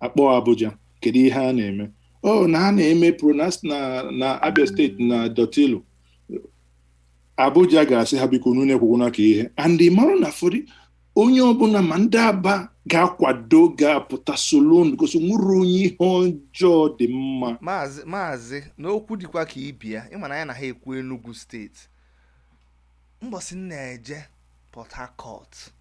akpọ Abuja. Kedu ihe a na-eme? Oh, na ha na-eme pronas na Abia Steeti na Dotilu. Abuja ga-asị ha, "Biko, unu ekwekwana ka ihe." And ị marụ na fọdụ onye ọbụla, ma ndị Aba ga-akwado, ga-apụta solo, because nwere onye ihe ọjọọ dị mma. Maazị, maazị, n'okwu dịkwa ka ibia, ịma na ya na ha ekwu Enugu Steeti. Mbọsị m na-eje Port Harcourt,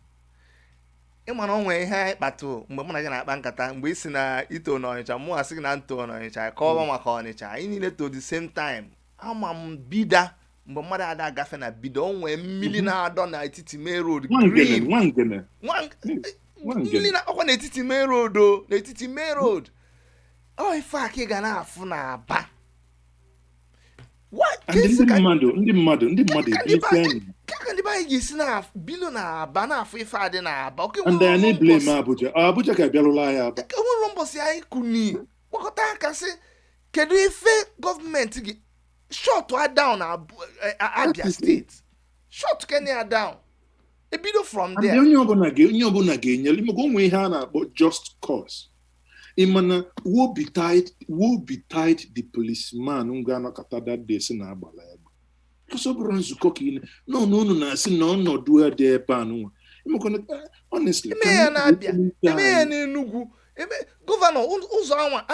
ịma na o nwere ihe anyị kpatụ mgbe mụ na gị na-akpa nkata, mgbe ị si na ito n'Ọnịcha, mụ asị gị na nto n'Ọnịcha, kọwa maka Ọnịcha anyị niile to the same time. Ama m Bida, mgbe mmadụ ada agafe na Bida, o nwee mmiri na-adọ n'etiti main road. Nwangene. Green. Nwangene. Nwangene. Mmiri na-akpọkwa n'etiti main road o, n'etiti main road. Ọ ife a ka ị ga na-afụ n'Aba. What? And ndị mmadụ Ka ndị be ebilite anyị. Ka ndị be anyị ga-esi na bilo na Aba na-afụ ife a dị n'Aba oke. And anyị na-eblame Abuja. Ọ Abuja ka abịarụla anyị Aba. Nwere mbọsị anyị kuni kpọkọta aka sị, kedu ife gọọmenti gị Shut down Abia State, shut Kenya down, ebido from there. Onye ọbụla ga-enyere maka onwe ihe a na-akpọ just cause. Ịmana woe betide the policeman ga-anọkọta that day si na agbala egbe. Because ọ bụrụ nzukọ ka ị nọ unu na-asị na ọnọdụ ya dị ebe a nwa. Honestly, eme ya na-abịa, eme ya n'Enugwu, eme gọvanọ ụzọ anwa,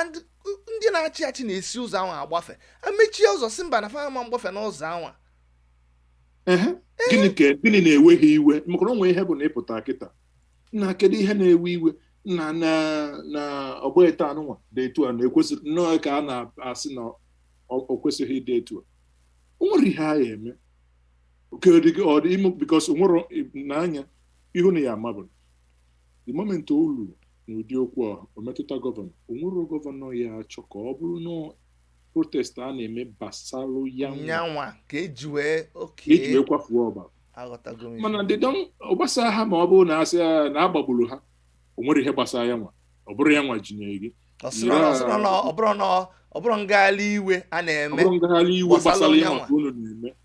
ndị na-achị achị na-esi ụzọ anwa agbafe, emechie ụzọ si mba na fama mgbafe n'ụzọ anwa. Gịnị na-ewe ha iwe? Maka na onwe ihe bụ na ịpụta kịta na kedu ihe na-ewe iwe na na ọgbọ eto anụnwa dị etu a na-ekwesịrị nnọọ ka a na-asị na o kwesịghị ịdị etu a. O nwere ihe a ya eme because nwere n'anya ihu na ya amabụ the moment o luru n'ụdị okwu a o metụta gọvanọ, o nwere gọvanọ ya achọ ka ọ bụrụ na protest a na-eme gbasalụ ya nyanwa ka eji wee kwafuo ọbara. Mana ọ gbasara ha ma ọ bụrụ na asị na agbagburu ha, o nwere ihe gbasara ya nwa, ọ bụrụ ya nwa jinyere gị. Ọ bụrụ ngagharị iwe a na-eme, ọ bụrụ ngagharị iwe gbasara ya nwa ka unu na-eme.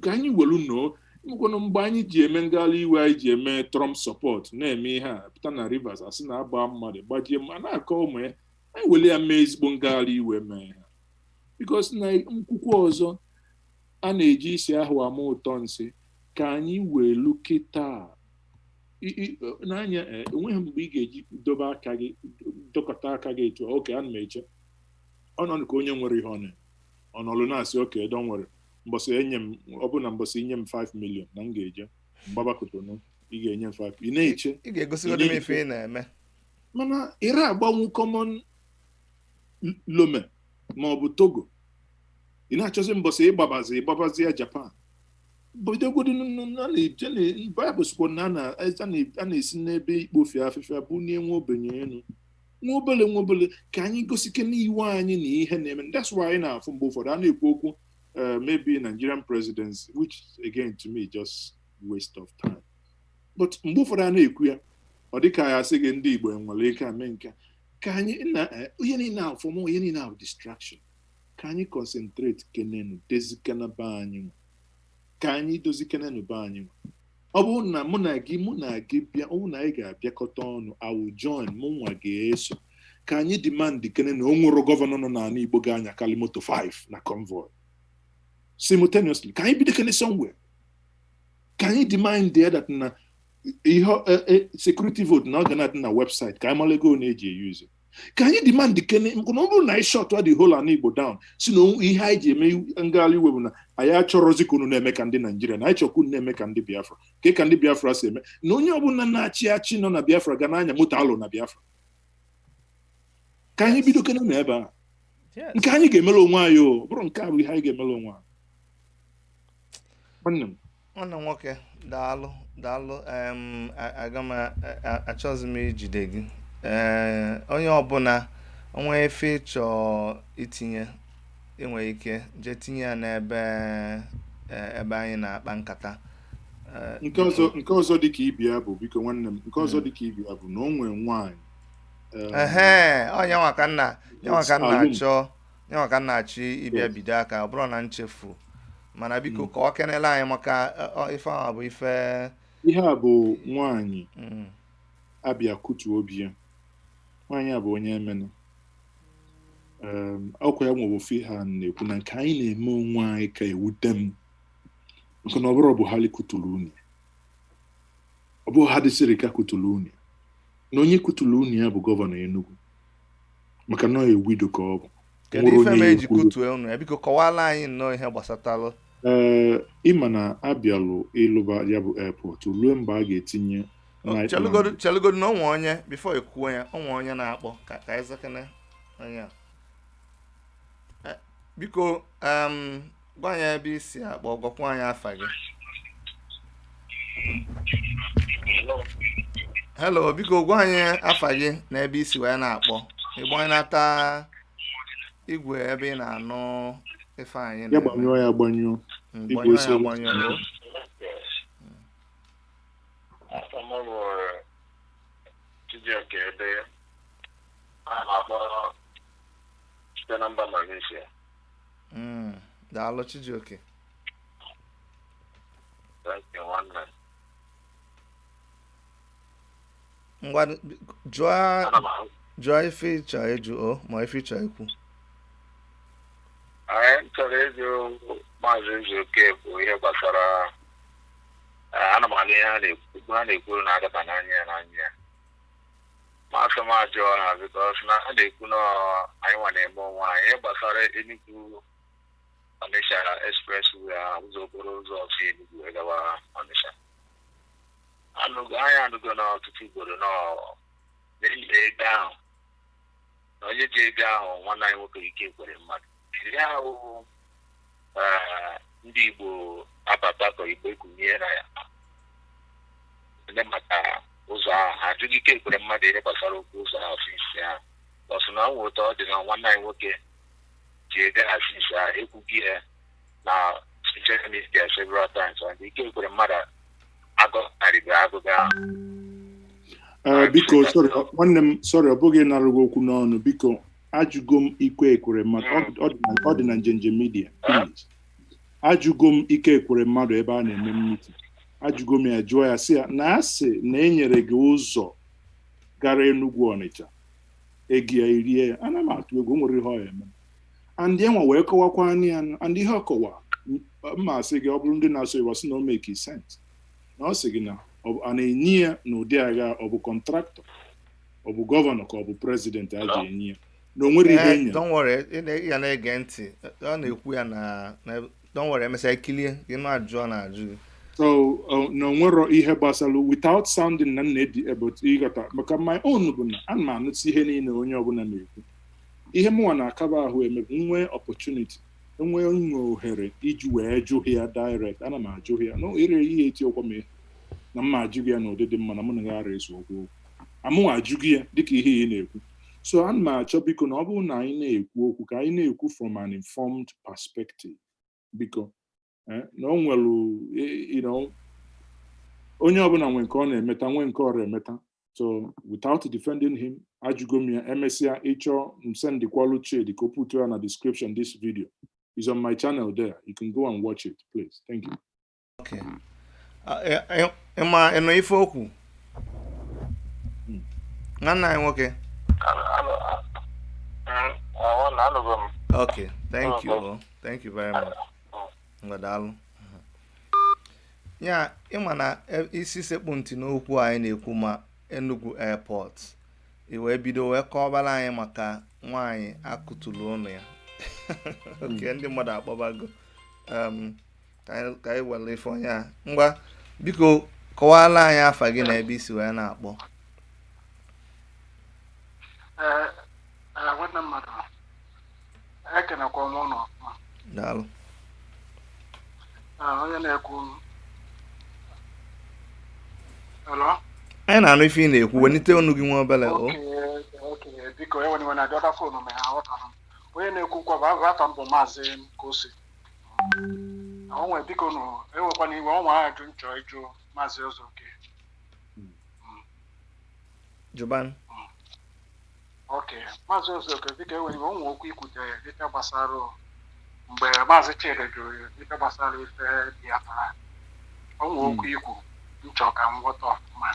Ka anyị welu nọọ mkwanụ mgbe anyị ji eme ngagharị iwe, anyị ji eme Trump support na-eme ihe a pụta na Rivers asị na agba mmadụ gbajie ma na-akọ ụmụ ya, anyị wele ya mee ezigbo ngagharị iwe mee ha. Because na nkwukwu ọzọ a na-eji isi ahụ ama ụtọ nsị ka anyị welu kịta n'anya. Enweghị mgbe ị ga-eji dobe aka gị dọkọta aka gị etu oke ana m eche ọnọdụ ka onye nwere ihe ọ na ọnọlụ na-asị oke don nwere mbọsị enye m, ọ bụ na mbọsị inye m 5 million na m ga-eje mgbaba Kotonu, ị ga-enye m 5, ị na-eche ị ga-egosigodo m ife ị na-eme. Mana ire agbanwu common Lome ma ọ bụ Togo, ị na-achọzi mbọsị ịgbabazi ya Japan. Bidogodu Baịbụl sikwa na a na-esi n'ebe ikpofu afịfịa bunie nwa ogbenye elu, nwa obele ka anyị gosike n'iwe anyị na ihe na-eme. That's why anyị na-afụ mgbe ụfọdụ a na-ekwu okwu maybe Nigerian presidency, which again to me just waste of time. But mgbe ụfọdụ a na-ekwu ya ọ dịka ya asị gị ndị Igbo enwere ike ame nke ka anyị na ihe niile afọ mụ ihe niile ahụ distraction. Ka anyị concentrate kenenu dozikena be anyị nwa, ka anyị dozikenenu be anyị nwa. Ọ bụrụ na mụ na gị bịa, ọ bụrụ na anyị ga-abịakọta ọnụ, I will join, mụ nwa ga-eso ka anyị demand kene na o nwere gọvanọ nọ n'ala Igbo ga-anya kali moto 5 na convoy simultaneously. Ka anyị bido kene somewhere, ka anyị demand there that na ihe security vote na ọ ga na-adị na website ka anyị mara ego na-eji eyuze. Ka anyị demand kene maka na ọ bụrụ na anyị shut the whole ala Igbo down, si na ihe anyị ji eme ngagharị iwe bụ na anyị achọrọzi ka unu na-eme ka ndị Naijiria, na anyị chọrọ ka unu na-eme ka ndị Biafra, ka ndị Biafra si eme, na onye ọbụla na-achị achị nọ na Biafra ga na-anya moto alụ na Biafra. Ka anyị bido kene na ebe a nke anyị ga-emere onwe anyị, o bụrụ nke a bụ ihe anyị ga-emere onwe anyị. Nwanne m nwoke, daalụ daalụ. Aga m achọghịzi m ijide gị. Onye ọbụla onwe efe chọọ itinye, enwere ike jee tinye ya n'ebe ebe anyị na-akpa nkata. Nke ọzọ dịka ibia bụ, biko nwanne m, nke ọzọ dịka ibia bụ na o nwere nwaanyị. Onye nwa ka nna achọ ịbịa bido aka, ọ bụrụ na nchefu, mana biko ka ọ kenele anyị maka ife ahụ bụ ife. Ihe a bụ nwaanyị Abia kutu obi ya. Nwaanyị a bụ onye emena ọkwa ya nwere ofe ha na-ekwu na nke anyị na-eme onwe anyị ka ewute m, maka na ọ bụrụ Buhari kuturu unu, ọ bụrụ Hadi Sirika kuturu unu, na onye kuturu unu ya bụ gọvanọ Enugu, maka na ọ ewido ka ọ bụ. Kedu ife ma eji kutuo unu ya? Biko kọwala anyị nnọọ ihe gbasatalụ. Ee, ịma na abịalụ ịlụba ya bụ airport ruo mgbe a ga-etinye. Chelugodu na onwe onye before ekwuo ya, onwe onye na-akpọ ka anyị zakene onye a. Biko gwa anyị ebe isi akpọ, gwakwa anyị afa gị. Hello, biko gwa anyị afa gị na ebe isi wee na-akpọ. Ịgbanyelata igwe ebe ị na-anụ ife anyị na-eme. Ya gbanyụọ ya agbanyụọ. Gbanyụọ ya agbanyụọ. Site na mba Malaysia. Daalụ, Chijioke. Thank you, nwanne. Ngwa, jụọ. Ana m ahụ. Jụọ ife ịchọ ịjụ o ma ife ịchọ ikwu. Anyị chọrọ ịjụ Maazị Ezeoke bụ ihe gbasara ana m anụ ihe a na-ekwu, ha na-ekwu na-adaba n'anya ya n'anya ya. Masị m ajụọ ha because na ha na-ekwu na anyị nwa na-eme onwe anyị ihe gbasara Enugu Onitsha Expressway ahụ, ụzọ okporo ụzọ si Enugu wee gawa Onitsha. Anụgo anyị, anụgo na ọtụtụ ugboro na na-enye ego ahụ na onye ji ego ahụ, nwanne anyị nwoke Ike Kwere Mmadụ ihe ahụ, ndị Igbo abata ka Igbo ekunye na ya ndị maka ụzọ ahụ, ha ajụghị Ike Kwere Mmadụ ihe gbasara okwu ụzọ ahụ since ahụ ọsụ na onwe ụtọ ọ dị na nwanne anyị nwoke ji ego ha since ahụ ekwughị ya na social media several times, and Ike Kwere Mmadụ agọgharịbe agụgụ ahụ. Ee, biko, sorry, nwanne m, sorry, ọ bụghị narụghị okwu n'ọnụ. Biko, ajụgo m Ike Ekwere Mmadụ, ọ dị na Njenje Media, please. Ajụgo m Ike Ekwere Mmadụ ebe a na-eme meeting. Ajụgo m ya, jụọ ya, sị ya na a sị na e nyere gị ụzọ gara Enugu Ọnịcha, ego ya irie ya. Ana m atụ egwu o nwere ihe ọ ya eme, and ya nwa wee kọwakwa anya ya, and ihe ọ kọwa mma, asị gị, ọ bụrụ ndị na-asụ Igbo, sị na o make sense, na ọ sị gị na a na-enye ya n'ụdị agha, ọ bụ contractor, ọ bụ governor, ka ọ bụ president a ji enye ya, na o nwere ihe enye. Don't worry, ị ya na-ege ntị, ọ na-ekwu ya na don't worry, emesịa kilie gị nụ ajụ ọ na-ajụ gị. So na o nwero ihe gbasara without sounding na nna edi, but ịghọta maka my own bụ na ana m anụta ihe niile onye ọbụla na-ekwu. Ihe mụnwa na-akaba ahụ eme bụ nwee opportunity, enwee nwe ohere iji wee jụ ya direct, ana m ajụ ya no ire ihe eti okwa m ihe na mma ajụ ya n'ụdị dị mma na mụ na ya ara eso okwu okwu amụnwa ajụghị ya dịka ihe ị na-ekwu. So ana m achọ, biko, na ọ bụrụ na anyị na-ekwu okwu, ka anyị na-ekwu from an informed perspective, biko. Na o nwere onye ọbụla nwe nke ọ na-emeta, nwee nke ọrụ emeta. So without defending him, ajụgo m ya. Emesịa, ịchọ m sendịkwalụ Chidi ka o put ya na description. This video is on my channel there, you can go and watch it, please. Thank you. Okay. Ịma ịnụ ife okwu nwanne anyị nwoke? Anụgo m. Okay, thank you, oh. Thank you very much. Ngwa, daalụ. Ya ịma na isi sekpu ntị n'okwu anyị na-ekwu ma Enugu Airport, i wee bido wee kọọbara anyị maka nwaanyị akụtụrụ ụlọ ya. Oke ndị mmadụ akpọbago. Ka anyị were ife onye a. Ngwa, biko, kọwara anyị afa gị na ebe isi wee na-akpọ. Ee, nwanne mmadụ, ekenekwa m ụnụ ọfụma. Daalụ. Ee, onye na-ekwu. Hello? Anyị na-anụ ife ị na-ekwu, welite ọnụ gị nwa obere o. Okay, biko, enwere iwe na dọta phone m, aghọtara m. Onye na-ekwu kwa bụ afa m bụ Maazị Kosi. Onwe, biko nụ, ewekwana iwe, ọnwa ajụ nchọ ịjụ Maazị Ezeoke. Juban. Okay, Maazị Ezeoke, biko, enwere iwe, onwe okwu ikwute ife gbasara mgbe Maazị Chidi jụrụ ife gbasara ife Biafra. Onwe okwu ikwu nchọ ka m ghọta ọfụma,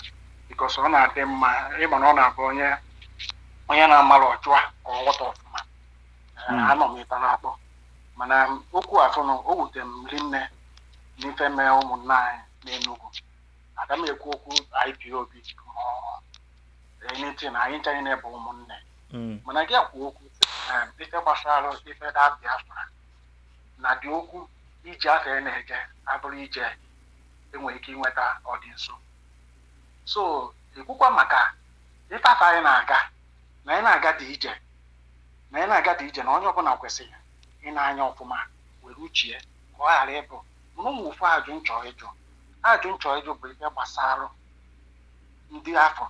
because ọ na-adị mma ịma na ọ na-abụ onye onye na-amara ọjụa ka ọ ghọta ọfụma. Anọ m ịta na-akpọ, mana okwu afụnụ o wute m rinne n'ife mee ụmụnna anyị n'Enugu. Aga m ekwu okwu IPOB ma ọ anything, anyị ncha niile bụ ụmụnne. Mana gị ekwu okwu ife gbasara ife da Biafra na dị okwu ije afọ ị na-eje abụrụ ije enwere ike inweta ọdị nso. So ekwukwa maka ife afọ anyị na-aga na anyị na-aga dị ije na anyị na-aga dị ije, na onye ọbụla kwesịrị ị na-anya ọfụma were uche ka ọ ghara ịbụ. Mana ụmụ ofu ajụ nchọ ịjụ, ajụ nchọ ịjụ bụ ife gbasara ndị afọ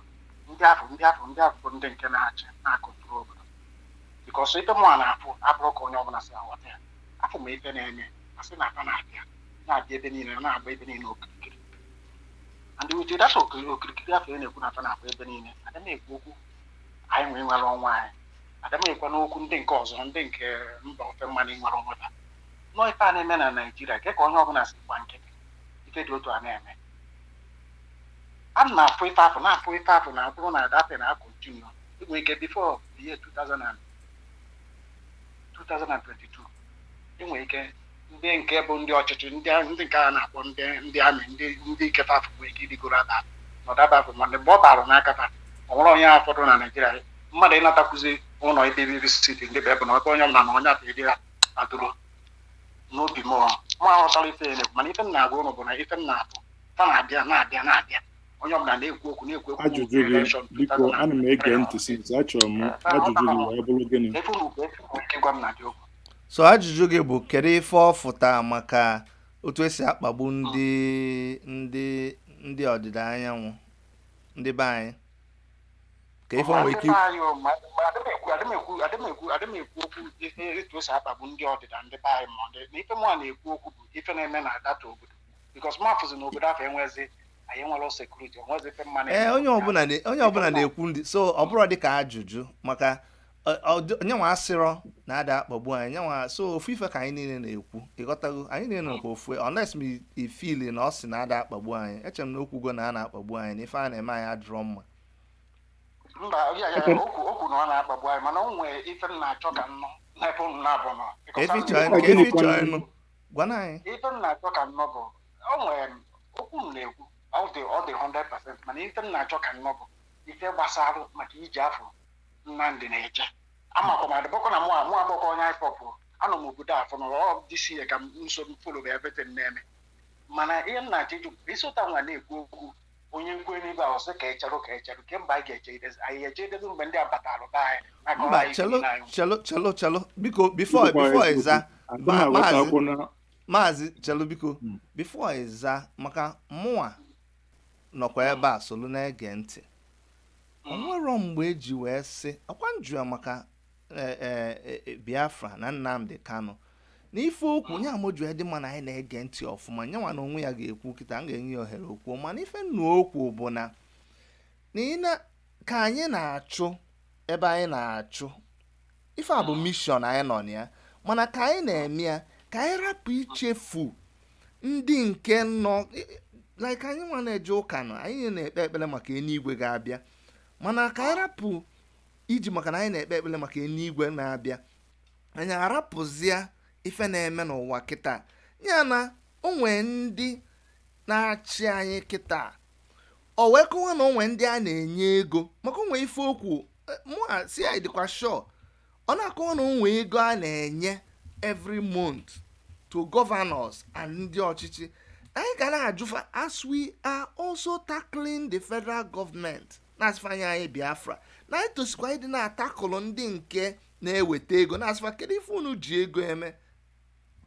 ndị afọ ndị afọ ndị afọ bụ ndị nke na-achị na-akọtụrụ obodo, because ife mụnwa na-afụ abụrụ ka onye ọbụla si aghọta ya. Afọ ma ife na-eme, asị na afa na-abịa na-abịa ebe niile, na-agba ebe niile okirikiri, and with that okirikiri afọ ị na-ekwu na afa na-agba ebe niile, aga na-ekwu okwu anyị nwee nwere ọnwa anyị. Adamekwa n'okwu ndị nke ọzọ, ndị nke mba ofe mmanụ nwere onwe ha nọọ. Ife a na-eme na Naijiria ke ka onye ọbụla si gba nkịtị, ife dị otu a na-eme. A na-afụ ife afụ, na-afụ ife afụ, na bụrụ na that thing na continue, enwere ike before the year 2000 and 2022, enwere ike ndị nke bụ ndị ọchịchị, ndị nke a na-akpọ ndị army, ndị ike afụ nwere ike ịdịgoro aba nọdaba afụ. Ma mgbe ọ bara n'aka fa, ọ nwere onye afọdụ na Naijiria mmadụ ịnatakwuzi ụlọ ebe city ndị bụ ebe na ebe onye ọbụla na onye afọ edi adụrụ n'obi. M mụ aghọtara ife ya na-ekwu, mana ife m na-agwa ụnụ bụ na ife m na-afụ fa na-abịa, na-abịa, na-abịa, onye ọbụla na-ekwu okwu, na-ekwu okwu. Ajụjụ gị, biko, ana m ege ntị since. Achọrọ m ajụjụ gị wee bụrụ gịnị? Efe unu bụ efe nwere ike gwa m na dị okwu. So ajụjụ gị bụ kedu ife ọ fụta maka otu esi akpagbu ndị ọdịda anyanwụ, ndị be anyị, ka ife o nwere ike Ndị be anyị o, adịm ekwu okwu ife etu esi akpagbu ndị ọdịda, ndị be anyị, ma ndị na ife mụa na-ekwu okwu bụ ife na-eme na data obodo, because mụ afụzi na obodo afọ enwezi, anyị enwere security, onwezi ife mma. Ee, onye ọbụla na-ekwu ndị so ọ bụrụ dịka ajụjụ maka onye nwa asịrọ na-ada akpagbu anyị nyanwa. So ofu ife ka anyị niile na-ekwu, ịghọtago? Anyị niile nọkwa ofu, unless m ifili na ọ sị na-ada akpagbu anyị. Eche m na okwugo na a na-akpagbu anyị, na ife a na-eme anyị adịrọ mma. Mba, ya okwu na ọ na-akpagbu anyị, mana o nwee ife m na-achọ ka m nọ n'ebe unu na-abụ nọ. Ka Because ife ịchọ ana m ka ife Gịnịkwa? ịchọ ịnụ, gwana anyị. Ife m na-achọ ka m nọ bụ, o nwere okwu m na-ekwu, ọ dị 100%, mana ife m na-achọ ka m nọ bụ ife gbasara maka ije afọ Nnamdị na-eje. Amakwa m adịbọkọ na mụ abụkọ onye IPOB. Anọ m obodo afọ na ọ dịsi ya ka m nso m follow everything na-eme, mana ihe m na-achọ ịjụ bụ isi ụta nwa na-ekwu okwu, onye nkwe n'ebe a ọsị ka echerụ, ka echerụ kemgbe anyị ga-eche idezi, anyị eche idezi mgbe ndị a batara be anyị nakọrọ Mba. anyị Chelo. niile anyị. Chelo, chelo, chelo, biko, before Ikwukwa before eziokwu. ịza. Adị m aghọtakwu na Maazị, chelo biko, before ịza, maka mụnwa nọkwa ebe a solu na-ege ntị. O nwero mgbe eji wee sị ọkwa njụ ya maka Biafra na Nnamdi Kanu na ife okwu nye amoju dị mma na anyị na-ege ntị ọfụma. Nyanwa na onwe ya ga-ekwu kịta, m ga-enye ya ohere okwu, mana ife nnu okwu bụ na ị ka anyị na-achụ ebe anyị na-achụ ife a bụ mission anyị nọ na ya, mana ka anyị na-eme ya, ka anyị rapụ ichefu ndị nke nọ like anyị nwa na-eje ụka nọ, anyị na-ekpe ekpere maka eluigwe ga-abịa, mana ka anyị rapụ iji maka na anyị na-ekpe ekpere maka eluigwe na-abịa, anyị arapụzia ife na-eme n'ụwa kịta ya na o nwee ndị na-achị anyị kịta. O wee kọwa na onwe ndị a na-enye ego maka onwe ife okwu mụ a si anyị dịkwa sure ọ na-akọwa na onwe ego a na-enye every month to governors and ndị ọchịchị. Anyị ga na-ajụfa as we are also tackling the federal government na-asịfa anyị anyị Biafra, na anyị tosikwa ịdị na-atakụlụ ndị nke na-eweta ego, na-asịfa kedu ife unu ji ego eme.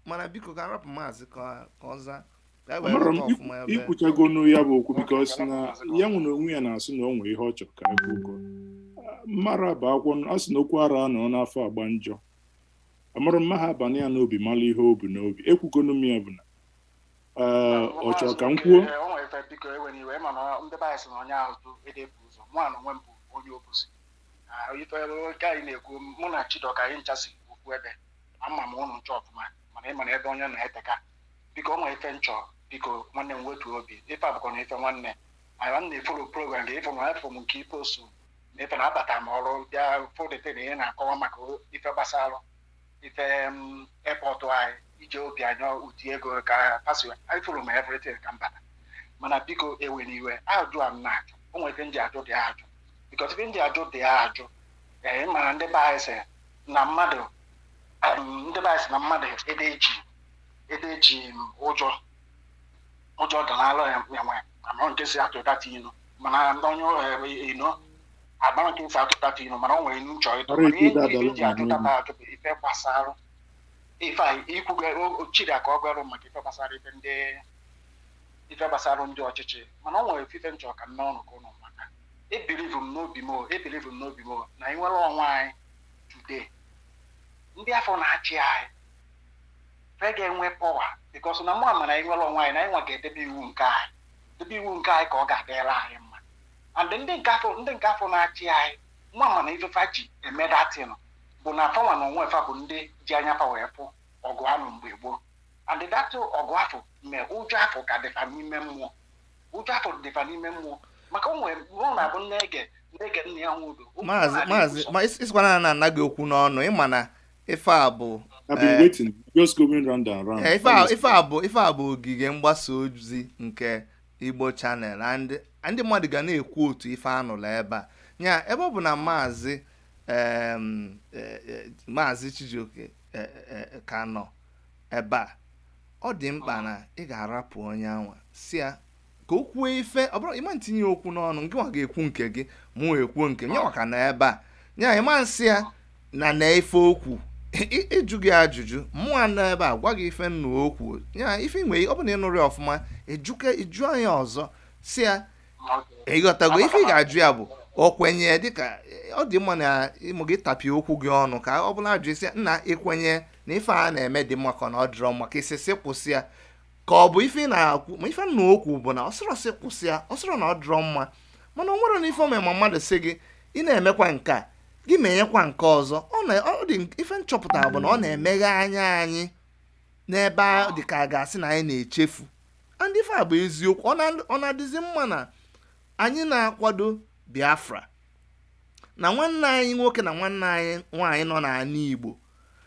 Mana biko, ka arapụ maazị ka ọ zaa, ka anyị wee Amara m ghọta ọfụma ebe ikwuchagonu ya bụ okwu, because na ya nwere onwe ya na-asị na o nwere ihe ọ chọrọ ka ekwu ụkọ mara bụ akwụkwọ a sị na okwu ara nọ n'afọ agba njọ. Amara mma ha abanye ya n'obi, mara ihe o bu n'obi. Ekwugonu m ya bụ na ọ chọrọ ka m kwuo. Ee, o nwere ife, biko, ewe n'iwe, mana ndị be anyị sị na onye ahụ tụ edefu ụzọ. Mụ na onwe m bụ onye obosi. Ah, ife nke anyị na-ekwu, mụ na Chidoka, anyị ncha si okwu ebe ama m ụnụ nchọ ọfụma, mana ị mana ebe onye na-eteka. Biko, o nwere ife nchọ, biko, nwanne m, wetuo obi. Ife abụkọ na ife nwanne anyị na-e follow program gị, ife na efo m nke ife osu na ife na-abata m ọrụ bịa fodete na ihe na-akọwa maka ife gbasara ife airport anyị ije obi anyị ụdị ego ka pasi ifuru m everything ka m bata. Mana biko, ewe n'iwe, ajụ a m na-ajụ, o nwere ife m ji ajụ dị ajụ, because ife m ji ajụ dị ajụ. Ee, mana ndị be anyị sị na mmadụ ndị be anyị sị na mmadụ ede eji ụjọ danalụ ya nwe amara nke si atụ data inu, mana onye ino agbara nke si atụ data inu, mana o nwere inu nchọ ịtụ. Ara Mana ihe ekwu ife m ji ajụ dadalụ data ajụ bụ ife gbasara ife a ikwugo chidi ka ọ gwarụ maka ife gbasara ife ndị ife gbasara ndị ọchịchị. Mana o nwere ife nchọ ka m n'ọnụ ka ụnụ maka e believe m n'obi m o, e believe m n'obi m o, na anyị nwere onwe anyị today, ndị afọ na-achị anyị fe ga-enwe power, because na mụ ama na anyị nwere onwe anyị, na anyị nwa ga-edebe iwu nke anyị, debe iwu nke anyị ka ọ ga-adịra anyị mma. And ndị nke afọ na-achị anyị, mụ ama na ifefa ji eme that thing. Bụ na fanwa na onwe fa bụ ndị ji anya fa wee fụ ọgụ anụ mgbe gboo, and that ọgụ afọ mee ụjọ afọ ka dịfa n'ime mmụọ, ụjọ afọ dịfa n'ime mmụọ, maka o nwere ọ na-abụ nne-ege nne-ege nna ya nwudo. Maazị, maazị, ma isikwana na anaghị okwu n'ọnụ, ịma na ife a bụ I've been waiting, just going round and round. Ife a bụ ogige mgbasa ozi nke Igbo Channel, and ndị mmadụ ga na-ekwu otu ife anụla ebe a. Nya ebe ọ bụ na maazị maazị Chijioke ka nọ ebe a, ọ dị mkpa na ị ga-arapụ onye anwa, si ya ka o kwuo ife. Ọ bụrụ ịma ntinye okwu n'ọnụ, nke nwa ga-ekwu nke gị, mụ ekwuo nke m. Nyanwa ka nọ ebe a, nya ịma nsị ya na ife okwu ịjụ gị ajụjụ, mụnwa nọ ebe a gwa gị ife nnu okwu ya. Ife inwe, ọ bụ na ịnụrụ ya ọfụma, ịjụke ịjụ anyị ọzọ, si ya ịghọtago ife ị ga-ajụ ya bụ o kwenye, dịka ọ dị mma na ịmụ gị tapịa okwu gị ọnụ, ka ọ bụla ajụ isi nna ikwenye na ife a na-eme dị mma ka na ọ dịrọ mma, ka isi sị kwụsị ya, ka ọ bụ ife ị na-akwu. Ma ife nna okwu bụ na ọ sịrọ sị kwụsị ya, ọ sịrọ na ọ dịrọ mma, mana o nwere na ife ome ma mmadụ sị gị ị na-emekwa nke a, gị menyekwa nke ọzọ. Ọ na ọ dị ife nchọpụtara bụ na ọ na-emeghe anya anyị n'ebe a dị ka a ga-asị na anyị na-echefu. And ife a bụ eziokwu, ọ na-adịzi mma na anyị na-akwado Biafra na nwanne anyị nwoke na nwanne anyị nwaanyị nọ n'ala Igbo,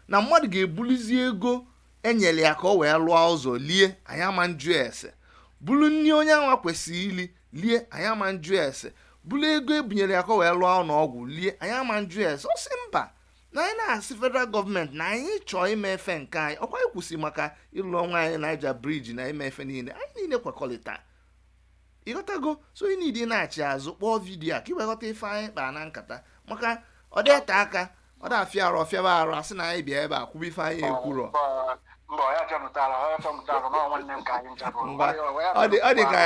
na mmadụ ga-ebulizi ego enyere ya ka ọ wee lụọ ụzọ lie, anyị ama njụ ese. Bulu nri onye anwa kwesịrị ili lie, anyị ama njụ ese. Bulu ego ebunyere ya ka ọ wee lụọ ụlọ ọgwụ lie, anyị ama njụ ese. Ọ sị mba, na anyị na-asị federal gọọmenti na anyị chọọ ime efe nke anyị. Ọkwa anyị kwụsị maka ịlụ onwe anyị Niger Bridge na ime efe niile anyị niile kwekọrịta, ịghọtago? So ị niile na-achị azụ kpọọ video a ka ị wee ghọta ife anyị kpaa na nkata, maka ọ dịte aka, ọ da-afịa arụ, ọfịaba arụ, asị na anyị bịa ebe a kwuba ife anyị ekwurọ. Mba, ya fịamụtara, ya fịamụtara na nwanne m ka anyị ncha bụ. Ngwa, ọ dị ka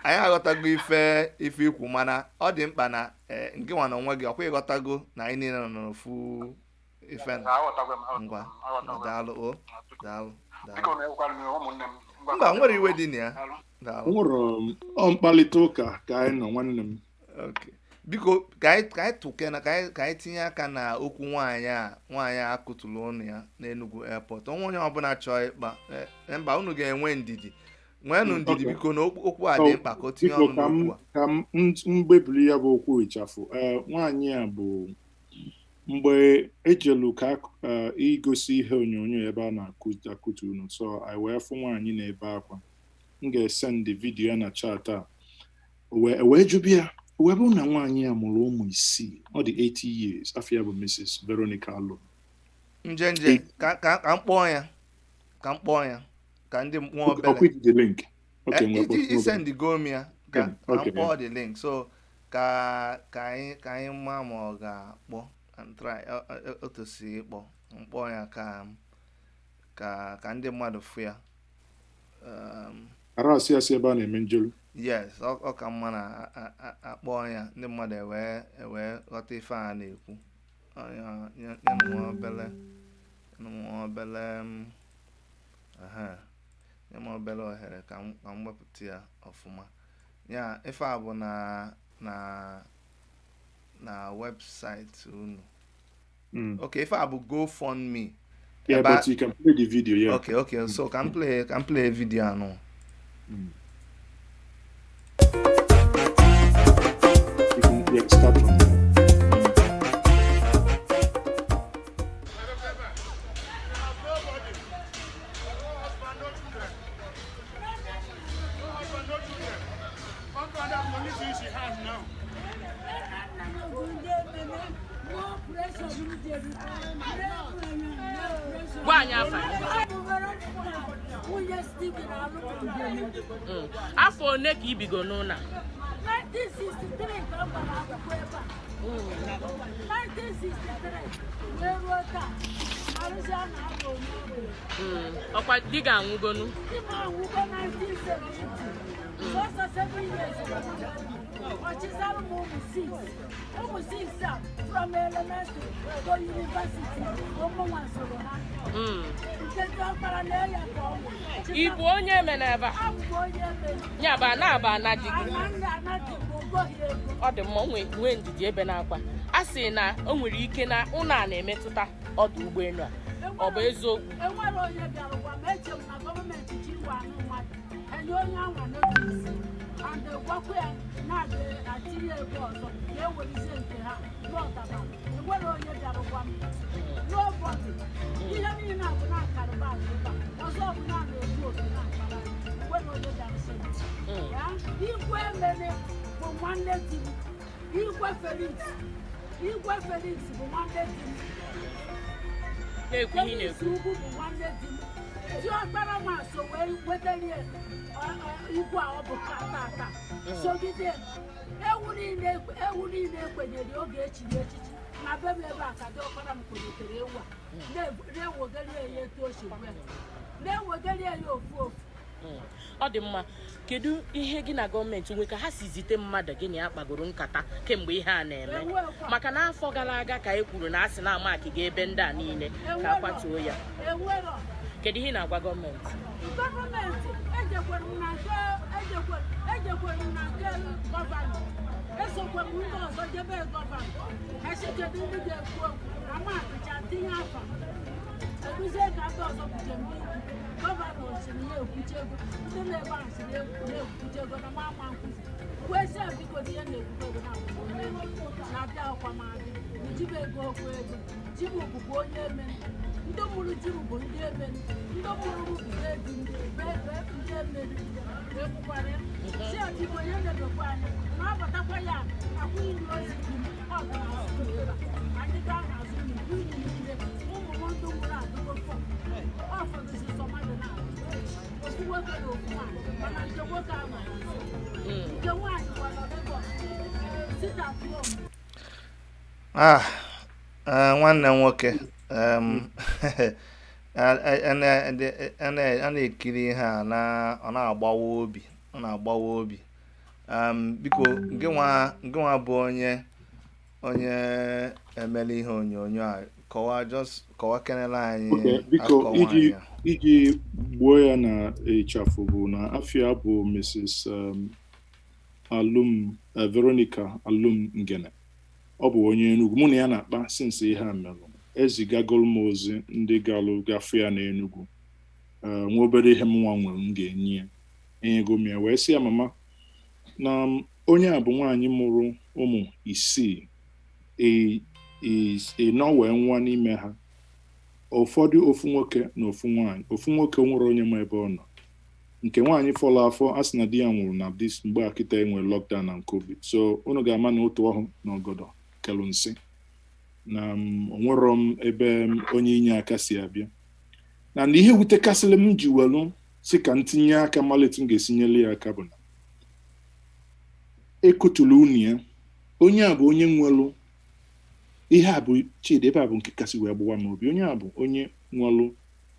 anyị aghọtago ife ikwu, mana ọ dị mkpa na nke nwa na onwe gị ọkwa ịghọtago na anyị niile nọ n'ofu ife. Aghọtago m. Ngwa. Aghọtago m. Daalụ o, daalụ. Biko. Daalụ. Na-ewekwara m ụmụnne m. Ngwa. Mba, nwere iwe dị na ya. Daalụ. Nwere ọ mkparịta ụka ka anyị nọ, nwanne m. Okay. Biko, ka anyị tụke na ka anyị tinye aka na okwu nwaanyị a akụtụrụ ụnụ ya n'Enugu airport. Onwe onye ọbụla chọọ ịkpa mba, unu ga-enwe ndidi, nweenụ ndidi. Biko, na okwu a dị mkpa ka o tinye Biko, ọnụ ka m n'okwu a. Ka m mgbebiri ya bụ okwu ịchafụ. Ee, nwaanyị a bụ mgbe ejelu ka igosi ihe onyonyo ebe a na-akụtu unu, so anyị wee fụ nwaanyị na-ebe akwa. M ga-esendị video ya na chat a wee jụbịa ya, wee bụrụ na nwaanyị a mụrụ ụmụ 6, ọ dị 80 years. Afọ ya bụ Mrs. Veronica Alo. Njenje, ka m kpọọ ya, ka m kpọọ ya, ka ndị nwa obere. Ọkwa ijide link? Okay, ngwa, kpọọ. Isendigo m ya, ka m Okay. kpọọ the link, so ka anyị maa ma ọ ga-akpọ and try o tosiri ịkpọ. Mkpọ ya ka ndị mmadụ fụ ya. Ara asị asị ebe a na-eme njelu. Yes, ọ ka mma na akpọ ya, ndị mmadụ ewee ghọta ife a na-ekwu. Ọ ya nye m nwa obele aha, nye m obere ohere ka m wepụta ya ọfụma. Ya ife a bụ na webụsaịtị unu. Okay, ife a bụ GoFundMe. Yeah, Ebe but you can play the video, yeah. Okay, so ka m play video anụ. You can, yeah, start from there. Gwa anyị afa gị. Nwunye Stephen Alụmdi. Afọ one ka ibigo n'ụlọ a? 1963 ka m gbara akwụkwọ ebe a. 1963 wee ruo taa. Arụsị a na-abụ onye. Ọkwa di gị anwụgonu? Di m anwụgo 1970. Sọsọ 7 years ka m nọ. Ọchịzara m ụmụ 6. Ụmụ 6 a, from elementary to university, ụmụnwa soro ha. Nke dị ọkpara na-eya ka ọ nwụ. Ị bụ onye eme n'ebe a? Abụ m onye eme. Ya bụ ana aba ana di gị? Ana nna ana dị. Akwụgo ha ego. Ọ dị mma, nwee ndidi ebe na-akwa. A sị na o nwere ike na ụlọ a na-emetụta ọdụ ụgbọelu a, ọ bụ eziokwu? Enwere onye bịara gwa m. Eche m na gọọmenti ji iwe anụ mmadụ enye onye anwa notice and gwakwa ya na-abịa atinye ego ọzọ ka ewerizie nke ha n'ọtaba. Enwere onye bịara gwa m, nobody. Ihe niile a bụ na akarịba ebe a ọzọ bụ na na-egbu oke na akpara. Enwere onye bịara sị m ya. Igwe Emene bụ nwanne di m. Igwe Felix, Igwe Felix bụ nwanne di m. Na-ekwu ihe ị Felix na-ekwu. Ugwu bụ nwanne di m. Diọkpara m so wee wetara igwe a ọ bụ tata sogide ewu niile ekwenyere oge echiri echichi na be m ebe a ka diọkpara m kwenyetere ewu a, na-ewegara ya etu o si gwe ya, na-ewegara ya ofu ofu. Ọ dị mma. Kedu ihe gị na gọọmenti nwe ka ha si zite mmadụ gị na ya kpagoro nkata kemgbe ihe a na-eme? Enwekwa. Maka na afọ gara aga ka e kwuru na a sị na amaki ga ebe ndị a niile ka a kwatuo ya. Enwero. Kedu ihe ị na-agwa gọọmenti? Gọọmenti, ejekwere m na nke gọvanọ, esokwe m ndị ọzọ jebe gọvanọ. Esi kedu ndị ga-ekwu okwu na makịcha tinye afa ekwuzie ka ndị ọzọ kwuche m ikwu. Gọvanọ si na ya ekwuche ego, ndị na-ebe ahụ si na ya ekwuche ego na ma nkwuzi wee sị ya biko na ihe na-ekwukwe ego na akwụkwọ onye na-abịa ọkwa ma adị jibe ego okwu ego. Ji m bụkwa onye emere, ndị mụrụ ji m bụ ndị emere, ndị mụrụ m bụ ndị di m bụ ndị emere. Ekwukwara ya si ya biko onye na-ebekwa anya na abatakwa ya akwụ ili ozi di m. Ọ dị n'azụ ụlọ ebe a, anyị gaa n'azụ ụlọ ikwu ili niile ụmụ m ndị nwụrụ adịgo fọ. Ọ fọdụzi sọ mmadụ na ofu nwoke na ofu nwaanyị, mana nke nwoke ahụ nọ nso, nke nwaanyị gwara Lagos sit at home. Ah, nwanne m nwoke, a na-ekiri ihe a na ọ na-agbawa obi, ọ na-agbawa obi. Biko, gị nwa bụ onye emela ihe onyonyo a, kọwaa, just kọwaa kenela anyị Okay, biko. Akụkọ Iji nwaanyị a. Iji gbuo ya na ịchafụ bụ na afia bụ Mrs. Alum Veronica Alum Ngene. Ọ bụ onye Enugu. Mụ na ya na-akpa since ihe a melụ. Ezigagolu m ozi ndị galụ gafe ya n'Enugu. Nwa obere ihe m nwa nwere m ga-enye ya, enyego m ya wee sị ya, mama, na onye a bụ nwaanyị mụrụ ụmụ isii, ịnọ wee nwa n'ime ha, ụfọdụ ofu nwoke na ofu nwaanyị. Ofu nwoke nwere onye ma ebe ọ nọ. Nke nwaanyị fọrọ afọ, a sị na di ya nwụrụ na this mgbe a kịta enwere lockdown na COVID. So unu ga-ama na otu ọhụ na ọgọdọ kelụ nsị na onwero m ebe m onye inye aka si abịa. Na ihe wutekasịrị m ji welu si ka m tinye aka malite m ga-esinyere ya aka bụ na ekotulu unu ya. Onye a bụ onye nwelu ihe a bụ Chidi, ebe a bụ nke kasị wee gbawa m obi. Onye a bụ onye nwelu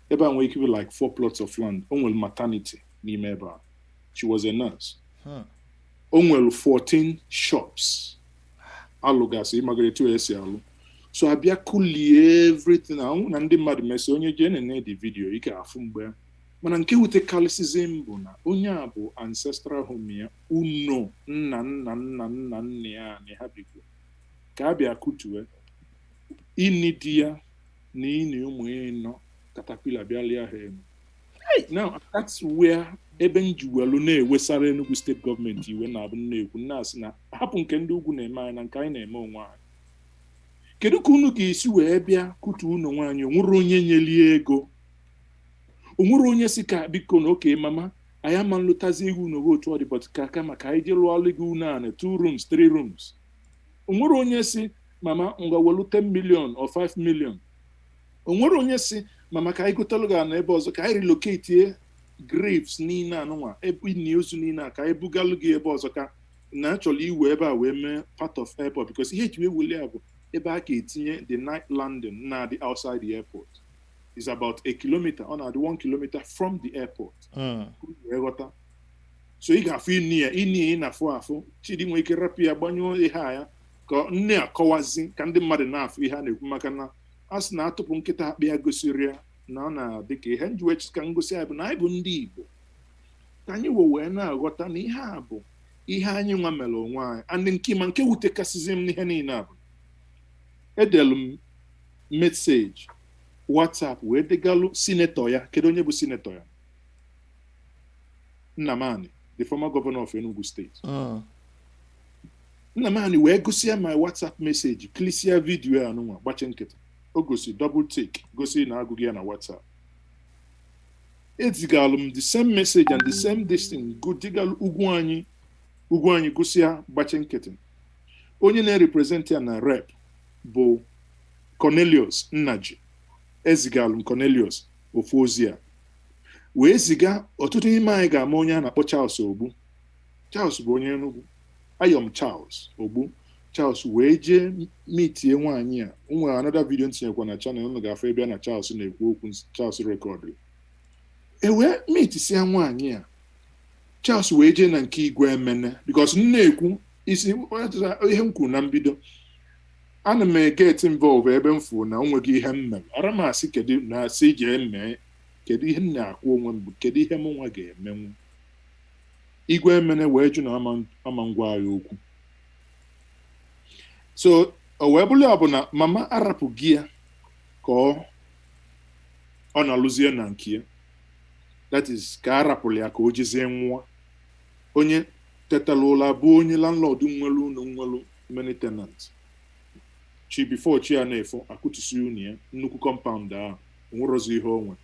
ebe a nwere ike ịbụ like four plots of land. O nwere maternity n'ime ebe a. She was a nurse. O nwere 14 shops alụgasị, ịmagara etu esi alụ. So abịa kulie everything ahụ na ndị mmadụ mesị onye jee nene the video ị ga-afụ mgbe ya. Mana nke wutekarịsịzi m bụ na onye a bụ ancestral home ya, uno nna nna nna nna nna ya na ha bikwa, ka a bịa kutue ini di ya na ini ụmụ ya ịnọ, caterpillar bịa lie ha elu. Now that's where ebe m ji welu na-ewesara Enugu steeti gọọmenti iwe na-abụ na-ekwu na-asị na hapụ nke ndị ugwu na-eme anyị na nke anyị na-eme onwe anyị. Kedu ka unu ga-esi wee bịa kutu unu nwaanyị? Onwere onye nyelie ego? Onwere onye si ka biko na oke mama anyị ama nlụtazi egwu n'oge otu ọ dị, but ka kama ka anyị jee lụọlụ gị unu anị two rooms, three rooms? Onwere onye si mama ngwa welu 10 million or 5 million? Onwere onye si mama ka anyị gotelụ gị ana ebe ọzọ, ka anyị relocate graves niile anụnwa, ebe ini ozu niile a, ka anyị bugalụ gị ebe ọzọ, ka na achọrọ iwe ebe a wee mee part of airport? Because ihe eji wee wuli ya bụ ebe a ga-etinye the night landing na-adị outside the airport is about a kilometer, ọ na-adị 1 kilometer from the airport. Wee ghọta, so ị ga-afụ ini ya, ini ya ị na-afụ afụ. Chidi nwere ike rapụ ya, gbanyụọ ihe a ya ka nne akọwazi ka ndị mmadụ na-afụ ihe a na-ekwu, maka na a sị na atụpụ nkịta akpị ya gosiri ya na ọ na-adị ka ihe nji wee ka ngosi ya bụ na anyị bụ ndị Igbo, ka anyị wee na-aghọta na ihe a bụ Ihe anyị nwa mere onwe anyị. And nke ma nke wutekasịzi m n'ihe niile a bụ edelu m message WhatsApp wee degalụ senator ya. Kedu onye bụ senator ya? Nnamani, the former governor of Enugu State. Nnamani wee gosi ya my WhatsApp message, clicksia video ya anụnwa, gbachi nkịtị. O gosi double tick, gosi na agụghị ya na WhatsApp. Ezigalụ m the same message and the same this thing digalụ Ugwu anyị. Ugwu anyị gosi ya, gbachi nkịtị. Onye na-represent ya na rep bụ Cornelius Nnaji. Ezigalụ m Cornelius ofu ozi a, wee ziga. Ọtụtụ n'ime anyị ga-ama onye a na-akpọ Charles Ogbu. Charles bụ onye Enugu. Ayọm Charles Ogbu. Charles wee jee meetie nwaanyị a. O nwere another video ntinyekwa na channel unu ga-afụ ebe a na Charles na-ekwu okwu. Charles record e wee meetisia nwaanyị a. Charles wee jee na nke Igwe Emene, because m na-ekwu isi ihe m kwuru na mbido, ana m get involve ebe m fụ na o nweghị ihe m mere. Ara m asị kedu na asị jee mee, kedu ihe m na-akwụ onwe m bụ, kedu ihe m nwa ga-emenwu. Igwe Emene wee jụ na ama ngwa ya okwu. So o wee bụrụ ya bụ na mama arapụghị ya ka ọ na-alụzie na nke ya, that is, ka a rapụrụ ya ka o jezie nwụọ. Onye tetara ụla bụ onye landlord nwere ụlọ, nwere many tenants. Chi before chi ya na-efo, akụtusi unu ya, nnukwu compound ahụ onwerozi ihe onwe.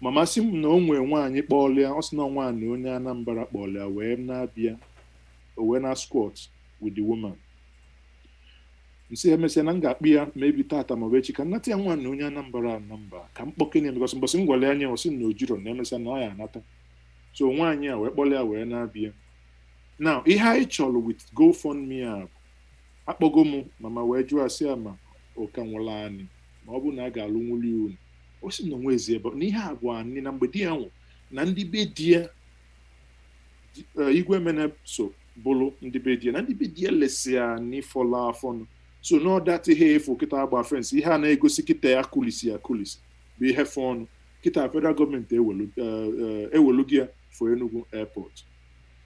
Mama sị m na o nwee nwaanyị kpọọlịa. Ọ sị na nwaanyị onye Anambra kpọọlịa wee na-abịa, o wee na squat with the woman. Nsị emesịa na m ga-akpụ ya maybe tata maọbụ echi ka nnata ya nwaanyị onye Anambra nọmba ka m kpọkene ya, because mbọsị m gwara ya anya, ọ sị na ojiro na emesịa na ọ ya anata. So nwaanyị a wee kpọrọ ya wee na-abịa. Now, ihe anyị chọrọ with GoFundMe a bụ akpọgo m mama wee jụọ asị ya ma ụka nwụrụ anyị, ma ọ bụrụ na a ga-alụ nwuli unu. O si na onwe ezi ebe na ihe a bụ anyị na mgbe di ya nwụ na ndị be di ya, Igwe Emene so bụrụ ndị be di ya, na ndị be di ya lesi anyị fọlọ afọ. So n'ọdat ihe efu kịta agba fence, ihe a na-egosi kịta ya kulisi ya kulisi bụ ihe fọ ọnụ kịta. Federal gọọmenti ewelu gị ya for Enugu Airport.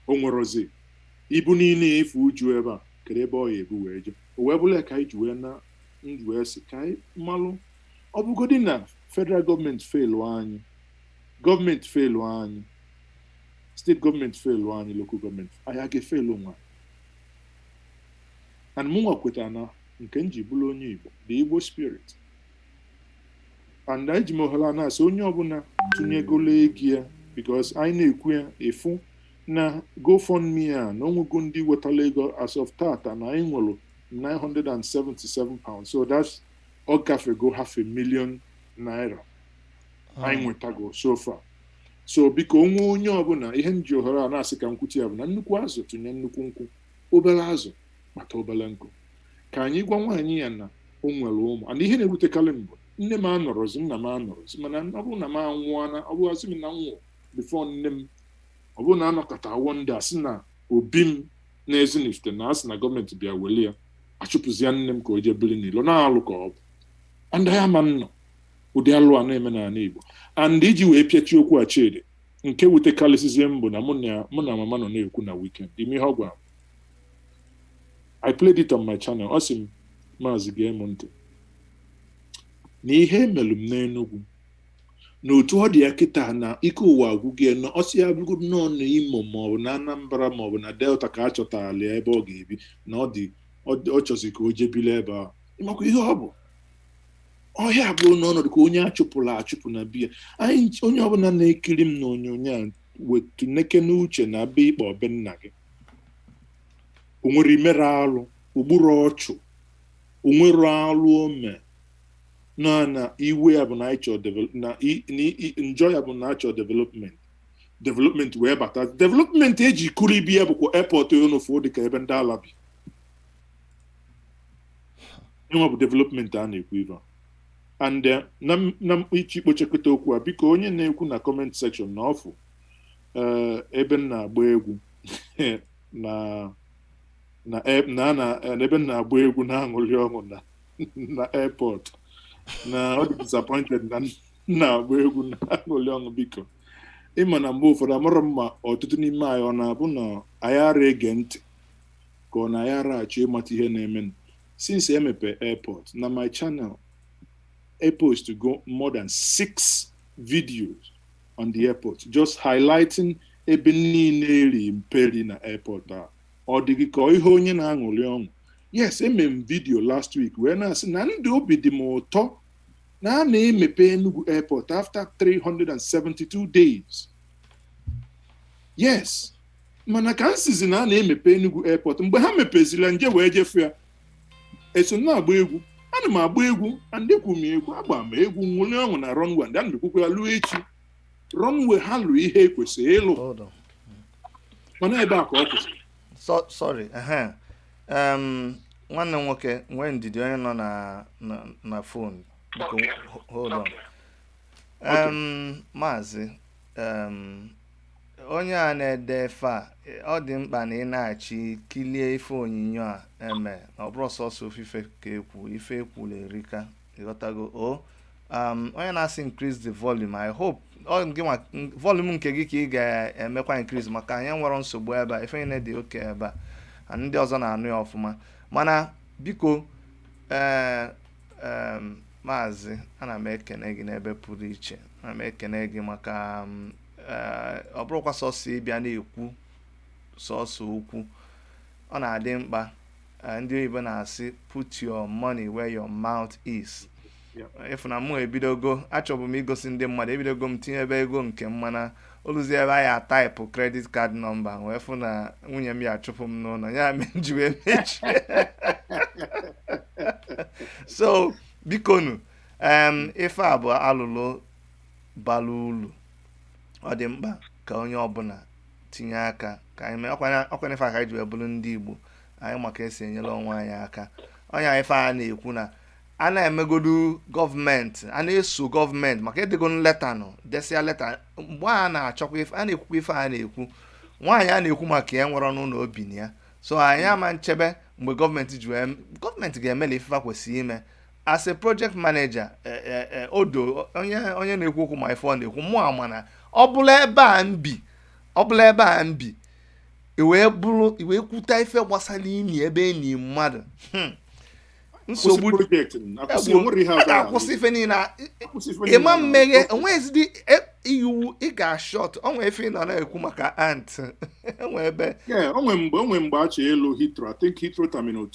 O nwerozi ibu niile efu uju ebe a. Kedu ebe ọ ya ebu wee jee? O wee bụrụ ya ka anyị ji wee na ndụ wee sị ka anyị malụ, ọ bụgodi na federal gọọmenti failu anyị, gọọmenti failu anyị, steeti gọọmenti failu anyị, local gọọmenti anyị, a ga-efailu onwe anyị? And mụnwa kwetara na nke m ji bụrụ onye Igbo, the Igbo spirit, and anyị ji m ohere a na-asị onye ọbụla tụnyegolo ego ya, because anyị na-ekwu ya efu na GoFundMe a na onwego ndị wetara ego. As of tata na anyị nwere £977, so that's ọ gafego half a million naira anyị nwetago so far. So biko, onwe onye ọbụla, ihe m ji ohere a na-asị ka m kwute ya bụ na nnukwu azụ tụnye nnukwu nkwụ, obere azụ kpata obere nkụ. Ka anyị gwa nwaanyị ya na o nwere ụmụ. And ihe na-ewutekarị m bụ nne m anọrọzi, nna m anọrọzi, mana ọ bụrụ na m anwụọ, na ọ bụrụ asị m na m nwụrụ before nne m, ọ bụrụ na anọkọta awọ ndị a sị na obi m na Ezinifite na asị na gọọmenti bịa wele ya, achụpụzi ya nne m ka o jee biri n'ilo na-alụ ka ọ bụ and ya ma nnọ ụdị alụ a na-eme n'ala Igbo. And iji wee pịachie okwu a, Chidi, nke wutekarịsịzie m bụ na mụ na mama nọ na-ekwu na weekend ime ihe ọ gwara m. I played it on my channel. Ọ sị m, "Maazị, gee m ntị na ihe emelụ m n'Enugu na otu ọ dị ya kịta na ike ụwa agwụghị ya, na ọ sị ya bụrụ nnọọ na Imo maọbụ na Anambra maọbụ na Delta ka a chọtara ya ebe ọ ga-ebi, na ọ dị ọ chọzi ka o jee bili ebe ahụ." Ịmakwa ihe ọ bụ ọhịa bụrụ n'ọnọdụ ka onye achụpụrụ achụpụ na biya anyị. Onye ọbụla na-ekiri m n'onyonyo a, wetu neke n'uche na be ikpe ọbe nna gị, o nwere imere alụ ugburu ọchụ, o nwere alụ ome na iwe ya bụ na anyị chọrọ na njọ ya bụ na achọ development. Development wee bata, development eji kuru ibi ya bụkwa airport onofu dịka ebe ndị ala bi. Ịnwa bụ development a na-ekwu ibe a. And na ichi kpochekọta okwu a, biko, onye na-ekwu na comment section na ọfụ ebe m na-agba egwu na na na na ebe m na-agba egwu na-aṅụrị ọṅụ na airport, na ọ dị disappointed na m na-agba egwu na-aṅụrị ọṅụ, biko. Ịma na mgbe ụfọdụ amụrụ m ma ọtụtụ n'ime anyị ọ na-abụ na anyị ara ege ntị ka ọ na anyị ara achọ ịmata ihe na-eme. Since emepe airport na my channel, I post to go more than six videos on the airport, just highlighting ebe niile eri mperi na airport a. Ọ dị gị ka ihe onye na-aṅụrị ọṅụ? Yes, eme m video last week wee na-asị na ndị obi dị m ụtọ na a na-emepe Enugu airport after 372 days. Yes, mana ka m sizi na a na-emepe Enugu airport, mgbe ha mepezila nje wee jefu ya, eso m na-agba egwu. Ana m agba egwu and ekwu m egwu, agba m egwu nwụli ọṅụ na runway, and ana m ekwukwa ya lụọ echi. Runway ha lụ ihe ekwesịrị ịlụ, Hold on. mana ebe a ka ọ kwụsịrị. So, sorry. Ehe. Nwanne m nwoke, nwee ndidi, onye nọ na phone, biko, hold on. Maazị, onye a na-ede ife a, ọ dị mkpa na ị na-achị kilie ife onyinyo a eme na ọ bụrụ sọsọ ofufe ka ekwu ife ekwuru erika, ịghọtago o? Onye na-asị increase the volume, I hope ọ gị nwa volume nke gị ka ị ga-emekwa increase, maka anyị nwere nsogbu ebe a. Ife niile dị oke ebe a and ndị ọzọ na-anụ ya ọfụma. Mana biko, ee, maazị, ana m ekene gị n'ebe pụrụ iche. Ana m ekene gị maka ọ bụrụkwa sọsọ ịbịa na-ekwu sọsọ okwu, ọ na-adị mkpa. Ndị oyibo na-asị, "Put your money where your mouth is." Ịfụ na mụ ebidogo, achọbụ m igosi ndị mmadụ, ebidogo m tinyebe ego nke m, mana oluzi ebe anyị ataịpụ credit card number wee fụ na nwunye m ya achụpụ m n'ụlọ ya, mere m ji wee mechie. So bikonu, ife a bụ alụlụ bara ulu. Ọ dị mkpa ka onye ọbụla tinye aka ka anyị mee ọkwana ife a ka anyị ji wee bụrụ ndị Igbo anyị, maka esi enyere onwe anyị aka. Onye ife a na-ekwu na a na-emegodu gọọmenti, a na-eso gọọmenti maka edego leta nụ, desịa leta mgbe a na-achọkwa ife a na-ekwukwa. Ife a na-ekwu, nwaanyị a na-ekwu maka ya nwere ọnụ ụlọ obi na ya, so anyị ama nchebe mgbe gọọmenti ji wee gọọmenti ga-eme na ife kwesịrị ime. As a project manager, odo onye na-ekwu okwu ma ife ọ na-ekwu, mụ ama na ọ bụla ebe a m bi, ọ bụla ebe a m bi, wee bụrụ wee kwuta ife gbasara ini ebe enyi mmadụ, nsogbu a ga-akwụsị ife niile. Ịma mmeghe onwezidi iwu ị ga-ashọt onwe ife ị nọ na-ekwu maka ant enwe ebe. Onwe mgbe a chọrọ ịlụ Heathrow, I think Heathrow Terminal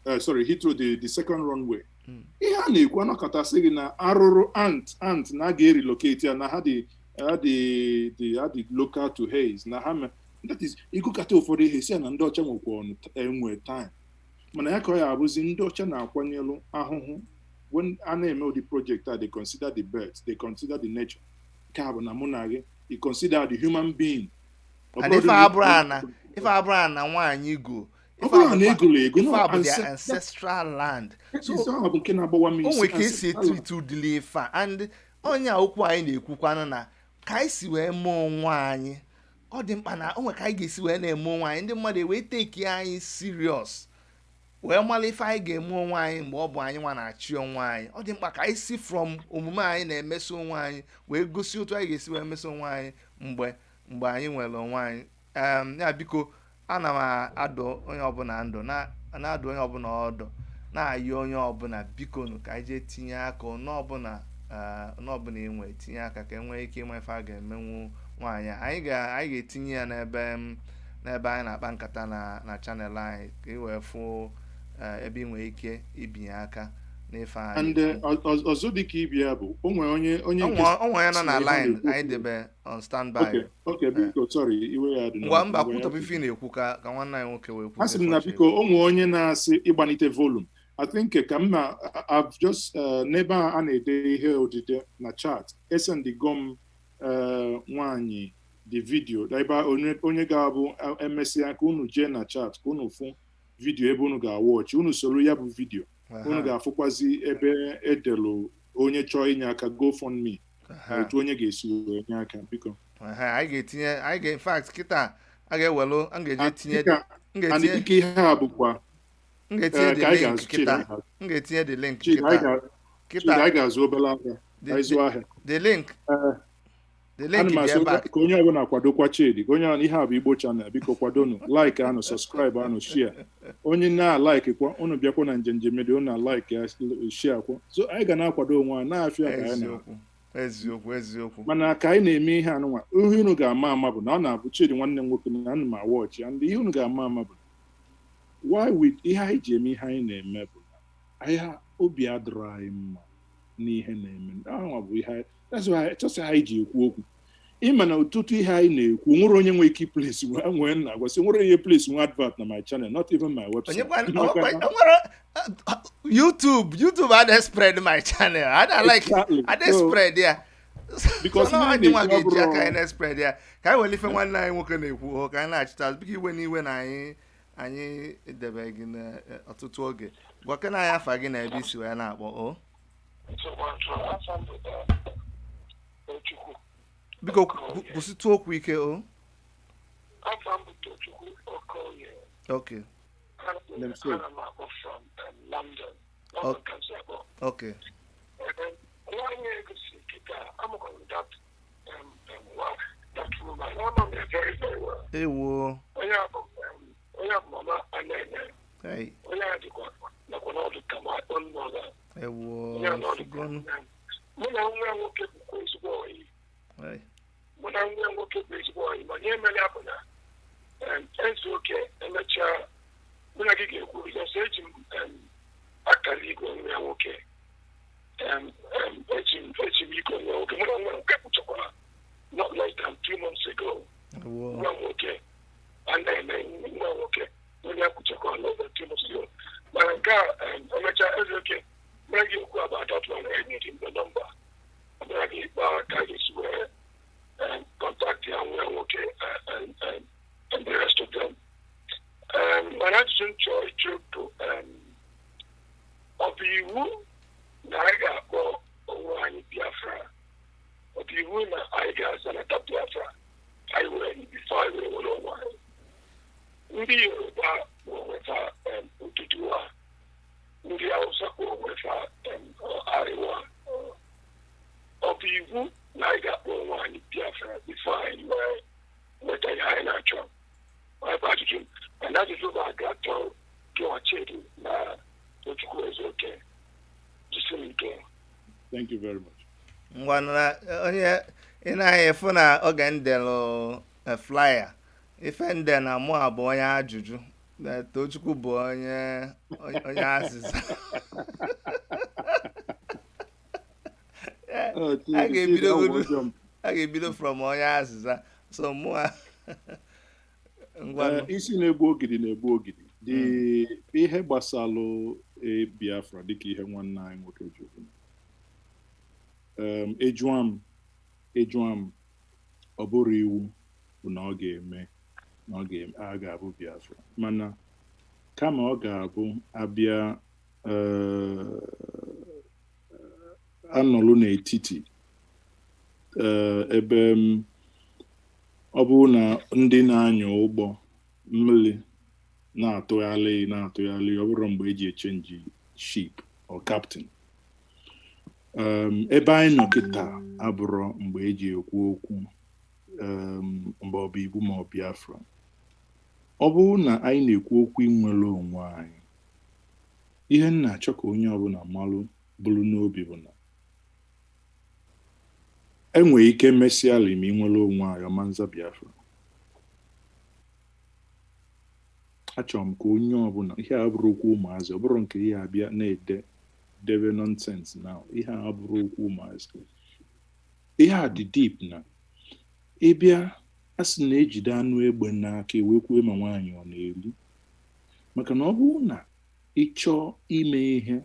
2, sorry, Heathrow the second runway. Ihe a na-ekwu anọkọtasị gị na arụrụ ant na a ga-erelocate ya na ha dị local to Hayes na ha. That is, ịgụkọta ụfọdụ ihe si ya na ndị ọcha nwekwa ọnụ enwe time, mana ya ka ọ ya abụzi ndị ọcha na-akwanyelụ ahụhụ. When a na-eme ụdị project a, they consider the birds, they consider the nature. Nke a bụ na mụ na gị, you consider the human being. And ife abụrụ ana, ife abụrụ ana nwaanyị go. Ọ bụrụ na egolo ego. Ife a bụ their ancestral land. So ọ bụ nke na-agbawa m o isi. nwere ka esi etreat ụdịrị ife a, and onye a okwu anyị na-ekwukwanụ na ka anyị si wee mee onwe anyị, ọ dị mkpa na o nwere ka anyị ga-esi wee na-eme onwe anyị, ndị mmadụ wee take anyị serious, wee mara ife anyị ga-eme onwe anyị mgbe ọ bụ anyị nwa na-achị onwe anyị. Ọ dị mkpa ka anyị si from omume anyị na-emeso onwe anyị wee gosi otu anyị ga-esi wee meso onwe anyị mgbe anyị nwere onwe anyị. Ya biko, ana m adụ onye ọbụla ndụ, na-adụ onye ọbụla ọdụ, na-ayọ onye ọbụla, biko nụ, ka anyị jee tinye aka n'ọbụla n'ọbụla enwe tinye aka ka e nwee ike ịma ife a ga-emenwu nwaanyị a. Anyị ga-etinye ya n'ebe anyị na-akpa nkata na channel anyị ka ị wee fụ ebe ị nwere ike ibinye aka n'ife anyị. And ọzọ dị ka ibe ya bụ o nwere onye nke O nwere onye nọ na si na ihe line na-ekwu. Anyị debe on standby. Okay, biko, sorry, iwe ya dị Ngwa, mba, ngwa ya. kwutọpụ ife ị na-ekwu ka nwanne anyị nwoke wee kwuo. Asị m na biko, o nwere onye na-asị ịgbanite volume. I think ka m na I've just n'ebe a na-ede ihe odide na chat, esendigo m nwaanyị the video ebe a onye ga-abụ emesịa ka unu jee na chat ka unu fụ video ebe unu ga-awọchị, unu soro ya bụ video, unu ga-afụkwazi ebe edelu onye chọọ inye aka, GoFundMe, otu onye ga-esi wee nye aka, biko. Anyị ga-etinye, anyị ga, in fact, kịta a ga-ewelu, m ga-eje tinye m And ga-etinye dịka ihe a bụkwa m ga-etinye ka the anyị link ga-azụ kịta. Chidi, M ga-etinye the link Chidi, kịta. Chidi, Kịta anyị ga-azụ obere ahịa, anyị zụọ ahịa. The link. The link Ana m dị asị ebe a. ka onye ọbụla kwadokwa Chidi, ka onye ọbụla, ihe a bụ Igbo channel, biko kwadonu, like anụ, subscribe anụ, share. Onye na-alike kwa, unu bịakwa na Njenje Media, unu na-alike ya, share kwa. So anyị ga na-akwado onwe anyị na-afịa ka anyị na Eziokwu, eziokwu, eziokwu. Mana ka anyị na-eme ihe anụnwa, ihe unu ga-ama ama bụ na ọ na-abụ Chidi nwanne m nwoke na ana m awọchị ya, ndị ihe unu ga-ama ama bụ why we ihe anyị ji eme ihe anyị na-eme bụ na anyị obi adịrọ anyị mma n'ihe na-eme anwa bụ ihe that's why chọsị anyị ji ekwu okwu. Ịma na ọtụtụ ihe anyị na-ekwu, nwere onye nwere ike place nwee nna gwasị nwere ihe place nwe advert na my channel, not even my website. Nwere YouTube adịghị spread my channel. I don't like adịghị spread ya. Because so na anyị nwa ga-eji aka anyị na-spread ya ka anyị were ife nwanne anyị nwoke na-ekwu, ka anyị na-achịta azụ. Biko, iwe n'iwe na anyị edebe gị n'ọtụtụ oge. Gwakena anyị afa gị na ebe isi wee na-akpọ o. Biko kwụsịtụ okwu ike o. Okay. Okay. Ewo. Hey. Ewo. Mụ na nwa nwoke bụkwa ezigbo ọyị. Mụ na nwa nwoke bụ ezigbo ọyị, mana ihe mere ya bụ na Ezeoke, emechaa mụ na gị ga-ekwu, because eji m akara igwe nwa ya nwoke, eji m igwe nwa nwoke. Mụ na nwa nwoke kwuchakwara not less than 2 months ago. Nwa nwoke anaghị nwa nwoke onye ya kwuchakwara less than 2 months ago. Mana nke a, emechaa Ezeoke, mụ na gị ekwu about that one. Enyere m the number, mụ na gị kpaa ka a ga-esi wee contact ya nwa nwoke and the rest of them. Mana ajụjụ m chọrọ ịjụ bụ, ọ bụ iwu na anyị ga-akpọ onwe anyị Biafra? Ọ bụ iwu na anyị ga-azanata Biafra anyị were before anyị were nwere onwe anyị? Ndị Yoruba bụ onwefa Oduduwa, ndị Hausa bụ onwefa Arewa. Ọ bụ iwu na anyị ga-akpọ onwe anyị Biafra before anyị wee nweta ihe anyị na-achọ? Ọ bụ ajụjụ m. Mana ajụjụ bụ aga atọ gịnwa, Chidi na Tochukwu Ezeoke. Jisi m ike. Thank you very much. Ngwa, na onye ị na-anya efu na oge ndelụ flyer ife nde na mụ bụ onye ajụjụ na Tochukwu bụ onye azịza. A ga-ebido, a ga-ebido from onye azịza, so mụ ngwa. Isi na-egbu ogidi na-egbu ogidi dị. Ihe gbasalụ Biafra, dịka ihe nwanne anyị nwoke jụrụ, ejụa m, ọ bụrụ iwu bụ na ọ ga-eme na ọ a ga-abụ Biafra, mana kama ọ ga-abụ abịa anọlụ n'etiti ebe ọ bụrụ na ndị na-anya ụgbọ mmiri na-atụgharị na-atụgharị, ọ bụrụ mgbe eji echange ship or captain. Ebe anyị nọ kịta abụrụ mgbe eji ekwu okwu mgbe ọ bụ iwu ma ọ Biafra. Ọ bụrụ na anyị na-ekwu okwu inwere onwe anyị, ihe m na-achọ ka onye ọbụla malụ bụrụ n'obi bụ na enwere ike mesịa ma inwere onwe anyị ọmanza Biafra. Achọrọ m ka onye ọbụla, ihe a bụrụ okwu ụmụazị, ọ bụrụ nke ihe abịa na-ede debe nonsense now, ihe a bụrụ okwu ụmụazị, ihe a dị deep. Na ịbịa a sị na-ejide anụ egbe n'aka wee kwuo ma nwaanyị ọ na-eri, maka na ọ bụrụ na ị chọọ ime ihe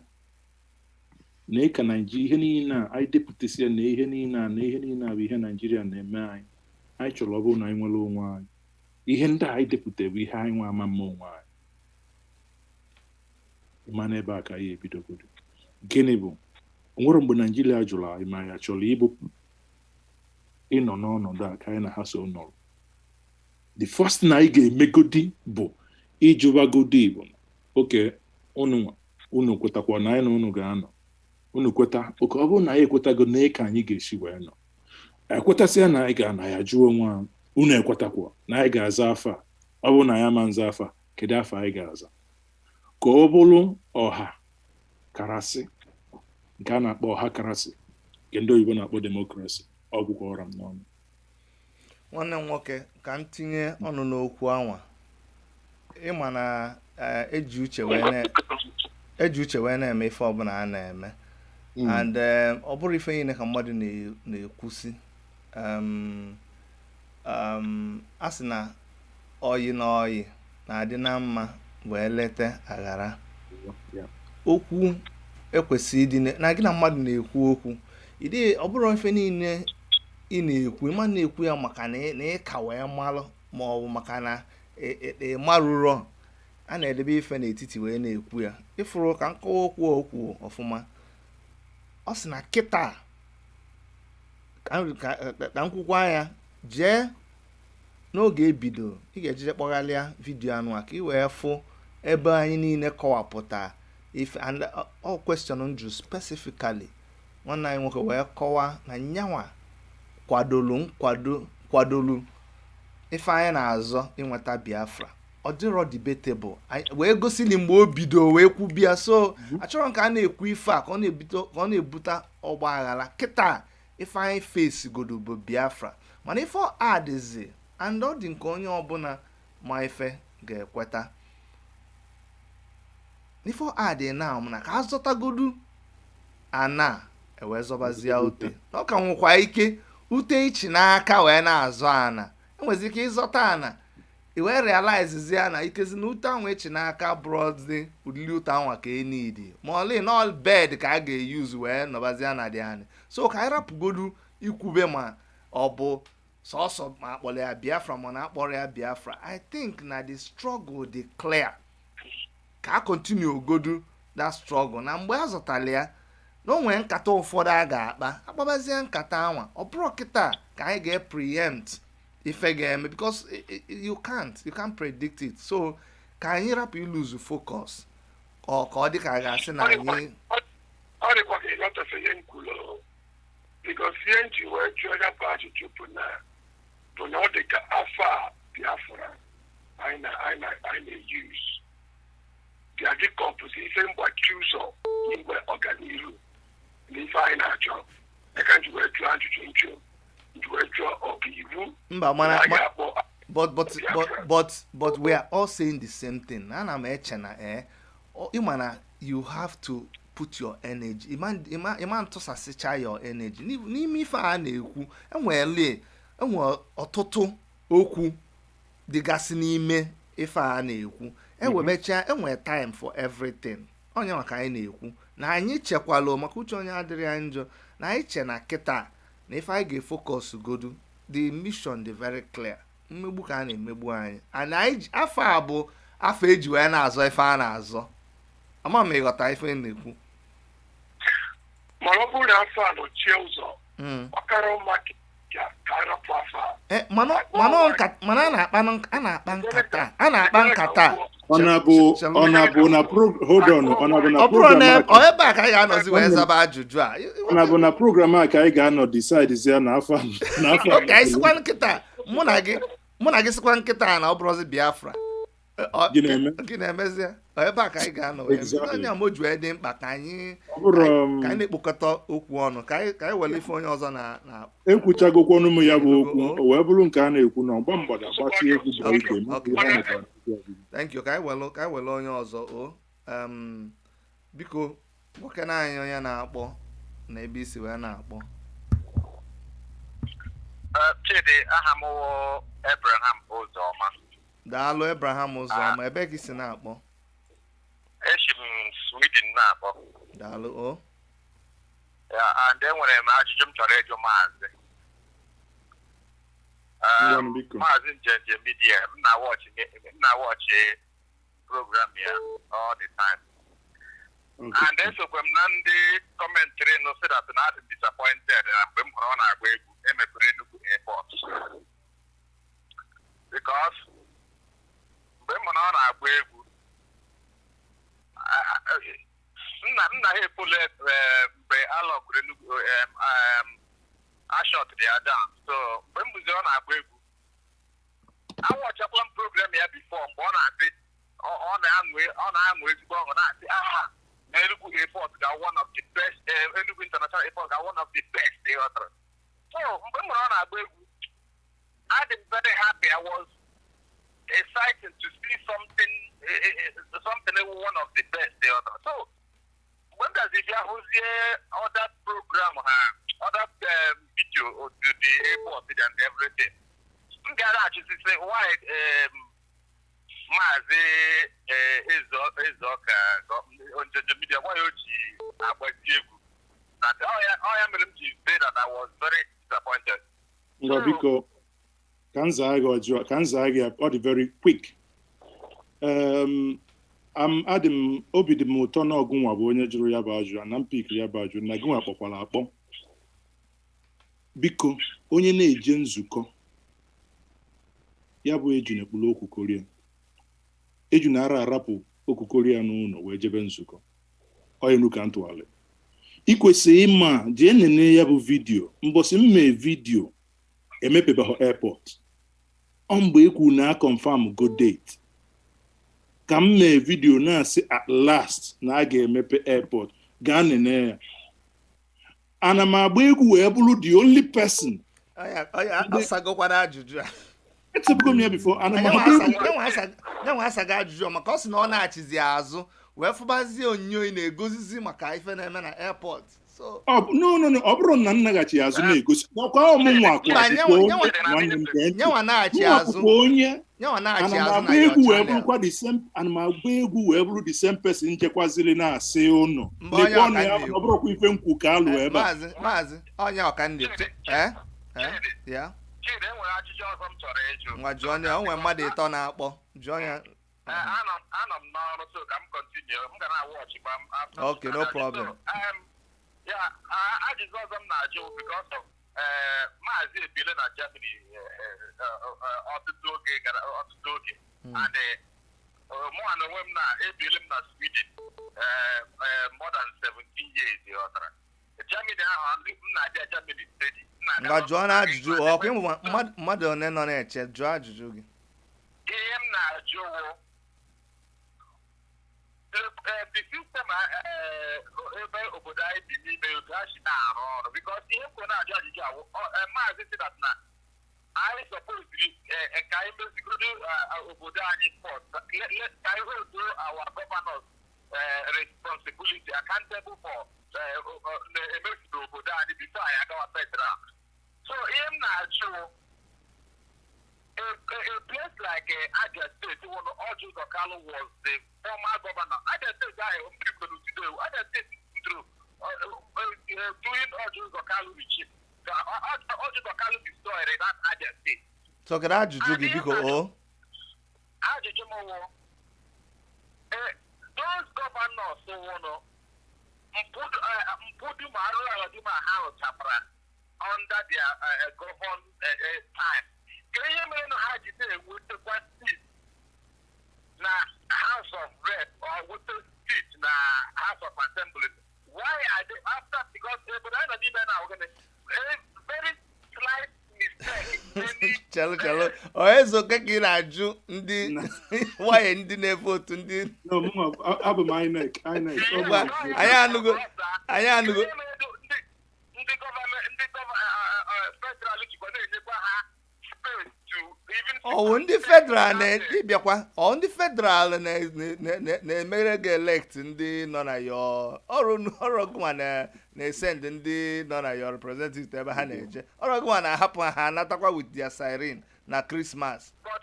na ịka Naijiria, ihe niile a anyị depụtasịa na ihe niile a na ihe niile a bụ ihe Naijiria na-eme anyị, anyị chọrọ ọ bụrụ na anyị nwere onwe anyị, ihe ndị a anyị depụta bụ ihe anyị nwe ama mma onwe anyị. Ịma n'ebe a ka anyị ebidogodo. Gịnị bụ onwere mgbe Naijiria jụrụ anyị ma ya chọrọ ịbụ ịnọ n'ọnọdụ a ka anyị na ha so nọrọ? The first thing anyị ga-emegodi bụ ịjụbagodi bụ, oke unu unu kwetakwa na anyị na unu ga-anọ? Unu kweta, oke ọ bụrụ na anyị ekwetago na ka anyị ga-esi wee nọ, Ekwetasịa na anyị ga na ya jụọ onwe anyị, unu ekwetakwa na anyị ga-aza afa a? Ọ bụrụ na ya ma nza afa, kedu afa anyị ga-aza ka ọ bụrụ ọha karasị, nke a na-akpọ ọha karasị, nke ndị oyibo na-akpọ democracy? Ọgwụgwọ ọra m n'ọnụ. Nwanne m nwoke, ka m tinye ọnụ n'okwu anwa. Ịma na eji uche wee na-eme ife ọbụla a na-eme, and ọ bụrụ ife niile ka mmadụ na-ekwusi, a sị na oyi na oyi na-adị na mma wee leta aghara okwu. Ekwesị ịdị na gị na mmadụ na-ekwu okwu ịdị, ọ bụrụ ife niile ị na-ekwu, ịma na-ekwu ya maka na ị ka wee malụ, ma ọ bụ maka na ị marụrọ. A na-edebe ife n'etiti wee na-ekwu ya. Ịfụrụ ka nkọwa okwu okwu ọfụma, ọ sị na kịta ka nkwukwa ya jee n'oge ebido. Ị ga-ejeje kpọghalịa video anụ a ka ị wee fụ ebe anyị niile kọwapụta ife and ọ question njụ specifically. Nwanne anyị nwoke wee kọwaa na nyanwa kwadolu nkwado, kwadolu ife anyị na-azọ, inweta Biafra. Ọ dịrọ debatable. Wee gosili mgbe o bido wee kwubia. So achọrọ m ka a na-ekwu ife a ka ọ na-ebute ọgba aghara. Kịta ife anyị face godo bụ Biafra, mana ife ọ adịzi and ọ dị nke onye ọbụla ma ife ga-ekweta ife ọ adị na na ka azọtagodu ana ewee zọbazie ute, na ọ ka nwekwa ike ute ichi n'aka wee na-azọ ana. Enwezi ike ịzọta ana, i wee realize ya na ikezi na ute ahụ echi n'aka bụrụzi ụdịrị ute anwa ka enidi, ma ọlị na bed ka a ga-eyuzu wee nọbazie na dị anyị. So ka anyị rapụgodu ikwube ma ọ bụ sọsọ ma akpọrọ ya Biafra ma na akpọrọ ya Biafra. I think na the struggle dị clear, ka a continue godu that struggle, na mgbe a zọtara ya na o nwere nkata ụfọdụ a ga-akpa, akpabazie nkata anwa. Ọ bụrụ kịta ka anyị ga-preempt ife ga-eme, because you can't predict it. So ka anyị rapụ ilose focus, ọ ka ọ dị ka a ga-asị na anyị Ọ dịkwa ka ịghọtafe ihe m kwuru, because ihe m ji wee jụọ ya bụ ajụjụ bụ na ọ dị ka afọ a Biafra anyị na-use bịa dịkọpụta ife mgbachi ụzọ inwe ọganihu na ife anyị na-achọ. Eka m ji wee jụọ ajụjụ nchụ ji wee jụọ, ọ bụ iwu Mba, mana na a ga-akpọ But we are all saying the same thing. Ana m eche na ịma na you have to put your energy, ịma ntụsasịcha your energy n'ime ife a na-ekwu. Enwere enwe ọtụtụ okwu dịgasị n'ime ife a na-ekwu. Ewebecha, enwere time for everything. Onye maka anyị na-ekwu na anyị chekwala maka uche onye adịrị ya njọ, na anyị che na kịta na ife anyị ga-efocus godu, the mission dị very clear. Mmegbu ka a na-emegbu anyị, and anyị afọ a bụ afọ eji wee na-azọ ife a na-azọ. Ama m ịghọta ife m na-ekwu. Mana ọ bụrụ na afọ a nọchie ụzọ, ọ kara mma ka arapụ afọ a. Mana a na-akpa nkata, a na-akpa nkata. Ọ na-abụ na hold on, ọ na-abụ na Ọ bụrụ na program a ọ ebe a ka anyị ga-anọzi wee zaba ajụjụ a. Ọ na-abụ na program a ka anyị ga-anọ decide ya na afọ a. Oke, anyị sịkwa nkịta, mụ na gị sịkwa nkịta na ọ bụrụzi Biafra. Gị na-eme? Gị na-emezie? Ọ ebe a ka anyị ga-anọ wee Exactly. onye ama o ji wee dị mkpa ka anyị Ọ bụrụ ka anyị na-ekpokọta okwu ọnụ, ka anyị were ife onye ọzọ na ekwuchagokwanụ m ya bụ okwu, o wee bụrụ nke a na-ekwu na ọgba mgbada gbatị egwu bụ ike maka ihe ọ mụtara. Thank you. Ka anyị were onye ọzọ. O biko, nwoke na anyị onye na-akpọ na ebe isi wee na-akpọ. Chidi, aha m wụ Abraham Ụzọma. Daalụ, Abraham Ụzọma. Ebe ka isi na-akpọ? Esi m Sweden na-akpọ. Daalụ o. Ya, and enwere m ajụjụ m chọrọ ịjụ maazị. Ngwanụ, biko. Maazị Njenje Media, m na-watch program ya all the time. And esokwe m na ndị commentary nụ sị that na adị m disappointed na mgbe m hụrụ ọ na-agba egwu emepere Enugu airport. Because mgbe m hụrụ ọ na-agba egwu, nna ha epule mgbe alọkụrụ Enugu A shut ya down. So mgbe m bụzi ọ na-agba egwu, awatchakwala m program ya before, mgbe ọ na-asị ọ na-aṅụ ezigbo ọṅụ, na-asị aha na Enugu Airport ga one of the best, Enugu International Airport ga one of the best, ịghọtara? So mgbe m hụrụ ọ na-agba egwu, adị m very happy. I was excited to see something one of the best, ịghọtara? So mgbe m gazi bịa hụzie other program ha, other video to the airport and everything, m gara achịsị sị why Maazị Ezeọka Njenje Media, why o ji agbazi egwu na ọ ya mere m ji say that I was very disappointed. Ngwa, biko, ka m zaa gị ọjụọ, ka m zaa gị, ọ dị very quick. Adị m, obi dị m ụtọ na ọgụnwa bụ onye jụrụ ya bụ ajụjụ na m pikiri ya bụ ajụjụ na gịnwa kpọkwara akpọ. Biko, onye na-eje nzukọ ya bụ eju na-ekpulu okwukorie, eju na-ara arapụ okwukorie n'ụlọ wee jebe nzukọ ọyenu ka ntụgharị. Ị kwesịrị ịma, jee nene ya bụ video. Mbọsị m mee video emepebeghị airport, ọ mgbe ekwu na confirm go date ka m mee video na-asị at last na a ga-emepe airport. Gaa nene ya. Ana m agba egwu wee bụrụ the only person. Ọ sagokwana ajụjụ a. Etebugo m ya before. Ana m agba egwu. Nyanwa asaga ajụjụ a maka ọ sị na ọ na-achịzi azụ wee fụbazie onyonyo ị na-egozizi maka ife na-eme na airport, so Ọ no, no, no, ọ bụrụ na nnaghachi azụ na-egosi ọkwa ọmụnwa Mba, akwụkwọ. Nwanne m, gee ntị. Nyanwa na-achị Mụnwa azụ. bụkwa onye Nyanwa na-achị ana m azụ agba na your egwu wee channel. bụrụkwa the same, ana m agba egwu wee bụrụ the same person njekwaziri na-asị ụnụ Mba, onye lekwa ọnụ ọka ya. na-ekwu. Ọ bụrụkwa ife nkwu ka alụ ebe a. Maazị onye ọka ndị eh ya. Chidi, enwere ajụjụ ọzọ m chọrọ ịjụ. Ngwa, jụọ ya. O nwere mmadụ ịtọ na-akpọ, jụọ ya. Anọ m n'ọrụ, so ka m continue, m ga na-awatch gba m after. Okay, no problem. So, ya ajụjụ ọzọ m na-ajụ, because of Maazị Ebile na Germany ọtụtụ oge gara, ọtụtụ oge, and mụnwa na onwe m na ebile m na Sweden more than 17 years, ghọtara? Germany ahụ m na-abịa Germany steady. M na-aga. Ngwa, jụọ na ajụjụ ọkwa ịmụ mmadụ one nọ na-eche. Jụọ ajụjụ gị. Ihe m na-ajụ wụ the system ebe obodo anyị bi n'ime, otu ha si na-arụ ọrụ, because ihe m kwuru na-ajụ ajụjụ awụ, maazị si that na anyị supposed ka anyị mezigodo obodo anyị first, ka anyị hold our governors responsibility accountable for na-emezido obodo anyị before anyị agawa federal. So ihe m na-ajụ, a place like Abia State, when Orji Uzor Kalu was the former governor, Abia State, I am today, Abia State through during Orji Uzor Kalu regime, Orji Uzor Kalu destroyed that Abia State. So kedu ajụjụ gị, biko o? Ajụjụ m wụ, those governors wụnụ mpụ dum, arụrụ ala dum ha rụchapụra under their govern time, ka ihe mere na ha ji na-enwetakwa seat na House of Rep or nweta seat na House of Assembly? Why are they after? Because obodo anyị nọ n'ime na gịnị, a very slight mistake any Chelụ, chelụ, Ezeoke, ka ị na-ajụ ndị nwanyị, ndị na-evotu, ndị No, mụnwa abụ m INEC, INEC. Ọ Ngwa, bụ- anyị anụgo, anyị anụgo. Ihe mere ndị gọọmenti, ndị federal jikwa na-enyekwa ha space to even Ọwụ ndị federal na-ịbịakwa, ọ ndị federal na-emere gị elect ndị nọ na yo ọrụ ọrụ gụnwa na-esend ndị nọ na your representative ebe ha na-eje ọrụ gụnwa na-ahapụ ha, ha anatakwa with their siren na Christmas. But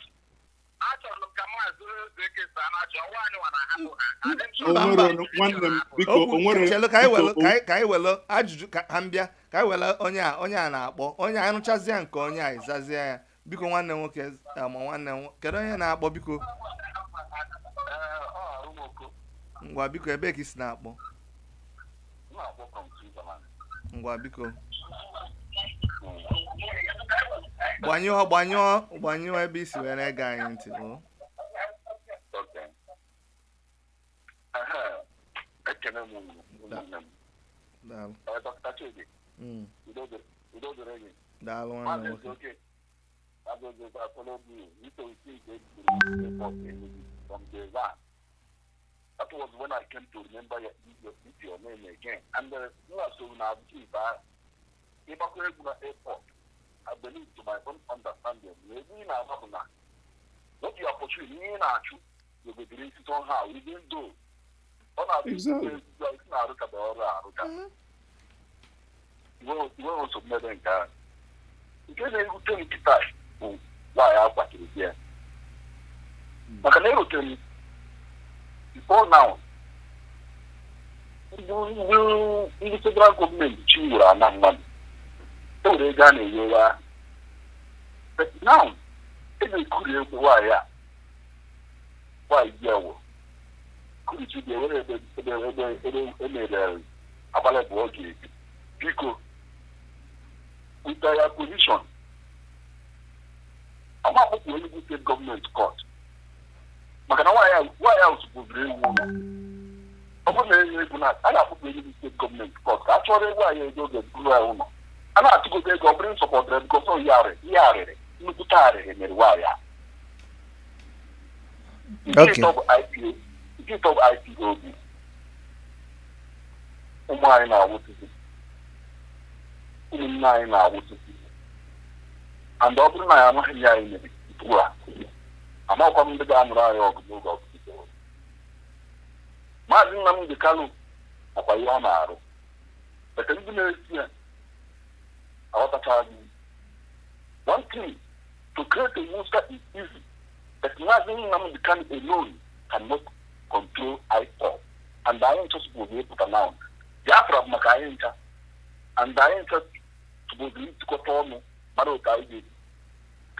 achọrọ m ka Maazị Ezeke saa na achọ ọnwa anyị nwa na-ahapụ ha. Adị m O sure. nwere, nwanne m, biko, o nwere. Chelu ka anyị Biko, welu ka anyị welu ajụjụ ka ha mbịa, ka anyị were onye a, onye a na-akpọ, onye a rụchazie nke onye a, ịzazie ya. Biko, nwanne m nwoke, ma nwanne m kedu onye na-akpọ, biko? Ee, ọ Arụmoko. Ngwa, biko, ebee ka ị si na-akpọ? M na-akpọ from Switzerland. Ngwa, biko, gbanyụọ, gbanyụọ, gbanyụọ ebe isi wee na-ege anyị ntị o. Okay. Ehe, ekene m unu, ụmụnne m. Daalụ. Ee, Dr. Chidi, udo dị. Udo dịrị gị. Daalụ nwanne m nwoke. Maazị Ezeoke, I followed you. You to see the airport Enugu from day one. That was when I came to remember your name again. And so now, airport, I believe to my own understanding, maybe na not the opportunity, you will be somehow, even though. Exactly. Nke na-ewute m kịta bụ nwaanyị akwachiri di ya maka na erutere m before now ndị federal gọọmenti chi were ana mmadụ e were ego a na-enyewa, but now e na-ekuri egwu nwaanyị a, nwaanyị di ya wụrụ kurichi dị ewere ebe ebe ebe ebe emere abalị bụ oge ebi. Biko, with their position, ama akpụkpọ Enugu State Government Court maka na nwaanyị ahụ sụpụziri ewu ụlọ. Ọ bụrụ na enye egwu na a ga-akpụkpọ Enugu State Government Court ka a chọrọ egwu anyị ego oge buru ya ụlọ a na-atụgogo ego ọ bụrụ nsọpọtara bikọsọ ihe arịrị nnukwute arịrị mere nwaanyị a. Nke ịtọ bụ IPO, nke ịtọ bụ IPOB. Ụmụ anyị na-awụsisi, ụmụnne anyị na-awụsisi, and ọ bụrụ na ya amaghị ihe anyị mere ugbu a, amakwa m ndị ga-anụrụ anyị ọgụ n'oge ọgụgụ. Maazị Nnamdi Kanu nakwa ihe ọ na-arụ maka ndị na-esi ya aghọtachaghị. One thing, to create a monster is easy, but Maazị Nnamdi Kanu alone cannot control IPOB, and anyị ncha supposed ịpụta now. Biafra bụ maka anyị ncha, and anyị ncha supposed ịtụkọta ọnụ mara otu anyị ga-eji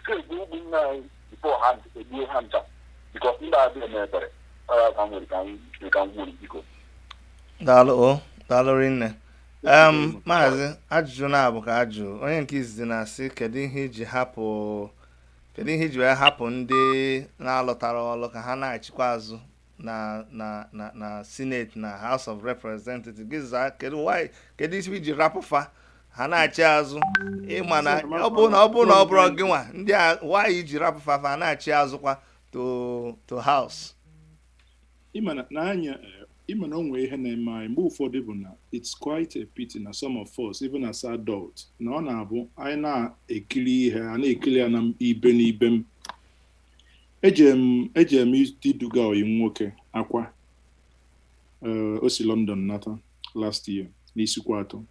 ka egbu ụmụnne anyị before ha egbuo ha ncha, because ndị adịghị eme ebere. Ọ ya ka m nwere ka m ka m gwuru, biko. Daalụ o, daalụ rinne. Maazị, ajụjụ na-abụ ka ajụ onye nke izizi na-asị, kedu ihe iji hapụ, kedu ihe iji wee hapụ ndị na-alụtara ọlụ ka ha na-achịkwa azụ na Senate na House of Representatives? Gị zaa, kedu why, kedu isi iji rapụ fa ha na-achị azụ? Ịma na ọ bụ na ọ bụrụ gị nwa ndị a, why iji rapụ fa fa na-achị azụkwa to House? Ịma na n'anya ịma na o nwee ihe na-eme anyị mgbe ụfọdụ bụ na it's quite a pity na some of us, even as adults, na ọ na-abụ anyị na-ekiri ihe a na-ekiri ya na ibe na ibe m eje m iduga oyi m nwoke akwa o si London nata last year n'isikwa atọ.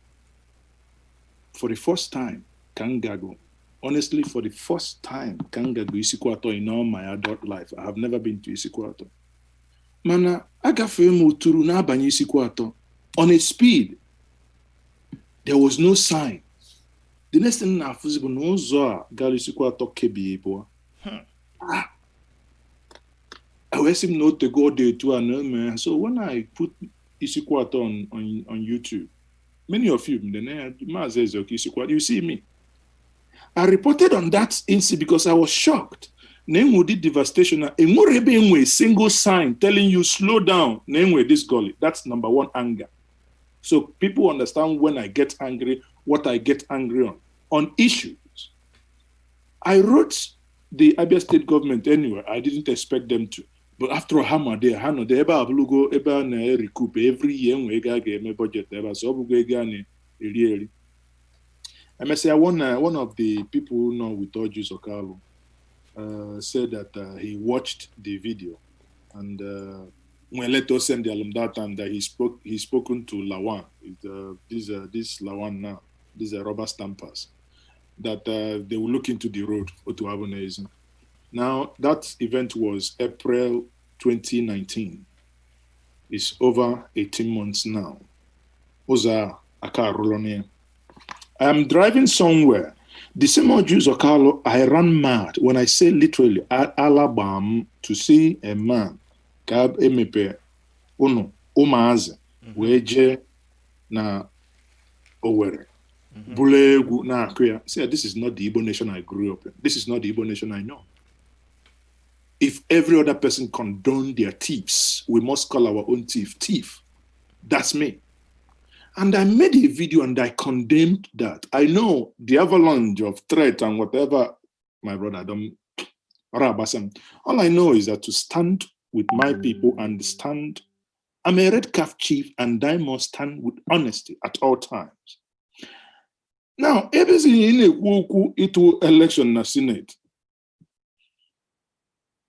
For the first time ka m gago, honestly, for the first time ka m gago isikwa atọ in all my adult life. I have never been to isikwa atọ, mana agafee m uturu na-abanye isikwa atọ on a speed. There was no sign. The next thing na-afụzi bụ na ụzọ a gara isikwa atọ kebie abụọ. Ah, wee sị m na otego ọ dị etu a na eme. So when I put isikwa atọ on YouTube, many of you, the Maazị Ezeoke isikwa, you see me. I reported on that incident because I was shocked na enwe ụdị devastation na enwere ebe enwe single sign telling you slow down na enwe this gully. That's number one, anger. So people understand when I get angry, what I get angry on issues. I wrote the Abia State government anyway. I didn't expect them to, but after all, ha ma there, ha nọ there, ebe a bụrụgo ebe a na-recoup every year, enwe ego a ga-eme budget ebe a, so ọ bụgo ego a na-eri eri. Emesịa, one of the people who know with Orji Uzor Kalu said that he watched the video and when let us send the alum that time that he spoken to Lawan, this Lawan now, these are rubber stampers, that they will look into the road Otu Abunezi. Now that event was April 2019. It's over 18 months now. Ụzọ a aka arụlọ na ya. I am driving somewhere. The same Orji Uzor Kalu, I ran mad. When I say literally, ala gbam to see a man ka emepe ụnụ ụmụazị wee jee na Owerri bụrụ egwu na-akụ ya. Say, this is not the Igbo nation I grew up in. This is not the Igbo nation I know. If every other person condone their thieves, we must call our own thief thief. That's me. And I made a video and I condemned that. I know the avalanche of threat and whatever, my brother, don't. All I know is that to stand with my people and stand. I'm a red calf chief and I must stand with honesty at all times. Now, ebe ị na-ekwu okwu ịtụ election na Senate,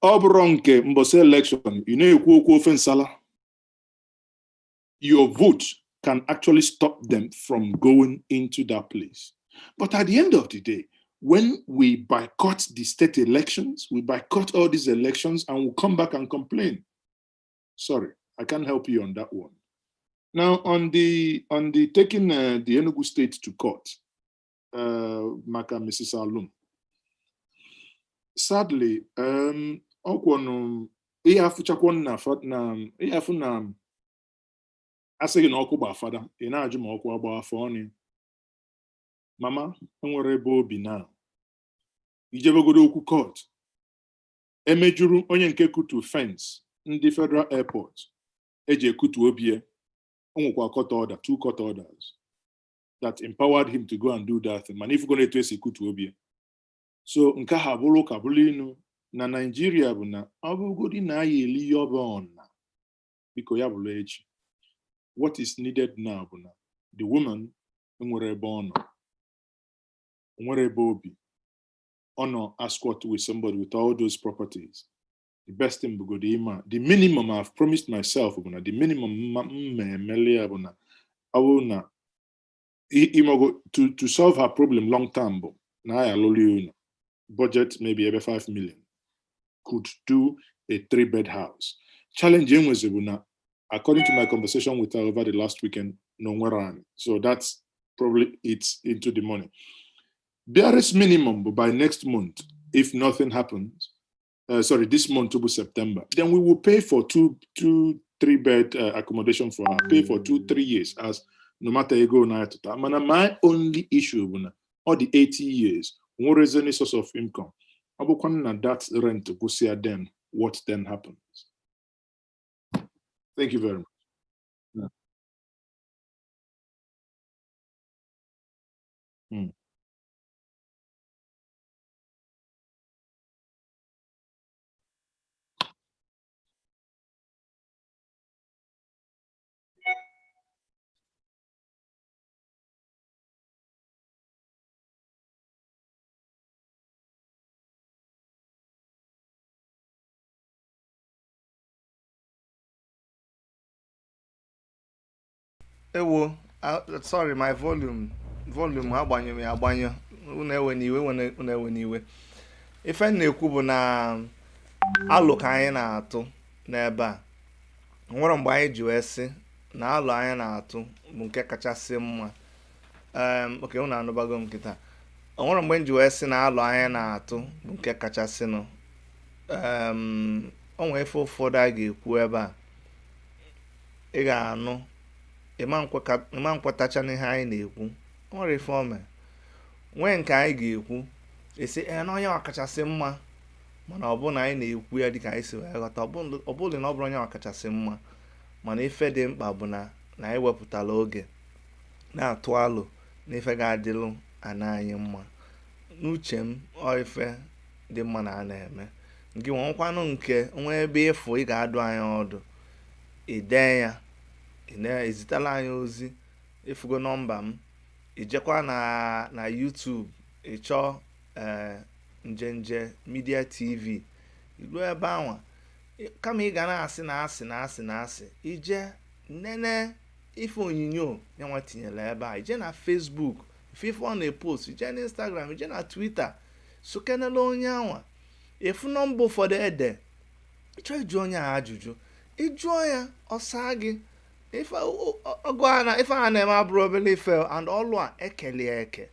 ọ bụrụ nke mbọsị election, ị na-ekwu okwu ofe nsala. Your vote can actually stop them from going into that place. But at the end of the day, when we boycott the state elections, we boycott all these elections and we come back and complain. Sorry, I can't help you on that one. Now, on the taking the Enugu State to court, maka Mrs. Alum. Sadly, ọkwọnụ ihe afụchakwa na na ihe afụ na asị gị na ọkụ gba fada, ị na-ajụ ma ọkụ agba afọ ọnụ. Mama enwere ebe obi na ijebegodo okwu court, emejuru onye nke kutu fence ndị Federal Airport eji ekutu obie, o nwekwa court order, two court orders that empowered him to go and do that thing. Mana ifugo na etu esi ekutu obie, so nke ha bụrụ ụka bụrụ inu na Naijiria bụ na ọ bụrụgodi na aya eli ihe ọba ọna, biko ya bụrụ echi. What is needed now bụ na the woman nwere ebe ọ nọ, nwere ebe obi, ọ nọ a squat with somebody with all those properties. The best thing bụgodo ịma the minimum I've promised myself bụ na the minimum mma emeli ya bụ na ọ bụrụ na ịmago to solve her problem long term bụ na ya alụlụ ya ụlọ. Budget maybe ebe 5 million could do a three bed house. Challenge enwezi bụ na, according to my conversation with her over the last weekend, no nwere anyị, so that's probably it's into the money. Barest minimum, but by next month, if nothing happens, sorry, this month to September, then we will pay for two, two, three bed accommodation for her, pay for 2, 3 years as no matter ego na atụta. Mana my only issue bụ na all the 80 years, nwere any source of income. Ọ bụkwa na that rent gwụsịa, then what then happens? Thank you very much. Yeah. Ewo, sorry, my volume agbanyụ m ya agbanyụ. Unu ewe n'iwe, unu ewe n'iwe. Ife m na-ekwu bụ na alụ ka anyị na-atụ n'ebe a, nwere mgbe anyị ji wee sị na alụ anyị na-atụ bụ nke kachasị mma. Oke unu anụbago m nkịta. O nwere mgbe m ji wee sị na alụ anyị na-atụ bụ nke kachasịnụ. O nwere ife ụfọdụ a ga-ekwu ebe a, ị ga-anụ, ịma nkwetacha n'ihe anyị na-ekwu. O nwere ife o mee nwee nke anyị ga-ekwu, esi ee na onye ọkachasị mma, mana ọ bụrụ na anyị na-ekwu ya dịka anyị si wee ghọta, ọ bụrụ na ọ bụrụ onye ọkachasị mma. Mana ife dị mkpa bụ na anyị wepụtara oge na-atụ alụ na ife ga-adịlụ ana anyị mma. N'uche m, ọ ife dị mma na a na-eme nke nwekwanụ nke nwee ebe ịfụ ị ga-adụ anyị ọdụ, ide ya, ị na-ezitela anyị ozi. Ịfụgo nọmba m, ijekwa na YouTube, ịchọọ ee Njenje Media TV, iruo ebe anwa. Kama ị ga na-asị na asị na asị na asị, ije nene ife onyinyo yanwa tinyere ebe a. Ije na Facebook, ife ife ọ na-epost, ije na Instagram, ije na Twitter, sokenela onye anwa. Efu nọmba ụfọdụ ede, ịchọ ịjụ onye a ajụjụ, ịjụọ ya, ọ saa gị. Ife ọgụ a na ife a na-eme abụrụ obere ife, and ọlụ a ekele ya eke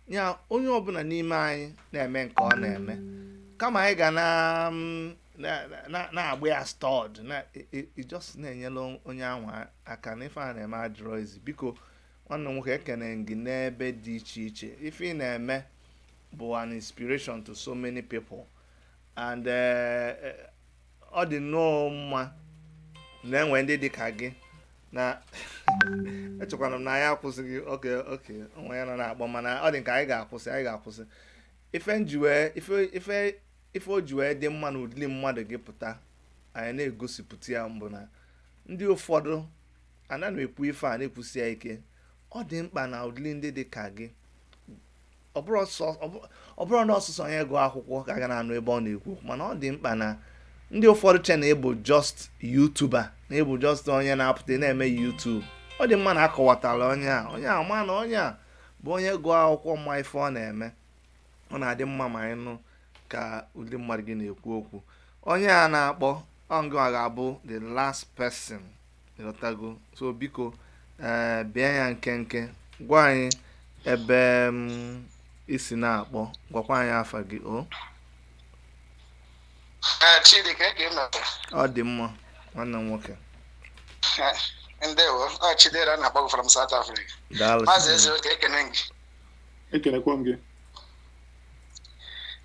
ya. Onye ọbụla n'ime anyị na-eme nke ọ na-eme, kama anyị ga na na-agba ya stọd na just na-enyere onye ahụ aka na ife a na-eme adịrọ izi. Biko, nwanne m nwoke, ekene gị n'ebe dị iche iche. Ife ị na-eme bụ an inspiration to so many people, and ọ dị nnọọ mma na-enwe ndị dị ka gị. Na echekwana m na anyị akwụsịghị. Oke onwe ya nọ na-akpọ, mana ọ dị nke anyị ga-akwụsị, anyị ga-akwụsị. Ife nji wee ife o ji wee dị mma na ụdịrị mmadụ gị pụta, anyị na-egosipụta ya mbụ na ndị ụfọdụ anaghị ekwu ife a na-ekwusi ya ike. Ọ dị mkpa na ụdịrị ndị dị ka gị, ọ bụrụ na ọsụsọ onye gụọ akwụkwọ ka a ga na-anụ ebe ọ na-ekwu, mana ọ dị mkpa na ndị ụfọdụ che na ịbụ just YouTuber, na ịbụ just onye na-apụta na-eme YouTube. Ọ dị mma na akọwatara onye a ma na onye a bụ onye gụọ akwụkwọ, mma ife ọ na-eme. Ọ na-adị mma ma anyị nụ ka ụdị mmadụ gị na-ekwu okwu. Onye a na-akpọ ọngụa ga-abụ the last person, ịghọtago? So biko, ee, bịa ya nkenke, gwa anyị ebe m isi na-akpọ, gwakwa anyị afa gị o. Ee, Chidi, ka ị mere? Ọ dị mma, nwanne m nwoke. Ndewo, ọ Chidera na-akpọ from South Africa. Daalụ. Maazị Ezeoke, ekene gị. Ekenekwa m gị.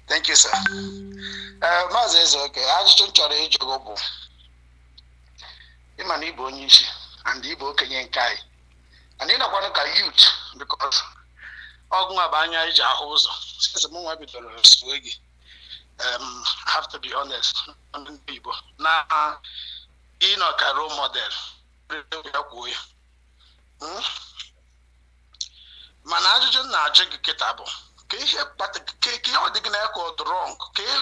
Thank you, sir. Ee, Maazị Ezeoke, ajụjụ m chọrọ ịjụ gị bụ, ịma na ịbụ onye isi and ịbụ okenye nke anyị and ị nọkwanụ ka youth, because ọgụ nwa bụ anya iji ahụ ụzọ. Since mụ nwa bidoro sowe gị, I have to be honest, ndị Igbo na ịnọ ka role model ya kwuo ya. Mana ajụjụ m na-ajụ gị kịta bụ ka ihe ka ihe ọ dị gị na ka ọ dị wrong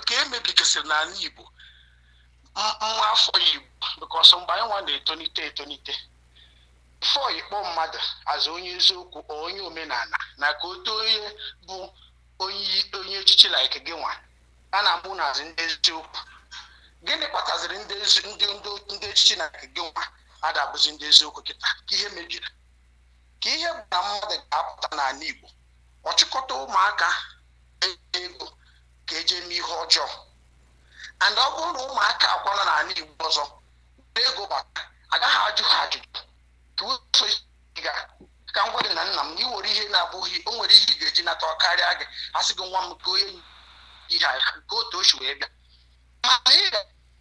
ka emebikasịrị n'ala Igbo, nwa afọ Igbo, because mgbe anyị nwa na-etonite etonite, before ịkpọ mmadụ azụ onye eziokwu, onye omenala, na ka o too, onye bụ onye echichi like gị nwa a na-amụ n'azụ ndị eziokwu, gịnị kpataziri ndị ndị echichi na nke gị nwa ada-abụzi ndị eziokwu kịta? Ka ihe mebiri, ka ihe bụ na mmadụ ga-apụta n'ala Igbo, ọchịkọta ụmụaka ego ka eje mee ihe ọjọọ, and ọ bụrụ na ụmụaka akwana n'ala Igbo ọzọ ego bata, agaghị ajụ ha ajụjụ ka m gwa gị na nna m na ị nwere ihe na-abụghị o nwere ihe ị ga-eji nata ọ karịa gị, asị gị, nwa m, ka onye ihe a ka otu o si wee bịa. Mana ị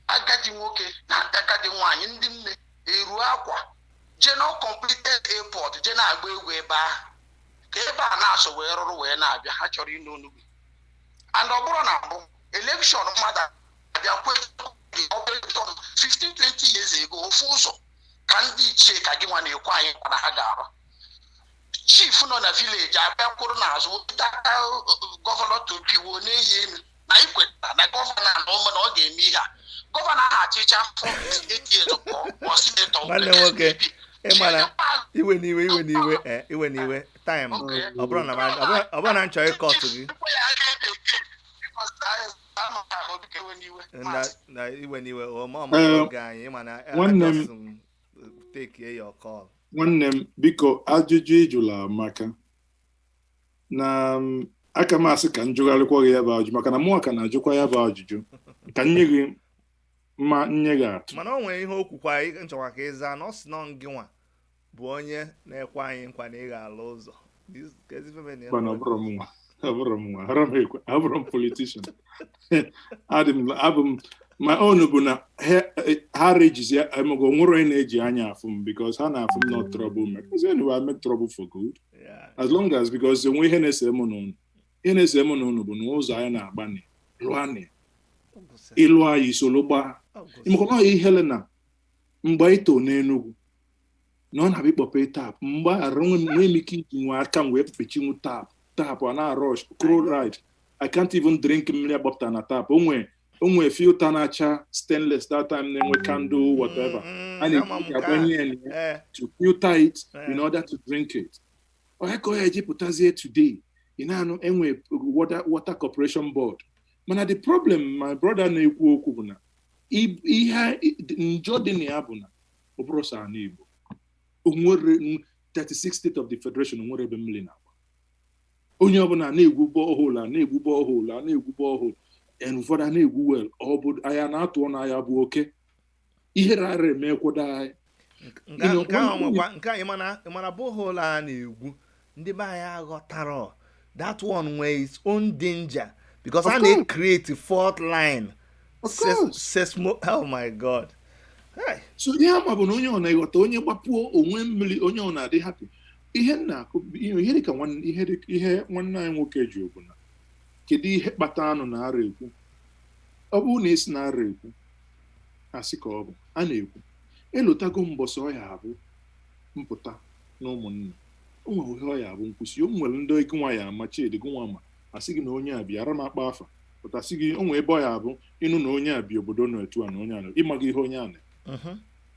agadi nwoke na agadi nwaanyị, ndị nne eruo akwa jee na completed airport, jee na-agba egwu ebe ahụ, ka ebe a na-asọ wee rụrụ wee na-abịa, ha chọrọ ịnụ onugbu. And ọ bụrụ na mbụ election, mmadụ abịa kwe election 15 20 years ago, ofu ụzọ ka ndị ichie ka gị nwa na-ekwe anyị nkwa na ha ga-arụ. Chief nọ na village abịa kwụrụ n'azụ weta aka governor Tobi wo na-eyi elu na ikwetara na governor na ụmụ na ọ ga-eme ihe a. Governor ahụ achịcha afọ 8 years pụọ, senator. Nwanne m nwoke, ịma na iwe n'iwe, iwe n'iwe, iwe n'iwe, time ọ bụrụ na ọ bụrụ na m chọrọ ịkọtụ gị na iwe n'iwe, o ma ọ oge anyị, ịma na nwanne m, take your call. Nwanne m, biko, ajụjụ ịjụla amaka na aka m asị ka m jụgharịkwa gị ya bụ ajụjụ, maka na mụnwa ka na-ajụkwa ya bụ ajụjụ, ka nye gị mma nye gị atụ. Mana o nwere ihe o kwukwa nchọkwa ka ịza, na ọ sị nọ gị nwa bụ onye na-ekwe anyị nkwa na ị ga-alụ ụzọ. Mana ọ bụrụ m nwa, ọ bụrụ m nwa, abụrụ m politician. Adị m, abụ m my own bụ na ha rejizi emego nwere onye na-eji anya afụ m, because ha na-afụ m not trouble because anyway, I make trouble for good, as long as because enwe ihe na-ese mụ na unu, ihe na-ese mụ na unu bụ na ụzọ anyị na-agbani lụanị ịlụ anyị solo gbaa ịmakwa na ihele na mgbe anyị too n'Enugwu na ọ na-abịa ịkpọpe tap, mgbe arụ nwee m ike iji nwe aka m wee pechinwu tap, tap a na-rush chloride. I can't even drink mmiri agbapụta na tap. O nwee filter na-acha stainless that time, na-enwe candle, whatever a na-eji agbanye ya na ya to filter it in order to drink it. Onye ka ọ ya eji pụtazie today, ị na-anụ enwe water corporation board. Mana the problem my brother na-ekwu okwu bụ na ihe njọ dị na ya bụ na ọ bụrụ sọ ala Igbo, onwere 36 state of the federation, onwere ebe mmiri na-agba. Onye ọbụla na-egwu borehole, a na-egwu borehole, a na-egwu borehole, and ụfọdụ a na-egwu well. Ọ bụ anya na-atụ ọnụ anya bụ oke ihe rara emekwodo anyị. Nke ahụ nwekwa nke a, ịmana borehole a na-egwu, ndị be anyị aghọtara that one nwere its own danger, because a na-create fault line, seismo, oh my God. So ihe ama bụ na onye ọ na-eghọta, onye gbapuo onwe mmiri, onye ọ na-adị happy. Ihe m na-akụ, ihe dịka ihe nwanne anyị nwoke ji bụ na kedu ihe kpata anụ na-ara ekwu? Ọ bụrụ na esi na-ara ekwu, asị ka ọ bụ a na-ekwu, elotago mbọsị ọ ya abụ mpụta na ụmụnne, o nwere ihe ọ ya abụ nkwụsị. O nwere ndị ego nwa ya ama, Chidi gụnwa ma asị gị na onye a bịa ara m akpa afa pụtasị gị. O nwere ebe ọ ya abụ ịnụ na onye a bi obodo nọ etu a, na onye a nọ, ịmaghị ihe onye a na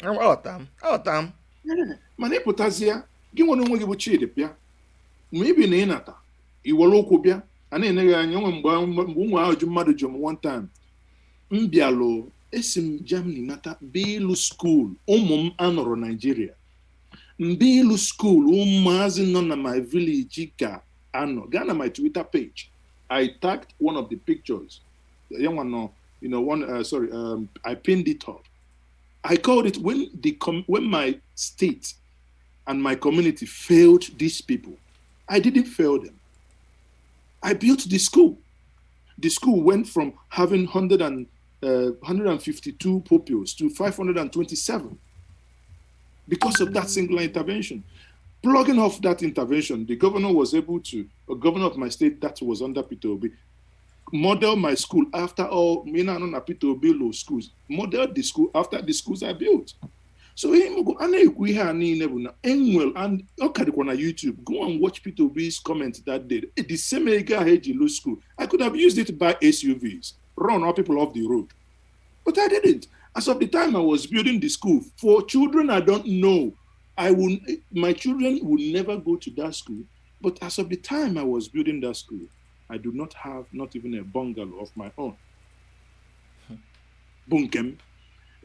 Aghọta m, aghọta m. Mana ịpụtazie, gị nwere onwe gị bụ Chidi, bịa ma ibi na ịnata iwere ụkwụ bịa, a na-ene gị anya. Onwe mgbe ụmụ ahụ mmadụ jụ m one time, m bịalụ, esi m Germany nata bịa ịlụ school ụmụ m anọrọ Nigeria, mgbe ịlụ school ụmụazị nọ na my village ka anọ. Gaa na my Twitter page, I tagged one of the pictures ya nwa nọ, one, sorry, I pinned it up. I called it when my state and my community failed these people, I didn't fail them. I built the school. The school went from having 100 and, 152 pupils to 527 because of that singular intervention. Plugging off that intervention, the governor was able to, a governor of my state that was under Peter Obi, model my school after all Mina na Peter Obi law schools, model the school after the schools I built. So ihe a na-ekwu, ihe a niile bụ na enwel, and ọ ka dịkwa na YouTube. Go and watch Peter Obi's comment that day. The same ego ahụ eji lu school, I could have used it to buy SUVs, run all people off the road, but I didn't. As of the time I was building the school for children I don't know, I will my children will never go to that school, but as of the time I was building that school, I do not have not even a bungalow of my own bụ nke m.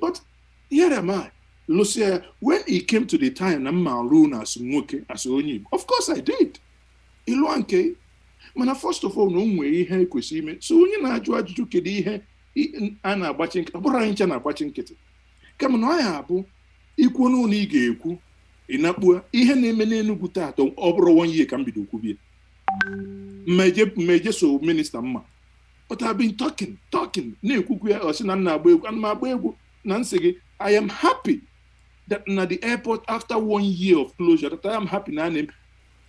But here am I. Lucia, when it came to the time na mma alụ na as nwoke, as onye Igbo, of course I did. Ịlụa nke, mana first of all, na o nwee ihe ekwesịrị ime. So onye na-ajụ ajụjụ, kedu ihe a na-agbachi nkịtị? Ọ bụrụ anyị ncha na-agbachi nkịtị, kama na ọ ya abụ ikwu n'ụlọ ị ga-ekwu, ịnakpuo ihe na-eme n'Enugwu taata. Ọ bụrụ one year ka m bido kwubie mmeje so minister mma, but I've been talking, talking, na-ekwukwu ya. Ọ sị na m na-agba egwu, ana m agba egwu na nsị gị. I am happy that na the airport, after one year of closure, that I am happy na ana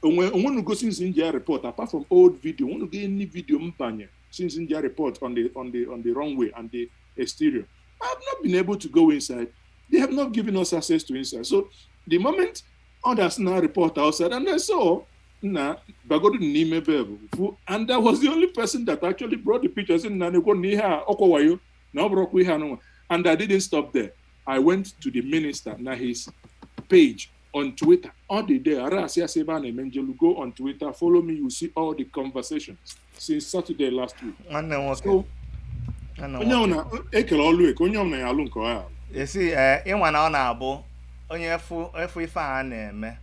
onwe onwenugo since nji report, apart from old video, onwenugo any video mbanye since nji report on the runway and the exterior. I have not been able to go inside. They have not given us access to inside. So the moment others now report outside and I saw na bagodu n'ime be bụ, and I was the only person that actually brought the pictures in na nekwo na ihe a ọkwa wayo, na ọ bụrụkwa ihe anụnwa. And I didn't stop there. I went to the minister na his page on Twitter all the day. Ara asị asị ebe a na-eme njelu. Go on Twitter, follow me, you see all the conversations since Saturday last week. Nwanne m nwoke. So Nwanne m onye nwoke. ọbụla ekele ọlụ eke, onye ọbụla ya alụ nke ọ ya alụ. Esi ee, ịnwa na ọ na-abụ onye efu ife a na-eme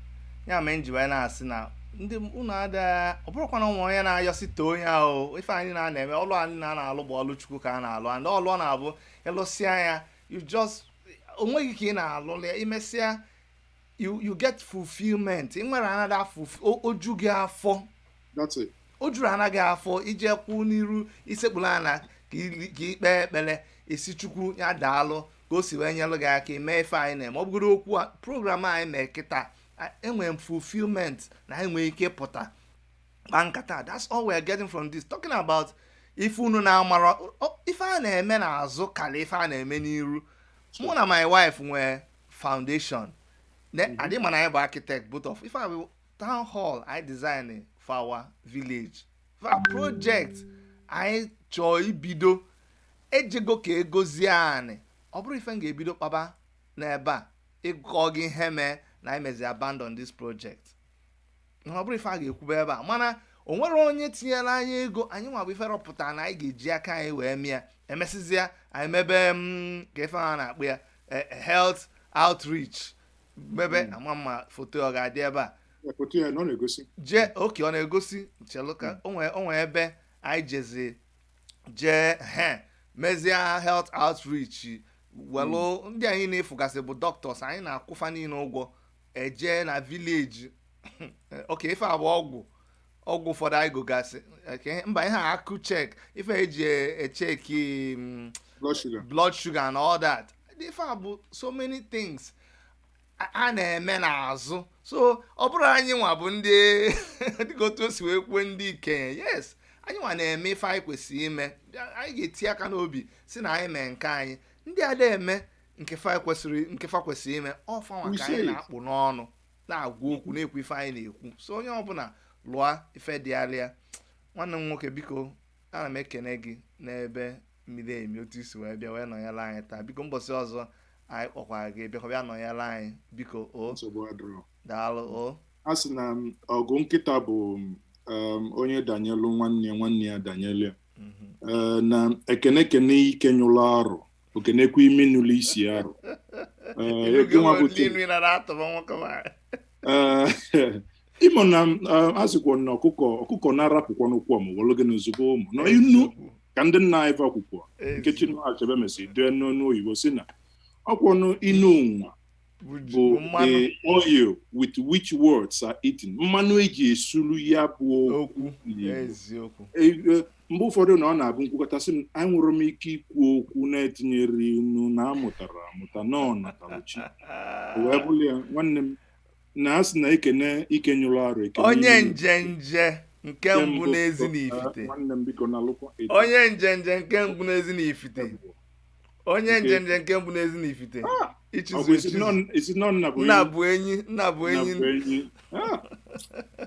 ya mee nji wee na-asị na ndị unu ada, ọ bụrụkwa na ụmụ onye na-ayọsi too onye ahụ. Ife anyị na na-eme, ọlụ anyị na na-alụ bụ ọlụ Chukwu ka a na-alụ, and ọlụ ọ na-abụ ịlụsịa ya, you just onweghị ka ị na-alụ ya, imesịa, you get fulfillment. Ị nwere another oju gị afọ. That's it. O juru anaghị afọ ije kwụ n'iru isekpuru ana ka ikpe ekpere, isi Chukwu ya daalụ ka o si wee nyelụ gị aka ime ife anyị na-eme. Ọ bụgoro okwu a, program anyị mee kịta, enwere m fulfillment na anyị nwere ike pụta kpa nkata. That's all we are getting from this, talking about ife unu na-amara ife a na-eme n'azụ karịa ife a na-eme n'iru. Mụ na my wife nwee foundation. Adị ma na anyị bụ architect both of ife a bụ town hall anyị design for our village, for our project anyị chọọ ibido. Ejego ka egozie anị, ọ bụrụ ife m ga-ebido kpaba n'ebe a ịgọ gị ihe mee na anyị mezi abandon this project. Na ọ bụrụ ife a ga-ekwube ebe a, mana o nwere onye tinyere anyị ego, anyị nwa bụ ife rọpụtara na anyị ga-eji aka anyị wee mịa. Emesịzịa, anyị mebe m ka ife a na-akpụ ya health outreach, mebe ama mma foto ọ ga-adị ebe a. Foto ya na ọ na-egosi. Jee oke, ọ na-egosi chelụ ka o nwee ebe anyị jezi jee he mezie health outreach, welụ ndị anyị na-efugasị bụ doctors anyị na-akwụfa niile ụgwọ, eje na village. Oke ife a bụ ọgwụ ụfọdụ anyị gogasị. Mba, ihe a akụ check, ife eji echeki blood sugar. Blood sugar and all that. Ife a bụ so many things a na-eme n'azụ. So ọ bụrụ anyị nwa bụ ndị, dịka otu o si wee kwuo, ndị ikenye, yes, anyị nwa na-eme ife anyị kwesịrị ime. Anyị ga-eti aka n'obi si na anyị mee nke anyị. Ndị ada eme nke fa kwesịrị, nke fa kwesịrị ime, ọfa nwa ka anyị na-akpụ n'ọnụ, na-agwa okwu, na-ekwu ife anyị na-ekwu. So onye ọbụla lụọ ife dị alịa. Nwanne m nwoke, biko, ana m ekene gị n'ebe mmiri emi otu isi wee bịa wee nọnyere anyị taa. Biko, mbọsị ọzọ anyị kpọkwara gị, bịakwa bịa nọnyere anyị, biko o. Nsogbu adịrọ. Daalụ o. A sị na ọgụ nkịta bụ onye danyelu nwanne ya, nwanne ya danyelu ya. Na ekene kene ike nyụlụ arụ, okenekwa imi nụlụ isi arụ. Gị nwa bụ Inu nara atụba nwoke ma. Ịmụ na a sịkwa na ọkụkọ na-arapụkwa n'ụkwụ ọmụ welu gị n'ozugbo ụmụ na inu ka ndị nna anyị akwụkwọ nke Chinua Achebe mesịrị dee n'ọnụ oyibo si na ọkwọnụ inu nwa bụ the oil with which words are eaten, mmanụ eji esulu ya bụ okwu. Eziokwu. Mgbe ụfọdụ na ọ na-abụ nkwukọta sị m enwere m ike ikwu okwu na-etinyere inu na amụtara amụta na ọ natara chi wee bụrụ ya. Nwanne m, na a sị na ekene ike nyụrụ arụ, ekene onye njenje nke mbụ n'ezi n'ifite. Nwanne m, biko, na alụkwa. Onye njenje nke mbụ n'ezi n'ifite, onye njenje nke mbụ n'ezi n'ifite, ichizu echizu. Isi nọ nna bụ nna bụ enyi, nna bụ enyi. Nna bụ enyi.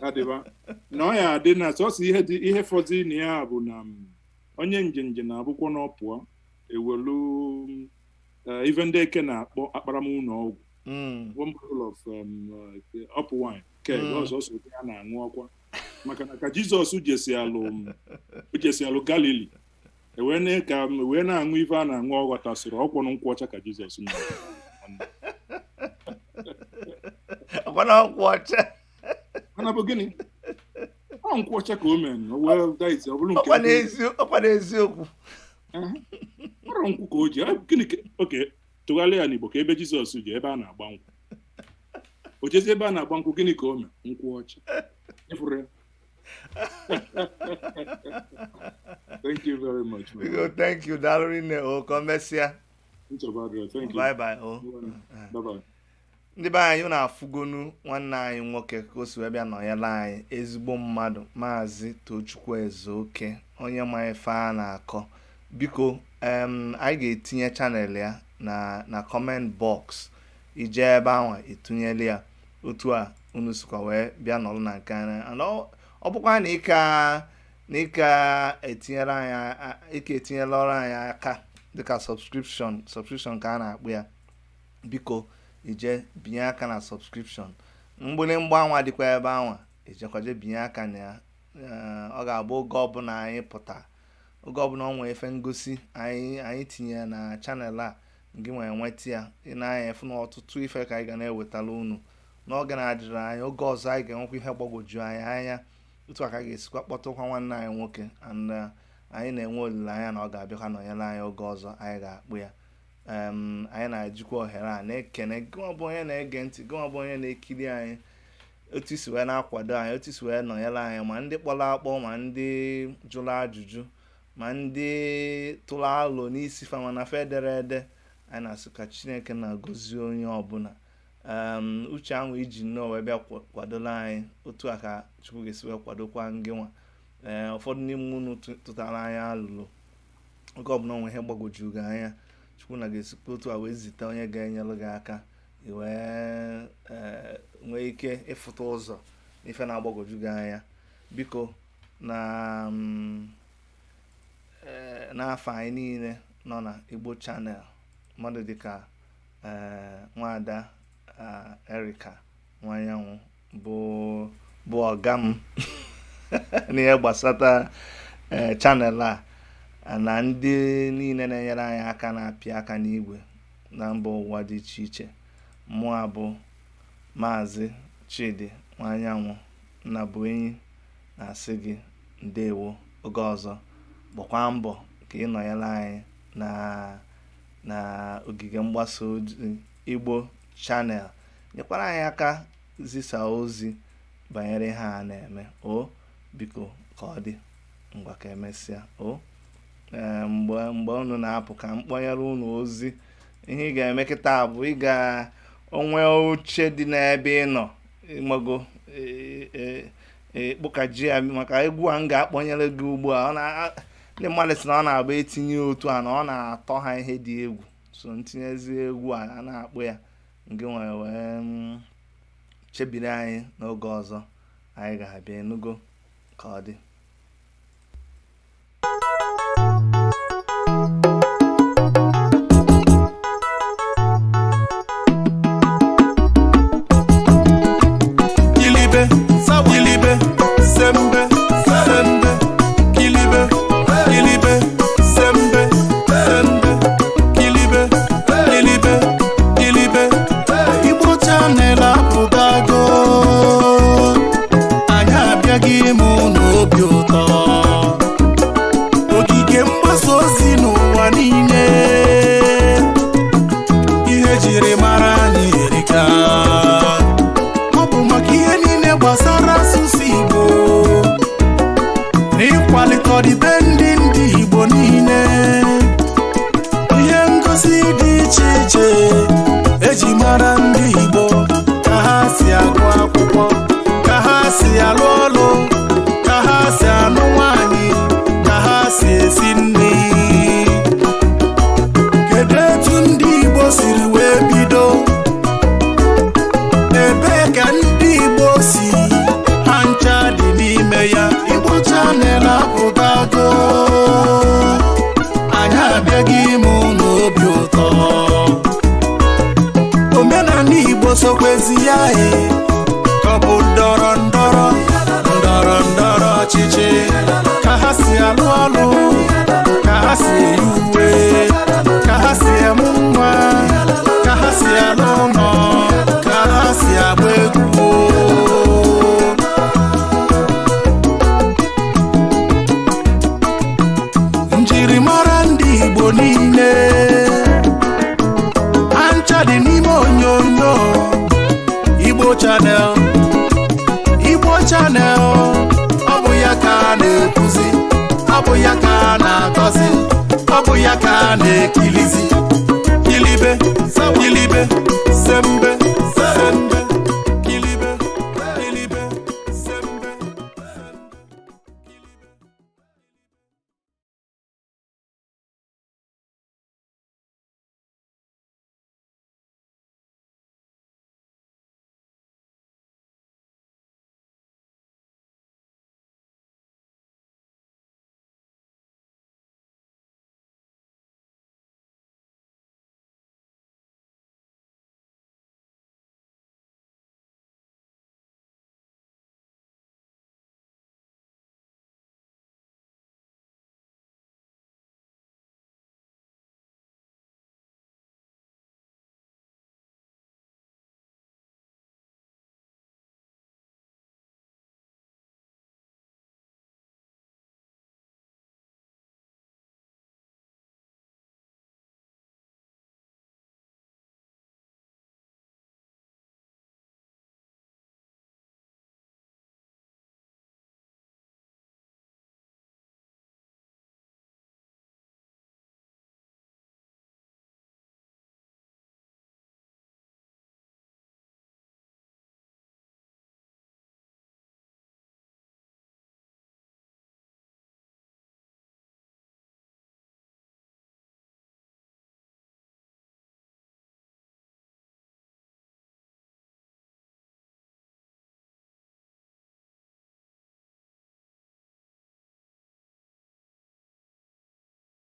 Adịba na ọ ya adị na sọsọ ihe dị, ihe fọdụ na ya bụ na onye njenje na-abụkwa na ọ pụọ ewelu ife ndị eke na-akpọ akparamụlọ ọgwụ, one bottle of up wine keg ọsọ ọsọ ya na-aṅụ ọkwa, maka na ka Jizọs jesi alụ Galili ewee na ka wee na-aṅụ ife a na-aṅụ, ọ ghọtasịrị ọkwọnụ nkwụ ọcha ka Jizọs nọ. Ọkwana nkwụ ọcha. Mana bụ gịnị? Ọ nkwụ ọcha ka o mere well, that is, ọ bụrụ nke ọkwa n'eziokwu. Ọrụ nkwụ ka o ji gịnị? Oke tụgharịa ya n'Igbo, ka ebe Jizọs ji ebe a na-agba nkwụ, o jezi ebe a na-agba nkwụ, gịnị ka o mere? Nkwụ ọcha. Ịfụrụ ya. Thank you very much. Biko, thank you. Daalụ rinne o. Ka o mesịa. Nsogbu adịrọ. Thank you. Bye bye o. Bye bye. Ndị be anyị na-afụgonu nwanne anyị nwoke ka o si wee bịa nọnyere anyị, ezigbo mmadụ, Maazị Tochukwu Ezeoke, onye ma ife a na-akọ. Biko, anyị ga-etinye channel ya na comment box. Ije ebe ahụ etụnyela ya otu a unu sikwa wee bịa nọrọ na nke anyị. And ọ bụkwa na ịka etinyere anyị, ike etinyela ọrụ anyị aka dịka subscription ka a na-akpụ ya. Biko, ije binye aka na subscription, mgbịrịmgba anwa dịkwa ebe anwa, ijekwaje binye aka na ya. Ọ ga-abụ oge ọbụla anyị pụta, oge ọbụla ọ nwee efe ngosi anyị tinyere na channel a, gị nwee nweta ya. Ị na-anya efu na ọtụtụ ife ka anyị ga na-ewetara unu n'oge na-adịrị anya. Oge ọzọ anyị ga-enwekwa ihe gbagwoju anyị anya, otu a ka a ga-esikwa kpọtụkwa nwanne anyị nwoke. And anyị na-enwe olileanya na ọ ga-abịakwa nọnyere anyị oge ọzọ anyị ga-akpụ ya. Anyị na-ejikwa ohere a na-ekene gịnwa bụ onye na-ege ntị, gịnwa bụ onye na-ekiri anyị, otu isi wee na-akwado anyị, otu isi wee nọnyere anyị, ma ndị kpọrọ akpọ, ma ndị jụrụ ajụjụ, ma ndị tụrụ alo n'isi fa mana fa edere ede. Anyị na-asị ka Chineke na-agọzi onye ọbụla. Uche ahụ iji nnọọ wee bịa kwadola anyị, otu a ka Chukwu ga-esi wee kwadokwa ngị nwa. Ee, ụfọdụ n'ime unu tụtara anyị alụlụ. Oge ọbụla onwe ihe gbagwoju gị anya, Chukwu na ga-esikwa otu a wee zite onye ga-enyere gị aka i wee nwee ike ịfụta ụzọ n'ife na-agbagwoju gị anya. Biko, na n'afọ anyị niile nọ na Igbo Channel, mmadụ dịka nwaada Erika Nwanyanwụ bụ ọga m n'ihe gbasata channel a, na ndị niile na-enyere anyị aka na-apị aka n'igwe na mba ụwa dị iche iche, mụa bụ Maazị Chidi Nwanyanwụ Nnabuenyi na-asị gị ndewo. Oge ọzọ, gbakwa mbọ ka ị nọnyere anyị na ogige mgbasa ozi Igbo Channel. Nyekwara anyị aka zisa ozi banyere ihe a na-eme o. Biko, ka ọ dị. Ngwa, ka emesịa o. Ee, mgbe unu na-apụ, ka m kpọnyere unu ozi. Ihe ị ga-eme kịta bụ ị ga onwe oche dị n'ebe ị nọ ịmago kpụkaji ya maka egwu a m ga-akpọnyere gị ugbu a. Ọ na ndị mmadụ sị na ọ na-agba etinye otu a na ọ na-atọ ha ihe dị egwu, so ntinyezi egwu a a na-akpọ ya nke nwere wee chebiri anyị n'oge ọzọ anyị ga-abịa. Enugo ka ọ dị. Kilibe, kilibe, sembe, sembe, kilibe, kilibe, sembe, sembe, kilibe, kilibe, kilibe. Igbo Channel apụtago, anyị abịaghị ịmụ n'obi ụtọ. Ogige mgbasa ozi n'ụwa niile, ihe jiri mara anyị erika. Ọ bụ maka ihe niile gbasara asụsụ Igbo na ịkwalite ọdịbendị ndị Igbo niile. Ihe ngosi dị iche iche eji mara ndị Igbo, ka ha si agụ akwụkwọ, ka ha si alụ ọlụ, ka ha si anụ nwanyị, ka ha si esi nri. Kedu etu ndị Igbo siri wee bido? Ebee ka ndị Igbo si? Ha ncha dị n'ime ya. Igbo Channel apụtago, anyị abịaghị ịmụ n'obi ụtọ. Omenala Igbo sokwezi ya e, ka ọ bụ ndọrọ ndọrọ ndọrọ ndọrọ ọchịchị, ka ha si alụ ọlụ, ka ha si eyi uwe, ka ha si emu nwa, ka ha si alụ ụlọ, ka ha si agba egwu. Njirimara ndị Igbo niile, ha ncha dị n'ime onyonyo Igbo Channel. Igbo Channel, ọ bụ ya ka a na-ekwuzi, ọ bụ ya ka a na-akọzi, ọ bụ ya ka a na-ekilizi. Kilibe, kilibe, sembe.